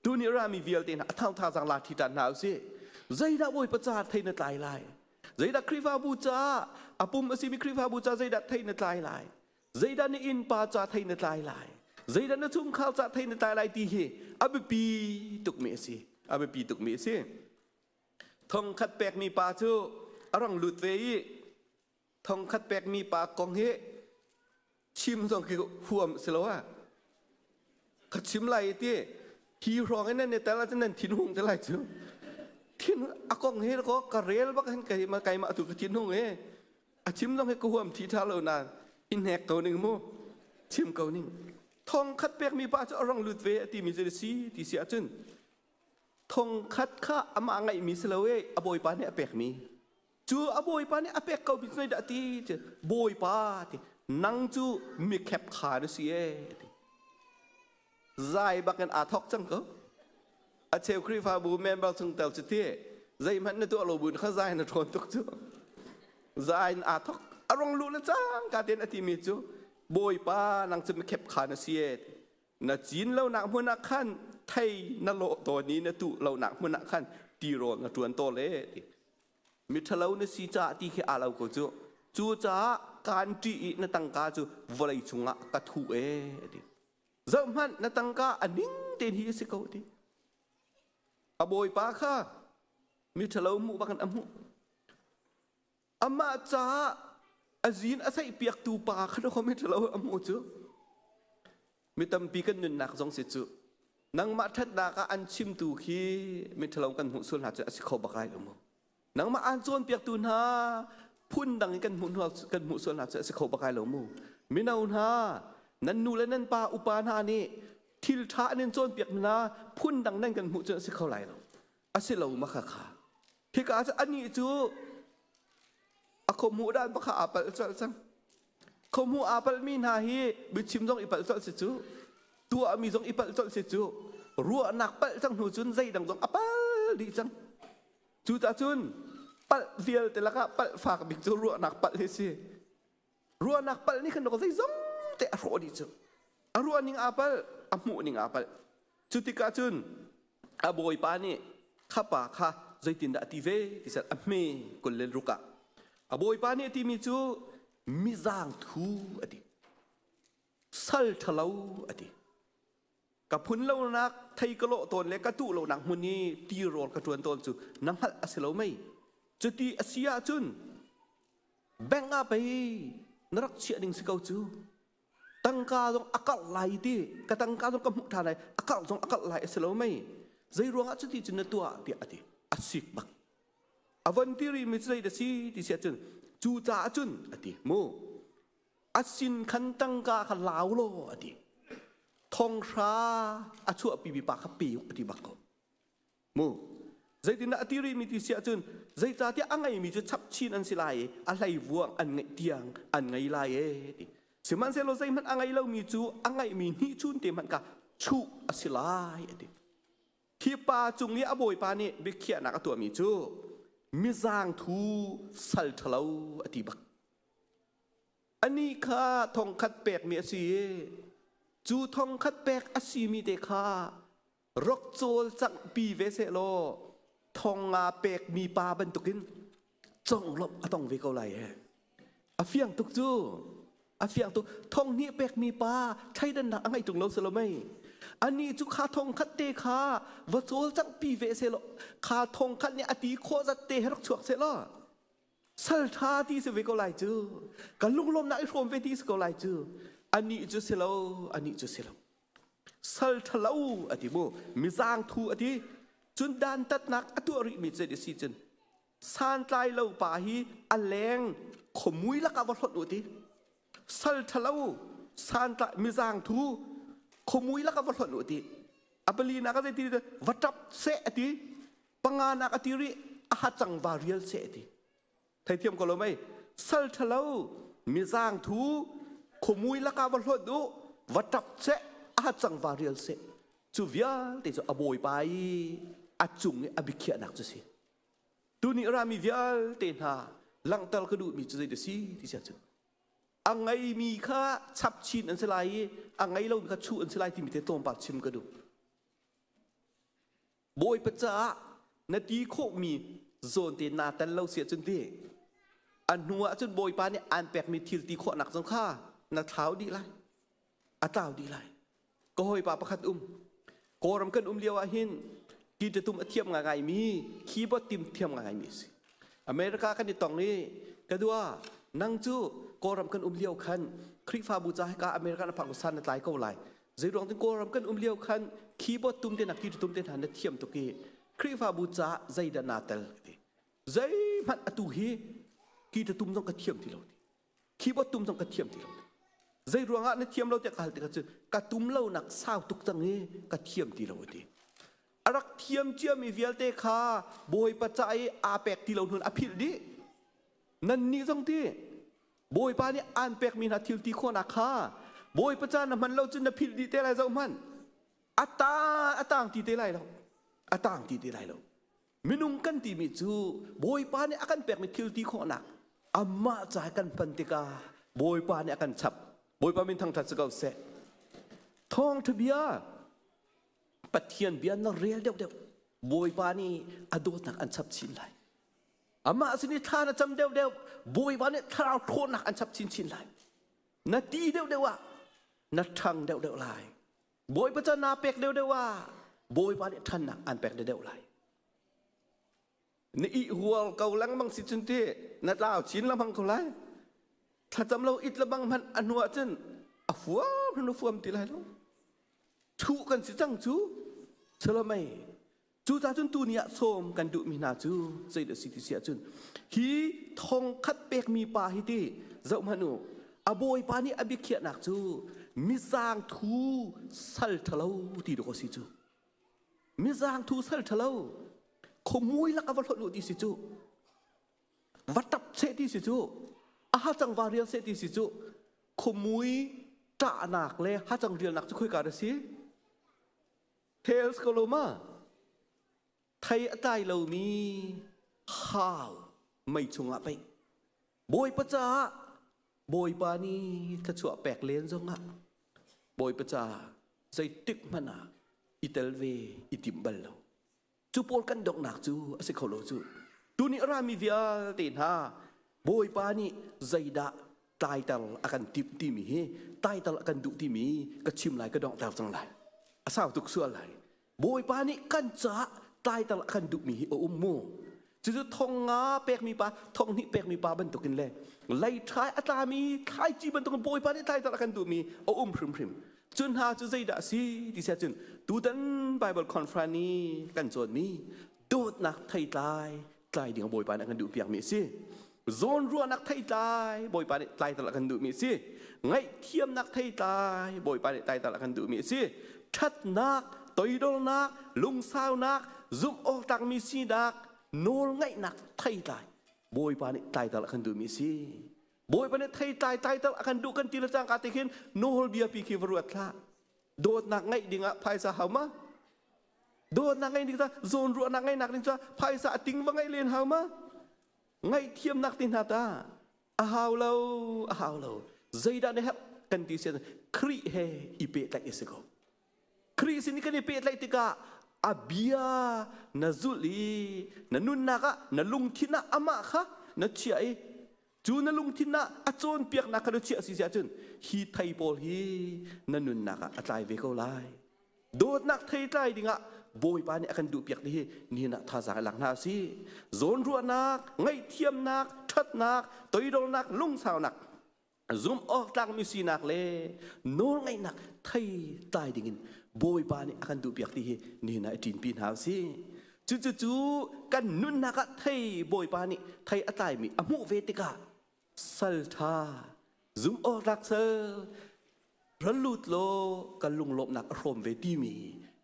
Tuni rami vialte hna a thang thazang la thi tan hna usih. Zeidah Bawipa caah thei na tlai lai? Zeidah Khrihfabu caah a pum a simi Khrihfabu caah zeidah thei na tlai lai? Zeidah na innpa caah thei na tlai lai? Zeidah na chungkhar caah thei na tlai lai ti hi a biapi tukmi a si. A biapi tukmi a si. Thongkhat pekmi pa cu a rang lut ve i thongkhat pekmi pa kong hi chim zong khi huam si lo ah ka chim lai ti hi hrawng in nan i tel ahcun nan thin hung te lai cu thin a kong hi ko ka rel bak hin kai ma kai ma tu ka thin hung e a chim zong hi ka huam thi tha lo na in hnek ko ning mu chim ko ning thong khat pek mi pa cu a rong lut ve a ti mi cu si ti si ahcun thong khat kha amah ngaih mi si lo e a bawipa nih a pek mi Cu a bawipa nih a pek ko mi cu dah ti ti bawipa ti nang cu mikhep kha na si e ti zai bakin aa thok cang ko a cheu Khrihfabu member chung tel cu ti zeihmanh na tuah lo buin kha zai na ṭhawn tuk cu zai in aa thok a rong luh le cang ka ten a timi cu bawipa nang cu mikhep kha na si e na cin lonak hmun ah khan thei na lawh tawn i na tuh lonak hmun ah khan tirawl na ṭuan tawl e ti miṭhalo na si caah ti khi aa lo ko cu cucaah kaan ṭih i na tangka cu vawlei chungah ka thuh e ti zohhmanh na tangka a ning tein hi a si ko ti a bawipa kha miṭhalo hmuh bakin a hmuh amah caah a zin a saihpiaktu pa kha na miṭhalo a hmuh cu mi tampi kan nunnak zong si cu nangmah ṭhatnak ah an chimtu khi miṭhalo kan hmuh sual hna cu a si kho bak lai lo mu nangmah aan cawnpiaktu hna phun dang in kan hmuh kan hmuh sual hna cu a si kho bak lai lo mu mino hna nan nu le nan pa upa hna nih thil ṭha an in cawnpiak hna phun dang nan kan hmuh cu a si kho lai lo a si lo ma kha kha hika cu anih cu a khuamuh dan pakha aa palh colh cang khuamuh aa palhmi hna hi biachim zong i palh colh si cu tuahmi zong i palh colh si cu ruahnak palh cang hnu cun zeidang zong a pal dih cang cucaah cun palh vialte lakah palh fak bik cu ruahnak palh hi si Ruahnak palh nih khan zeizong te a hrawh dih cu. A ruah ning aa palh, a hmuh ning aa palh. Cu tikah cun a bawipa nih kha pa kha zeitindah a ti ve ti sal a hme 26 ah. A bawipa nih a timi cu mizang thu a ti. Sal ṭhalo a ti. Ka phun lonak thei ka lawh tawn le ka tuh lonak hmun i tirawl ka ṭuan tawn cu na hngalh a si lo mei? Cuti a si ahcun bank ah pei na rak chiah ding si ko cu. Tangka zong a karh lai ti ka tangka zong ka hmuh ṭhan lai a karh zong a karh lai a si lo mei? Zei ruangah cuti cun na tuah tiah a ti. A sik bak. A von ti rihmi cu zei dah si ti si ahcun cu caah cun a ti mu a sin khan tangka kha lau law a ti thonghra a chuahpi mi pa kha pe a ti bak ko mu zeitindah a ti rihmi ti si ahcun zeicahtiah a ngeimi cu chap chin an si lai i a hleivuang an ngeih tiang an ngei lai e ti sihmanhsehlaw zeihmanh a ngei lomi cu a ngeihmi hnih chun te hmanh kha chuh a si lai a ti. Hi pa cung i a bawipa nih biakhiahnak a tuahmi cu mizang thu sal ṭhalo a ti bak. Anih kha thongkhat pekmi a si i cu thongkhat pek a simi te kha rok cawlcangh pi ve sehlaw thonga pekmi pa bantukin conglawmh a tong ve ko lai e. A fiang tuk cu. A fiang tuk. Thong hnih pekmi pa thleidannak a ngeih ṭung lo si lo mei. Anih cu kha thong khat te kha va cawlcangh pi ve sehlaw kha thong khat nih a ti khawh zat te he rak chuak sehlaw sal ṭha ti si ve ko lai cu. Ka lunglawmnak i hrawm ve ti si ko lai cu. Anih cu si lo, anih cu si lo. Sal ṭhalo a ti mu mizang thu a ti cun dantatnak a tuah rihmi cu a si cun santlai lo pa hi a leng khomui lakah va hlonh u ti sal ṭhalo santlai mizang thu khomui lakah va hlonh u ti a palinak a zei ti va ṭap seh a ti panganak a ti rih a hacang va rial seh a ti Theithiam ko lo mei? Sal ṭhalo, mizang thu, khuamui lakah va hlonh u, va ṭap seh, a cang va rial seh. Cu vialte cu a bawipa i a cung i a biakhiahnak cu si. Tuni rami vialte hna langhter ka duhmi cu zei si ti si ahcun a ngeimi kha chap chin an si lai i a ngei lomi kha chuh an si lai timi te tlawmpal chim ka duh. Bawipa caah na ti khawhmi zawn te naa tel lo si ahcun ti a hnu ah cun Bawipa nih aan pekmi thil ti khawhnak zong kha na thlau dih lai a tlau dih lai ka hawipa pakhat um Kawlram kan um lio ah hin guitar tum a thiam ngaingaimi keyboard tim thiam ngaingaimi a si America kan i tong i ka dua nang cu Kawlram kan um lio khan Khrihfabu ca hika America na phak san na tlai ko lai Zeiruang tin Kawlram kan um lio khan keyboard tum te na guitar tum te hna na thiam tuk i Khrihfabu caah zeidah naa tel ti. Zeihmanh atu hi guitar tum zong ka thiam ti lo ti. Keyboard tum zong ka thiam ti lo ti. Zei ruangah na thiam lo tiah ka hal tikah cun ka tum lo nak sau tuk cang i ka thiam ti lo ti. A rak thiam ciami vialte kha Bawipa ca i aa pek ti lo hnun a philh dih. Nannih zong ti Bawipa nih aan pekmi hna thil ti khawhnak kha Bawipa ca na hman lo cun na philh dih te lai zoh hmanh. A ta a tang ti te lai lo. A tang ti te lai lo. Minung kan timi cu Bawipa nih a kan pekmi thil ti khawhnak amah ca kan hman tikah Bawipa nih a kan chap. Bawipa min thangṭhat si ko seh. Thawngṭha bia Pathian bia na rel deuhdeuh Bawipa nih a dawtnak an chap chin lai. Amah sin i thla na cam deuhdeuh Bawipa nih thlarau ṭhawnnak an chap chinchin lai. Na ti deuhdeuh ah na ṭhang deuhdeuh lai. Bawipa ca naa pek deuhdeuh ah Bawipa nih ṭhannak an pek deuhdeuh lai. Na ih hual ko lengmang si cun ti na tlau chin lengmang ko lai. Thlacam lo it lebang hmanh a hnu ah cun a fuam na fuam ti lai lo. Thuh kan si cang cu. Salomei Cucaah cun tuni ah sawm kan duhmi hna cu zeidah si ti si ahcun hi thongkhat pekmi pa hi ti zoh hmanh u a bawipa nih a biakhiahnak cu mizang thu sal ṭhalo ti dawk a si cu mizang thu sal ṭhalo khuamui lak a va hlonh u ti si cu va ṭap seh ti si cu a hacang va rial seh ti si cu khuamui ṭahnak le hacang rialnak cu khoika dah si Tales ko lo ma? Thei a tlai lomi hau mei chungah pei. Bawipa caah Bawipa nih thluachuah pek len zongah Bawipa caah zeitik hmanh ah i tel ve i tim bal lo. Cu pawl kan donghnak cu a si kho lo cu. Tuni a rami vialte hna Bawipa nih zeidah tlaiter a kan timh timi hi tlaiter a kan duh timi ka chim lai ka donghter cang lai. A sau tuk sual lai. Bawipa nih kan caah tlaiter a kan duhmi hi a um mu. Cucu thong nga pekmi pa, thong hnih pekmi pa bantukin le lei ṭhai a tlami thlaici bantukin Bawipa nih tlaiter a kan duhmi a um hrimhrim. Cu hna cu zeidah a si ti siah cun tutan Bible Conference i kan cawnmi dawtnak theitlai tlai ding Bawipa nih a kan duhpiakmi a si. Zawnruahnak theitlai Bawipa nih tlaiter a kan duhmi a si. Ngaihthiamnak theitlai Bawipa nih tlaiter a kan duhmi a si. Ṭhatnak, toidornak, lungsaunak, zumh awk tlakmi sinak, nawlngaihnak theitlai Bawipa nih tlaiter a kan duhmi a si. Bawipa nih theitlai tlaiter a kan duh kan ti le cangka te khin nawlbia pi khi va ruat hlah. Dawtnak ngeih dingah phaisa hau ma? Dawtnak ngeih ding ca zawnruahnak ngeihnak ding ca phaisa a ting va ngeih len hau ma? Ngaihthiamnak ti hna ta a hau lo, a hau lo. Zeidah na herh kan ti sian Khrih he i pehtlaih a si ko. Khrih sin i kan i pehtlaih tikah a bia na zulh i na nunnak ah na lungthin ah amah kha na chiah i cu na lungthin ah a cawnpiaknak kha na chiah si si ahcun hi thei pawl hi na nunnak ah a tlai ve ko lai. Dawtnak thei tlai dingah Bawipa nih a kan duhpiak ti hi nihin ah thazaang i lak hna u sih. Zawnruahnak, ngaihthiamnak, ṭhatnak, toidornak, lungsaunak, zumh awk tlakmi sinak le nawlngaihnak thei tlai dingin Bawipa nih a kan duhpiak ti hi nihin ah i ṭinpi hna u sih. Cucu kan nunnak ah thei Bawipa nih thei a tlaimi a hmuh ve tikah sal ṭha zumh awk tlak sal ra lut law kan lunglawmhnak a hrawm ve timi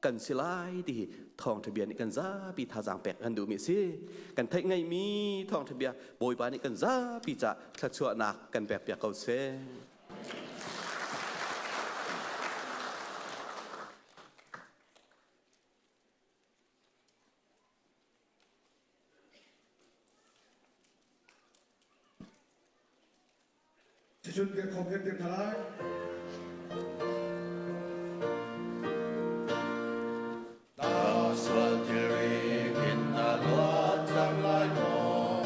kan si lai ti hi thawngṭha bia nih kan zapi thazaang pek kan duhmi a si. Kan theih ngaimi thawngṭha bia Bawipa nih kan zapi ca thluachuahnak kan pekpiak ko seh. Cucun biakhawm kan dir hna lai. Na sual thilri in na luat cang lai maw?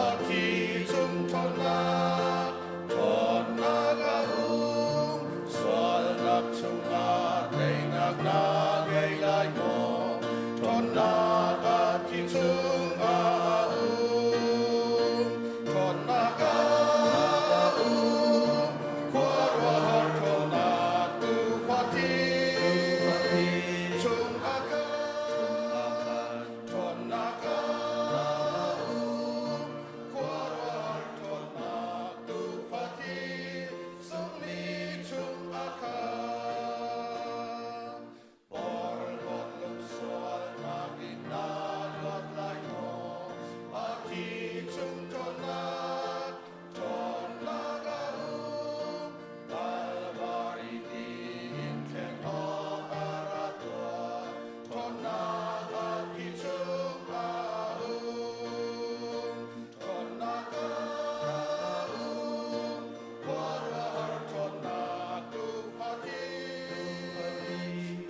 A thi chung ṭhawnnak, ṭhawnnak a um. Sualnak chungah teinak na ngei lai maw? Ṭhawnnak a thi chungah a um. Ṭhawnnak a um. Khuaruahhar ṭhawnnak tuufa thi chungah khan ṭhawnnak a um. Khuaruahhar ṭhawnnak tuufa thi sungmi chungah khan. Porhlawt lungsualnak in na luat lai maw? A thi chung ṭhawnnak, ṭhawnnak a um. Kalvari ti in thleng awk a ra tuah. Ṭhawnnak a thi chung a um. Ṭhawnnak a um. Khuaruahhar ṭhawnnak tuufa thi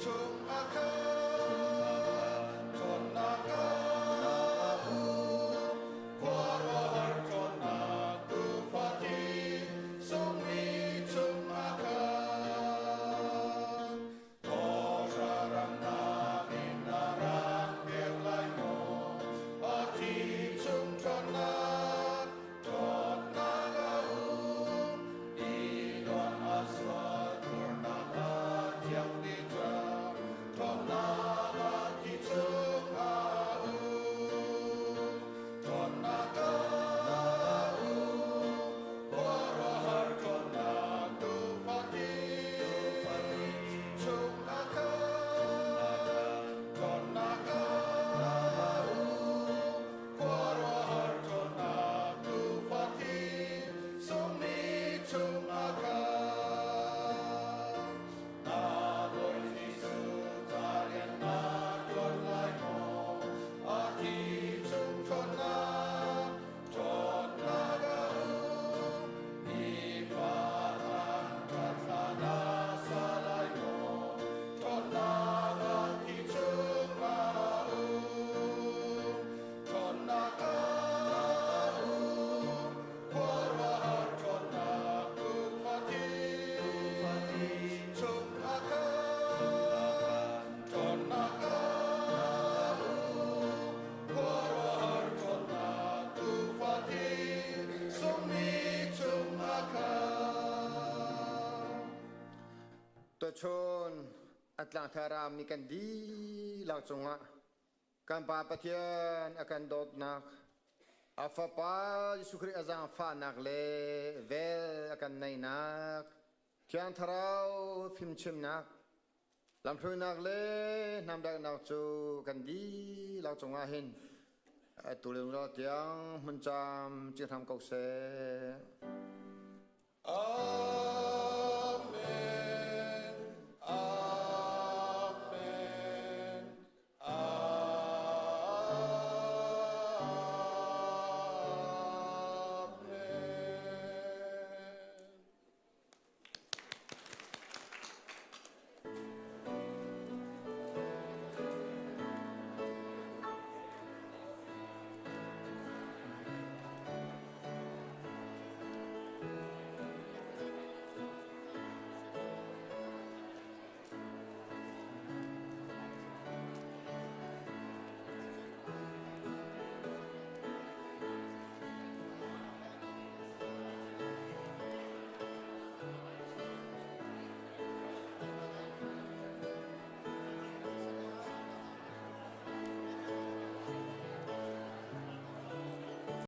chungah khan ṭhawnnak a um. Khuaruahhar ṭhawnnak tuufa thi sungmi chungah khan. Thawhraramnak in na rak pek lai maw? A thi chung ṭhawnnak, ṭhawnnak a um. I nuam a sual thurnak a thiang dih cang. Ṭhawnnak a thi chung a um. Ṭhawnnak a um. Khuaruahhar ṭhawnnak tuufa thi chungah khan ṭhawnnak a um. Khuaruahhar ṭhawnnak tuufa thi sungmi chungah khan. Na Bawi Jesuh ca rian na ṭuan lai maw? A thi chung ṭhawnnak ṭhawnnak a um. Nifa thangṭhat hla na sa lai maw? Ṭhawnnak a thi chungah um. Ṭhawnnak a um. Khuaruahhar ṭhawnnak tuufa thi chungah khan ṭhawnnak a um. Khuaruahhar ṭhawnnak tuufa thi sungmi chungah khan. Tuchun a tlangthar mi kan dihlak cungah kan Pa Pathian a kan dawtnak, a Fapa Jesuh Khrih a zaangfahnak le vel a kan neihnak, Thiang Thlarau fimchimnak, Lamhruainak le hnamdaihnak cu kan dihlak cungah hin atu le zungzal tiang hmun camcin hram ko seh.